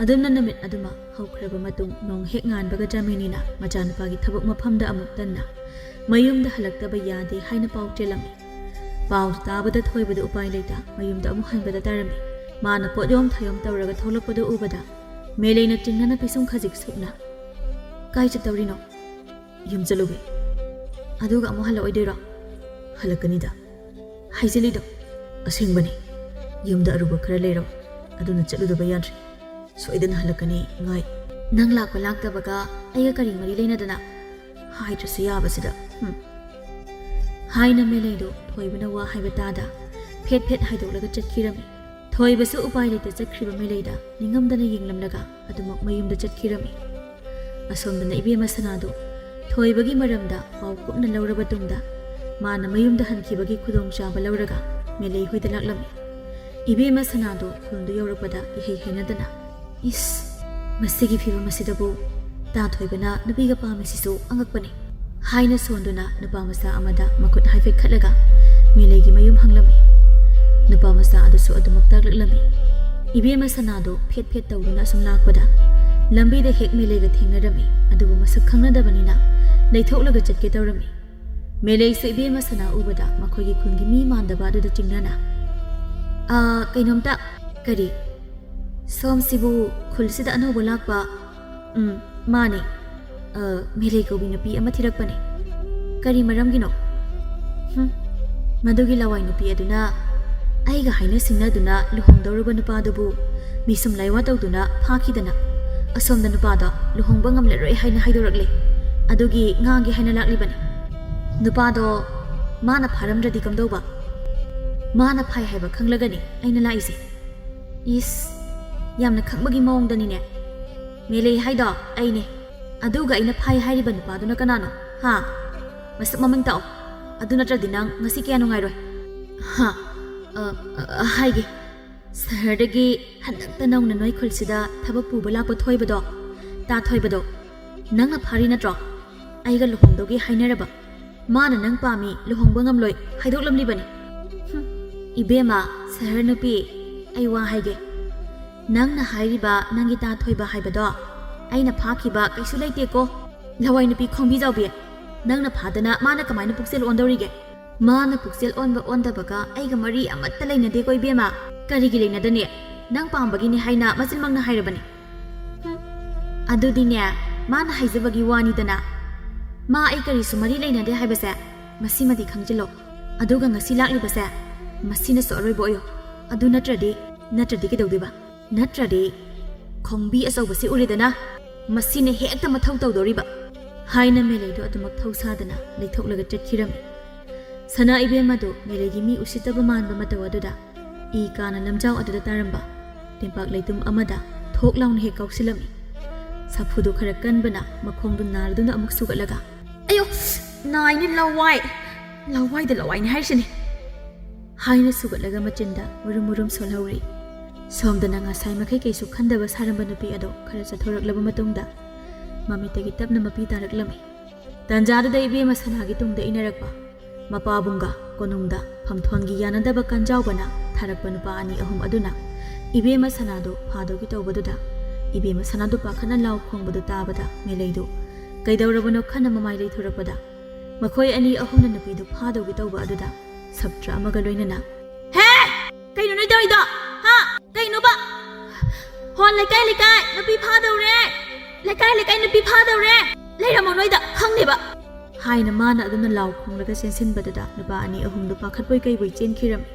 ꯑꯗꯨꯝꯅ ꯅꯨꯃꯤꯠ ꯑꯗꯨꯃ ꯍꯧꯈ꯭ꯔꯕ ꯃꯇꯨꯡ ꯅꯣꯡ ꯍꯦꯛ ꯉꯥꯟꯕꯒ ꯖꯥꯃꯤꯅꯤꯅ ꯃꯆꯥꯅꯨꯄꯥꯒꯤ ꯊꯕꯛ ꯃꯐꯝꯗ ꯑꯃꯨꯛ ꯇꯟꯅ ꯃꯌꯨꯝꯗ ꯍꯜꯂꯛꯇꯕ ꯌꯥꯗꯦ ꯍꯥꯏꯅ ꯄꯥꯎ ꯆꯦꯜꯂꯝꯃꯤ꯫ ꯄꯥꯎ ꯇꯥꯕꯗ ꯊꯣꯏꯕꯗ ꯎꯄꯥꯏ ꯂꯩꯇ ꯃꯌꯨꯝꯗ ꯑꯃꯨꯛ ꯍꯟꯕꯗ ꯇꯥꯔꯝꯃꯤ꯫ ꯃꯥꯅ ꯄꯣꯠꯌꯣꯝ ꯊꯥꯌꯣꯝ ꯇꯧꯔꯒ ꯊꯣꯛꯂꯛꯄꯗꯨ ꯎꯕꯗ ꯃꯦꯂꯩꯅ ꯆꯤꯡꯅꯅ ꯄꯤꯁꯨꯝ ꯈꯖꯤꯛ ꯁꯨꯞꯅ, "ꯀꯥꯏ ꯆꯠꯇꯧꯔꯤꯅꯣ?" "ꯌꯨꯝ ꯆꯠꯂꯨꯒꯦ꯫" "ꯑꯗꯨꯒ ꯑꯃꯨꯛ ꯍꯜꯂꯛꯑꯣꯏꯗꯣꯏꯔꯣ?" "ꯍꯜꯂꯛꯀꯅꯤꯗ꯫" "ꯍꯥꯏꯖꯤꯜꯂꯤꯗꯣ?" "ꯑꯁꯦꯡꯕꯅꯤ꯫ ꯌꯨꯝꯗ ꯑꯔꯨꯕ ꯈꯔ ꯂꯩꯔꯕ, ꯑꯗꯨꯅ ꯆꯠꯂꯨꯗꯕ ꯌꯥꯗ꯭ꯔꯦ꯫ ꯁꯣꯏꯗꯅ ꯍꯜꯂꯛꯀꯅꯤ, ꯉꯥꯏ꯫" "ꯅꯪ ꯂꯥꯛꯄ ꯂꯥꯛꯇꯕꯒ ꯑꯩꯒ ꯀꯔꯤ ꯃꯔꯤ ꯂꯩꯅꯗꯅ?" "ꯍꯥꯏꯗ꯭ꯔꯁꯨ ꯌꯥꯕꯁꯤꯗ꯫ ꯍꯨꯝ꯫" ꯍꯥꯏꯅ ꯃꯦꯂꯩꯗꯣ ꯊꯣꯏꯕꯅ ꯋꯥ ꯍꯥꯏꯕ ꯇꯥꯗ ꯐꯦꯠ ꯐꯦꯠ ꯍꯥꯏꯗꯣꯛꯂꯒ ꯆꯠꯈꯤꯔꯝꯃꯤ꯫ ꯊꯣꯏꯕꯁꯨ ꯎꯄꯥꯏ ꯂꯩꯇ ꯆꯠꯈ꯭ꯔꯤꯕ ꯃꯦꯂꯩꯗ ꯅꯤꯡꯉꯝꯗꯅ ꯌꯦꯡꯂꯝꯂꯒ ꯑꯗꯨꯃꯛ ꯃꯌꯨꯝꯗ ꯆꯠꯈꯤꯔꯝꯃꯤ꯫ ꯑꯁꯣꯝꯗꯅ ꯏꯕꯦꯝꯃ ꯁꯅꯥꯗꯣ ꯊꯣꯏꯕꯒꯤ ꯃꯔꯝꯗ ꯄꯥꯎ ꯀꯨꯞꯅ ꯂꯧꯔꯕ ꯇꯨꯡꯗ ꯃꯥꯅ ꯃꯌꯨꯝꯗ ꯍꯟꯈꯤꯕꯒꯤ ꯈꯨꯗꯣꯡꯆꯥꯕ ꯂꯧꯔꯒ ꯃꯦꯂꯩ ꯍꯣꯏꯗ ꯂꯥꯛꯂꯝꯃꯤ꯫ ꯏꯕꯦꯝꯃ ꯁꯅꯥꯗꯣ ꯈꯨꯟꯗꯨ ꯌꯧꯔꯛꯄꯗ ꯏꯍꯩ ꯍꯩꯅꯗꯅ, "ꯏꯁ, ꯃꯁꯤꯒꯤ ꯐꯤꯕꯝ ꯑꯁꯤꯗꯕꯨ ꯇꯥ ꯊꯣꯏꯕꯅ ꯅꯨꯄꯤꯒ ꯄꯥꯝꯃꯤꯁꯤꯁꯨ ꯑꯉꯛꯄꯅꯤ" ꯍꯥꯏꯅ ꯁꯣꯟꯗꯨꯅ ꯅꯨꯄꯥ ꯃꯆꯥ ꯑꯃꯗ ꯃꯈꯨꯠ ꯍꯥꯏꯐꯦꯠ ꯈꯠꯂꯒ ꯃꯦꯂꯩꯒꯤ ꯃꯌꯨꯝ ꯍꯪꯂꯝꯃꯤ꯫ ꯅꯨꯄꯥ ꯃꯆꯥ ꯑꯗꯨꯁꯨ ꯑꯗꯨꯃꯛ ꯇꯥꯛꯂꯛꯂꯝꯃꯤ꯫ ꯏꯕꯦꯝꯃ ꯁꯅꯥꯗꯣ ꯐꯦꯠ ꯐꯦꯠ ꯇꯧꯗꯨꯅ ꯑꯁꯨꯝ ꯂꯥꯛꯄꯗ ꯂꯝꯕꯤꯗ ꯍꯦꯛ ꯃꯦꯂꯩꯒ ꯊꯦꯡꯅꯔꯝꯃꯤ, ꯑꯗꯨꯕꯨ ꯃꯁꯛ ꯈꯪꯅꯗꯕꯅꯤꯅ ꯂꯩꯊꯣꯛꯂꯒ ꯆꯠꯀꯦ ꯇꯧꯔꯝꯃꯤ꯫ ꯃꯦꯂꯩꯁꯨ ꯏꯕꯦꯝꯃ ꯁꯅꯥ ꯎꯕꯗ ꯃꯈꯣꯏꯒꯤ ꯈꯨꯟꯒꯤ ꯃꯤ ꯃꯥꯟꯗꯕ ꯑꯗꯨꯗ ꯆꯤꯡꯅꯅ, "ꯑꯥ, ꯀꯩꯅꯣꯝꯇ, ꯀꯔꯤ? ꯁꯣꯝꯁꯤꯕꯨ ꯈꯨꯜꯁꯤꯗ ꯑꯅꯧꯕ ꯂꯥꯛꯄ?" "ꯎꯝ, ꯃꯥꯅꯦ꯫ ꯑ, ꯃꯦꯂꯩ ꯀꯧꯕꯤ ꯅꯨꯄꯤ ꯑꯃ ꯊꯤꯔꯛꯄꯅꯦ꯫" "ꯀꯔꯤ ꯃꯔꯝꯒꯤꯅꯣ?" "ꯍꯨꯝ, ꯃꯗꯨꯒꯤ ꯂꯋꯥꯏ ꯅꯨꯄꯤ ꯑꯗꯨꯅ ꯑꯩꯒ ꯍꯥꯏꯅ ꯁꯤꯡꯅꯗꯨꯅ ꯂꯨꯍꯣꯡꯗꯧꯔꯕ ꯅꯨꯄꯥꯗꯨꯕꯨ ꯃꯤꯁꯨꯝ ꯂꯥꯏꯋꯥ ꯇꯧꯗꯨꯅ ꯐꯥꯈꯤꯗꯅ ꯑꯁꯣꯝꯗ ꯅꯨꯄꯥꯗꯣ ꯂꯨꯍꯣꯡꯕ ꯉꯝꯂꯔꯣꯏ ꯍꯥꯏꯅ ꯍꯥꯏꯗꯣꯔꯛꯂꯦ꯫ ꯑꯗꯨꯒꯤ ꯉꯥꯡꯒꯦ ꯍꯥꯏꯅ ꯂꯥꯛꯂꯤꯕꯅꯤ꯫" "ꯅꯨꯄꯥꯗꯣ ꯃꯥꯅ ꯐꯥꯔꯝꯗ꯭ꯔꯗꯤ ꯀꯝꯗꯧꯕ?" "ꯃꯥꯅ ꯐꯥꯏ ꯍꯥꯏꯕ ꯈꯪꯂꯒꯅꯤ ꯑꯩꯅ ꯂꯥꯛꯏꯁꯦ꯫" "ꯏꯁ, ꯌꯥꯝꯅ ꯈꯪꯕꯒꯤ ꯃꯑꯣꯡꯗꯅꯤꯅꯦ꯫ ꯃꯦꯂꯩ ꯍꯥꯏꯗꯣ ꯑꯩꯅꯦ꯫ ꯑꯗꯨꯒ ꯑꯩꯅ ꯐꯥꯏ ꯍꯥꯏꯔꯤꯕ ꯅꯨꯄꯥꯗꯨꯅ ꯀꯅꯥꯅꯣ? ꯍꯥ? ꯃꯁꯛ ꯃꯃꯤꯡ ꯇꯥꯛꯑꯣ꯫ ꯑꯗꯨ ꯅꯠꯇ꯭ꯔꯗꯤ ꯅꯪ ꯉꯁꯤ ꯀꯌꯥ ꯅꯨꯡꯉꯥꯏꯔꯣꯏ꯫" "ꯍꯥ? ꯑ, ꯑ, ꯍꯥꯏꯒꯦ꯫ ꯁꯍꯔꯗꯒꯤ ꯍꯟꯗꯛꯇ ꯅꯧꯅ ꯅꯣꯏ ꯈꯨꯜꯁꯤꯗ ꯊꯕꯛ ꯄꯨꯕ ꯂꯥꯛꯄ ꯊꯣꯏꯕꯗꯣ, ꯇꯥ ꯊꯣꯏꯕꯗꯣ, ꯅꯪꯅ ꯐꯥꯔꯤ ꯅꯠꯇ꯭ꯔꯣ? ꯑꯩꯒ ꯂꯨꯍꯣꯡꯗꯧꯒꯤ ꯍꯥꯏꯅꯔꯕ꯫ ꯃꯥꯅ ꯅꯪ ꯄꯥꯝꯃꯤ, ꯂꯨꯍꯣꯡꯕ ꯉꯝꯂꯣꯏ ꯍꯥꯏꯗꯣꯛꯂꯝꯂꯤꯕꯅꯤ꯫" "ꯍꯨꯝ, ꯏꯕꯦꯝꯃ, ꯁꯍꯔ ꯅꯨꯄꯤ, ꯑꯩ ꯋꯥ ꯍꯥꯏꯒꯦ꯫ ꯅꯪꯅ ꯍꯥꯏꯔꯤꯕ ꯅꯪꯒꯤ ꯇꯥ ꯊꯣꯏꯕ ꯍꯥꯏꯕꯗꯣ ꯑꯩꯅ ꯐꯥꯈꯤꯕ ꯀꯩꯁꯨ ꯂꯩꯇꯦꯀꯣ꯫ ꯂꯋꯥꯏ ꯅꯨꯄꯤ ꯈꯣꯡꯕꯤ ꯖꯥꯎꯕꯤ, ꯅꯪꯅ ꯐꯥꯗꯅ ꯃꯥꯅ ꯀꯃꯥꯏꯅ ꯄꯨꯛꯆꯦꯜ ꯑꯣꯟꯗꯧꯔꯤꯒꯦ? ꯃꯥꯅ ꯄꯨꯛꯆꯦꯜ ꯑꯣꯟꯕ ꯑꯣꯟꯗꯕꯒ ꯑꯩꯒ ꯃꯔꯤ ꯑꯃꯠꯇ ꯂꯩꯅꯗꯦꯀꯣ ꯏꯕꯦꯝꯃ꯫ ꯀꯔꯤꯒꯤ ꯂꯩꯅꯗꯅꯤ? ꯅꯪ ꯄꯥꯝꯕꯒꯤꯅꯤ ꯍꯥꯏꯅ ꯃꯆꯤꯟꯃꯛꯅ ꯍꯥꯏꯔꯕꯅꯤ꯫" ꯑꯗꯨꯗꯤꯅꯦ, ꯃꯥꯅ ꯍꯥꯏꯖꯕꯒꯤ ꯋꯥꯅꯤꯗꯅ꯫ ꯃꯥ ꯑꯩ ꯀꯔꯤꯁꯨ ꯃꯔꯤ ꯂꯩꯅꯗꯦ ꯍꯥꯏꯕꯁꯦ ꯃꯁꯤꯃꯗꯤ ꯈꯪꯖꯤꯜꯂꯣ꯫ ꯑꯗꯨꯒ ꯉꯁꯤ ꯂꯥꯛꯂꯤꯕꯁꯦ ꯃꯁꯤꯅꯁꯨ ꯑꯔꯣꯏꯕ ꯑꯣꯏꯌꯣ꯫ ꯑꯗꯨ ꯅꯠꯇ꯭ꯔꯗꯤ, ꯅꯠꯇ꯭ꯔꯗꯤ ꯀꯩꯗꯧꯗꯣꯏꯕ? ꯅꯠꯇ꯭ꯔꯗꯤ ꯈꯣꯡꯕꯤ ꯑꯆꯧꯕꯁꯤ ꯎꯔꯦꯗꯅ, ꯃꯁꯤꯅ ꯍꯦꯛꯇ ꯃꯊꯧ ꯇꯧꯗꯧꯔꯤꯕ꯫ ꯍꯥꯏꯅ ꯃꯦꯂꯩꯗꯣ ꯑꯗꯨꯃꯛ ꯊꯧꯁꯥꯗꯅ ꯂꯩꯊꯣꯛꯂꯒ ꯆꯠꯈꯤꯔꯝꯃꯤ꯫ ꯁꯅꯥ ꯏꯕꯦꯝꯃꯗꯨ ꯃꯦꯂꯩꯒꯤ ꯃꯤ ꯎꯁꯤꯠꯇꯕ ꯃꯥꯟꯕ ꯃꯇꯧ ꯑꯗꯨꯗ ꯏ ꯀꯥꯅ ꯂꯝꯖꯥꯎ ꯑꯗꯨꯗ ꯇꯥꯔꯝꯕ ꯇꯦꯝꯄꯥꯛ ꯂꯩꯇꯨꯝ ꯑꯃꯗ ꯊꯣꯛ ꯂꯥꯎꯅ ꯍꯦꯛ ꯀꯥꯎꯁꯤꯜꯂꯝꯃꯤ꯫ ꯁꯥꯐꯨꯗꯨ ꯈꯔ ꯀꯟꯕꯅ ꯃꯈꯣꯡꯗꯨ ꯅꯥꯔꯗꯨꯅ ꯑꯃꯨꯛ ꯁꯨꯒꯠꯂꯒ, "ꯑꯌꯣ! ꯅꯥꯏꯅꯦ ꯂꯋꯥꯏ! ꯂꯋꯥꯏꯗ ꯂꯋꯥꯏꯅꯦ ꯍꯥꯏꯔꯤꯁꯤꯅꯦ!" ꯍꯥꯏꯅ ꯁꯨꯒꯠꯂꯒ ꯃꯆꯤꯟꯗ ꯃꯨꯔꯨꯝ ꯃꯨꯔꯨꯝ ꯁꯣꯜꯍꯧꯔꯤ꯫ ꯁꯣꯝꯗꯅ ꯉꯁꯥꯏ ꯃꯈꯩ ꯀꯩꯁꯨ ꯈꯟꯗꯕ ꯁꯥꯔꯝꯕ ꯅꯨꯄꯤ ꯑꯗꯣ ꯈꯔ ꯆꯠꯊꯣꯔꯛꯂꯕ ꯃꯇꯨꯡꯗ ꯃꯃꯤꯠꯇꯒꯤ ꯇꯞꯅ ꯃꯄꯤ ꯇꯥꯔꯛꯂꯝꯃꯤ꯫ ꯇꯥꯟꯖꯥꯗꯨꯗ ꯏꯕꯦꯝꯃ ꯁꯅꯥꯒꯤ ꯇꯨꯡꯗ ꯏꯟꯅꯔꯛꯄ ꯃꯄꯥꯕꯨꯡꯒ ꯀꯣꯅꯨꯡꯗ ꯐꯝꯊꯣꯟꯒꯤ ꯌꯥꯅꯗꯕ ꯀꯟꯖꯥꯎꯕꯅ ꯊꯥꯔꯛꯄ ꯅꯨꯄꯥ ꯑꯅꯤ ꯑꯍꯨꯝ ꯑꯗꯨꯅ ꯏꯕꯦꯝꯃ ꯁꯅꯥꯗꯨ ꯐꯥꯗꯧꯒꯤ ꯇꯧꯕꯗꯨꯗ ꯏꯕꯦꯝꯃ ꯁꯅꯥꯗꯨ ꯄꯥꯈꯠꯅ ꯂꯥꯎ ꯈꯣꯡꯕꯗꯨ ꯇꯥꯕꯗ ꯃꯦꯂꯩꯗꯨ ꯀꯩꯗꯧꯔꯕꯅꯣ ꯈꯟꯅ ꯃꯃꯥꯏ ꯂꯩꯊꯣꯔꯛꯄꯗ ꯃꯈꯣꯏ ꯑꯅꯤ ꯑꯍꯨꯝꯅ ꯅꯨꯄꯤꯗꯨ ꯐꯥꯗꯧꯒꯤ ꯇꯧꯕ ꯑꯗꯨꯗ ꯁꯞꯇ꯭ꯔ ꯑꯃꯒ ꯂꯣꯏꯅꯅ, "ꯍꯦ! ꯀꯩꯅꯣ ꯅꯣꯏ ꯇꯧꯔꯤꯗꯣ? ꯍꯥ? ꯀꯩꯅꯣꯕ? ꯍꯣ, ꯂꯩꯀꯥꯏ ꯂꯩꯀꯥꯏ ꯅꯨꯄꯤ ꯐꯥꯗꯧꯔꯦ! ꯂꯩꯀꯥꯏ ꯂꯩꯀꯥꯏ ꯅꯨꯄꯤ ꯐꯥꯗꯧꯔꯦ! ꯂꯩꯔꯝꯃꯣ ꯅꯣꯏꯗ, ꯈꯪꯗꯦꯕ!" ꯍꯥꯏꯅ ꯃꯥꯅ ꯑꯗꯨꯝꯅ ꯂꯥꯎ ꯈꯣꯡꯂꯒ ꯆꯦꯟꯁꯤꯟꯕꯗꯨꯗ ꯅꯨꯄꯥ ꯑꯅꯤ ꯑꯍꯨꯝꯗꯨ ꯄꯥꯈꯠꯄꯣꯏ ꯀꯩꯕꯣꯏ ꯆꯦꯟꯈꯤꯔꯝꯃꯤ꯫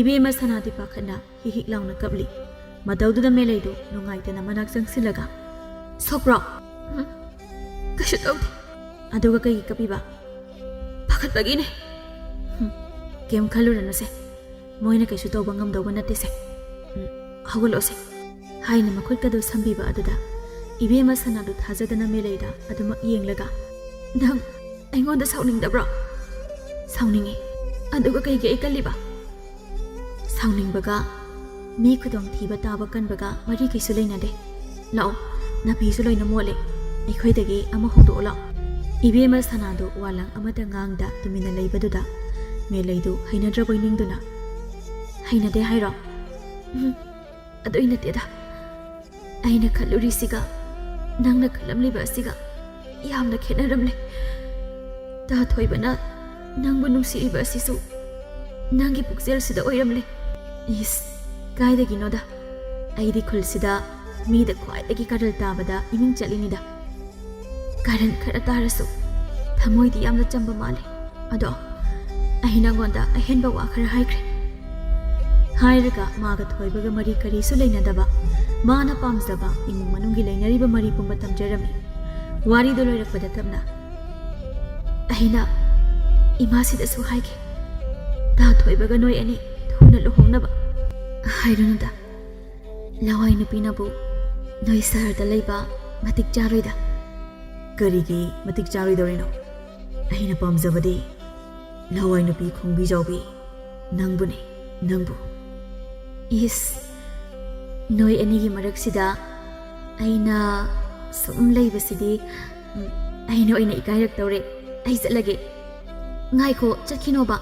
ꯏꯕꯦꯝꯃ ꯁꯅꯥꯗꯤ ꯄꯥꯈꯠꯅ ꯍꯤꯛ ꯍꯤꯛ ꯂꯥꯎꯅ ꯀꯞꯂꯤ꯫ ꯃꯇꯧꯗꯨꯗ ꯃꯦꯂꯩꯗꯨ ꯅꯨꯡꯉꯥꯏꯇꯅ ꯃꯅꯥꯛ ꯆꯪꯁꯤꯜꯂꯒ, "ꯁꯣꯛꯄ꯭ꯔꯣ?" "ꯎꯝ, ꯀꯩꯁꯨ ꯇꯧꯗꯦ꯫" "ꯑꯗꯨꯒ ꯀꯩꯒꯤ ꯀꯞꯄꯤꯕ?" "ꯄꯥꯈꯠꯄꯒꯤꯅꯦ꯫" "ꯎꯝ, ꯀꯩꯝ ꯈꯜꯂꯨꯔꯅꯨꯁꯦ, ꯃꯣꯏꯅ ꯀꯩꯁꯨ ꯇꯧꯕ ꯉꯝꯗꯧꯕ ꯅꯠꯇꯦꯁꯦ꯫ ꯎꯝ, ꯍꯧꯒꯠꯂꯛꯑꯣꯁꯦ꯫" ꯍꯥꯏꯅ ꯃꯈꯨꯠꯀꯗꯨ ꯁꯝꯕꯤꯕ ꯑꯗꯨꯗ ꯏꯕꯦꯝꯃ ꯁꯅꯥꯗꯨ ꯊꯥꯖꯗꯅ ꯃꯦꯂꯩꯗ ꯑꯗꯨꯃꯛ ꯌꯦꯡꯂꯒ, "ꯅꯪ ꯑꯩꯉꯣꯟꯗ ꯁꯥꯎꯅꯤꯡꯗꯕ꯭ꯔꯣ?" "ꯁꯥꯎꯅꯤꯡꯉꯤ꯫" "ꯑꯗꯨꯒ ꯀꯩꯒꯤ ꯑꯩ ꯀꯜꯂꯤꯕ?" "ꯁꯥꯎꯅꯤꯡꯕꯒ ꯃꯤ ꯈꯨꯗꯣꯡꯊꯤꯕ ꯇꯥꯕ ꯀꯟꯕꯒ ꯃꯔꯤ ꯀꯩꯁꯨ ꯂꯩꯅꯗꯦ꯫ ꯂꯥꯛꯑꯣ, ꯅꯥꯄꯤꯁꯨ ꯂꯣꯏꯅ ꯃꯣꯠꯂꯦ꯫ ꯑꯩꯈꯣꯏꯗꯒꯤ ꯑꯃ ꯍꯣꯡꯗꯣꯛꯑꯣ ꯂꯥꯛꯑꯣ꯫" ꯏꯕꯦꯝꯃ ꯁꯅꯥꯗꯨ ꯋꯥ ꯂꯥꯡ ꯑꯃꯠꯇ ꯉꯥꯡꯗ ꯇꯨꯃꯤꯟꯅ ꯂꯩꯕꯗꯨꯗ ꯃꯦꯂꯩꯗꯨ ꯍꯩꯅꯗ꯭ꯔꯕꯣꯏ ꯅꯤꯡꯗꯨꯅ, "ꯍꯩꯅꯗꯦ ꯍꯥꯏꯔꯣ? ꯎꯝ, ꯑꯗꯨꯏ ꯅꯠꯇꯦꯗ꯫ ꯑꯩꯅ ꯈꯜꯂꯨꯔꯤꯁꯤꯒ ꯅꯪꯅ ꯈꯜꯂꯝꯂꯤꯕ ꯑꯁꯤꯒ ꯌꯥꯝꯅ ꯈꯦꯠꯅꯔꯝꯂꯦ꯫ ꯇꯥ ꯊꯣꯏꯕꯅ ꯅꯪꯕꯨ ꯅꯨꯡꯁꯤꯔꯤꯕ ꯑꯁꯤꯁꯨ ꯅꯪꯒꯤ ꯄꯨꯛꯆꯦꯜꯁꯤꯗ ꯑꯣꯏꯔꯝꯂꯦ꯫" "ꯏꯁ, ꯀꯥꯏꯗꯒꯤꯅꯣꯗ? ꯑꯩꯗꯤ ꯈꯨꯜꯁꯤꯗ ꯃꯤꯗ ꯈ꯭ꯋꯥꯏꯗꯒꯤ ꯀꯔꯜ ꯇꯥꯕꯗ ꯏꯃꯤꯡ ꯆꯠꯂꯤꯅꯤꯗ꯫ ꯀꯔꯟ ꯈꯔ ꯇꯥꯔꯁꯨ ꯊꯃꯣꯏꯗꯤ ꯌꯥꯝꯅ ꯆꯝꯕ ꯃꯥꯜꯂꯦ꯫ ꯑꯗꯣ ꯑꯩ ꯅꯪꯉꯣꯟꯗ ꯑꯍꯦꯟꯕ ꯋꯥ ꯈꯔ ꯍꯥꯏꯈ꯭ꯔꯦ꯫ ꯍꯥꯏꯔꯒ ꯃꯥꯒ ꯊꯣꯏꯕꯒ ꯃꯔꯤ ꯀꯔꯤꯁꯨ ꯂꯩꯅꯗꯕ, ꯃꯥꯅ ꯄꯥꯝꯖꯕ ꯏꯃꯨꯡ ꯃꯅꯨꯡꯒꯤ ꯂꯩꯅꯔꯤꯕ ꯃꯔꯤ ꯄꯨꯝꯕ ꯇꯝꯖꯔꯝꯃꯤ꯫ ꯋꯥꯔꯤꯗꯨ ꯂꯣꯏꯔꯛꯄꯗ ꯇꯞꯅ, "ꯑꯩꯅ ꯏꯃꯥꯁꯤꯗꯁꯨ ꯍꯥꯏꯒꯦ, ꯇꯥ ꯊꯣꯏꯕꯒ ꯅꯣꯏ ꯑꯅꯤ ꯊꯨꯅ ꯂꯨꯍꯣꯡꯅꯕ ꯍꯥꯏꯔꯨꯅꯨꯗ꯫ ꯂꯋꯥꯏ ꯅꯨꯄꯤꯅꯕꯨ ꯅꯣꯏ ꯁꯍꯔꯗ ꯂꯩꯕ ꯃꯇꯤꯛ ꯆꯥꯔꯣꯏꯗ꯫" "ꯀꯔꯤꯒꯤ ꯃꯇꯤꯛ ꯆꯥꯔꯣꯏꯗꯧꯔꯤꯅꯣ? ꯑꯩꯅ ꯄꯥꯝꯖꯕꯗꯤ ꯂꯋꯥꯏ ꯅꯨꯄꯤ ꯈꯣꯡꯕꯤ ꯆꯥꯎꯕꯤ ꯅꯪꯕꯨꯅꯦ, ꯅꯪꯕꯨ꯫" "ꯏꯁ, ꯅꯣꯏ ꯑꯅꯤꯒꯤ ꯃꯔꯛꯁꯤꯗ ꯑꯩꯅ ꯁꯨꯝ ꯂꯩꯕꯁꯤꯗꯤ, ꯎꯝ, ꯑꯩꯅ ꯑꯣꯏꯅ ꯏꯀꯥꯏꯔꯛꯇꯧꯔꯦ꯫ ꯑꯩ ꯆꯠꯂꯒꯦ꯫" "ꯉꯥꯏꯈꯣ, ꯆꯠꯈꯤꯅꯣꯕ꯫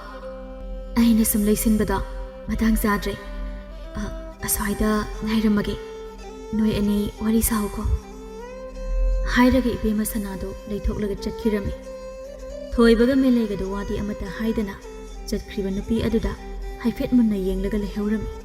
ꯑꯩꯅ ꯁꯨꯝ ꯂꯩꯁꯤꯟꯕꯗꯣ ꯃꯇꯥꯡ ꯆꯥꯗ꯭ꯔꯦ꯫ ꯑ, ꯑꯁ꯭ꯋꯥꯏꯗ ꯉꯥꯏꯔꯝꯃꯒꯦ꯫ ꯅꯣꯏ ꯑꯅꯤ ꯋꯥꯔꯤ ꯁꯥꯎꯀꯣ꯫" ꯍꯥꯏꯔꯒ ꯏꯕꯦꯝꯃ ꯁꯅꯥꯗꯣ ꯂꯩꯊꯣꯛꯂꯒ ꯆꯠꯈꯤꯔꯝꯃꯤ꯫ ꯊꯣꯏꯕꯒ ꯃꯦꯂꯩꯒꯗꯣ ꯋꯥꯗꯤ ꯑꯃꯠꯇ ꯍꯥꯏꯗꯅ ꯆꯠꯈ꯭ꯔꯤꯕ ꯅꯨꯄꯤ ꯑꯗꯨꯗ ꯍꯥꯏꯐꯦꯠ ꯃꯨꯟꯅ ꯌꯦꯡꯂꯒ ꯂꯩꯍꯧꯔꯝꯃꯤ꯫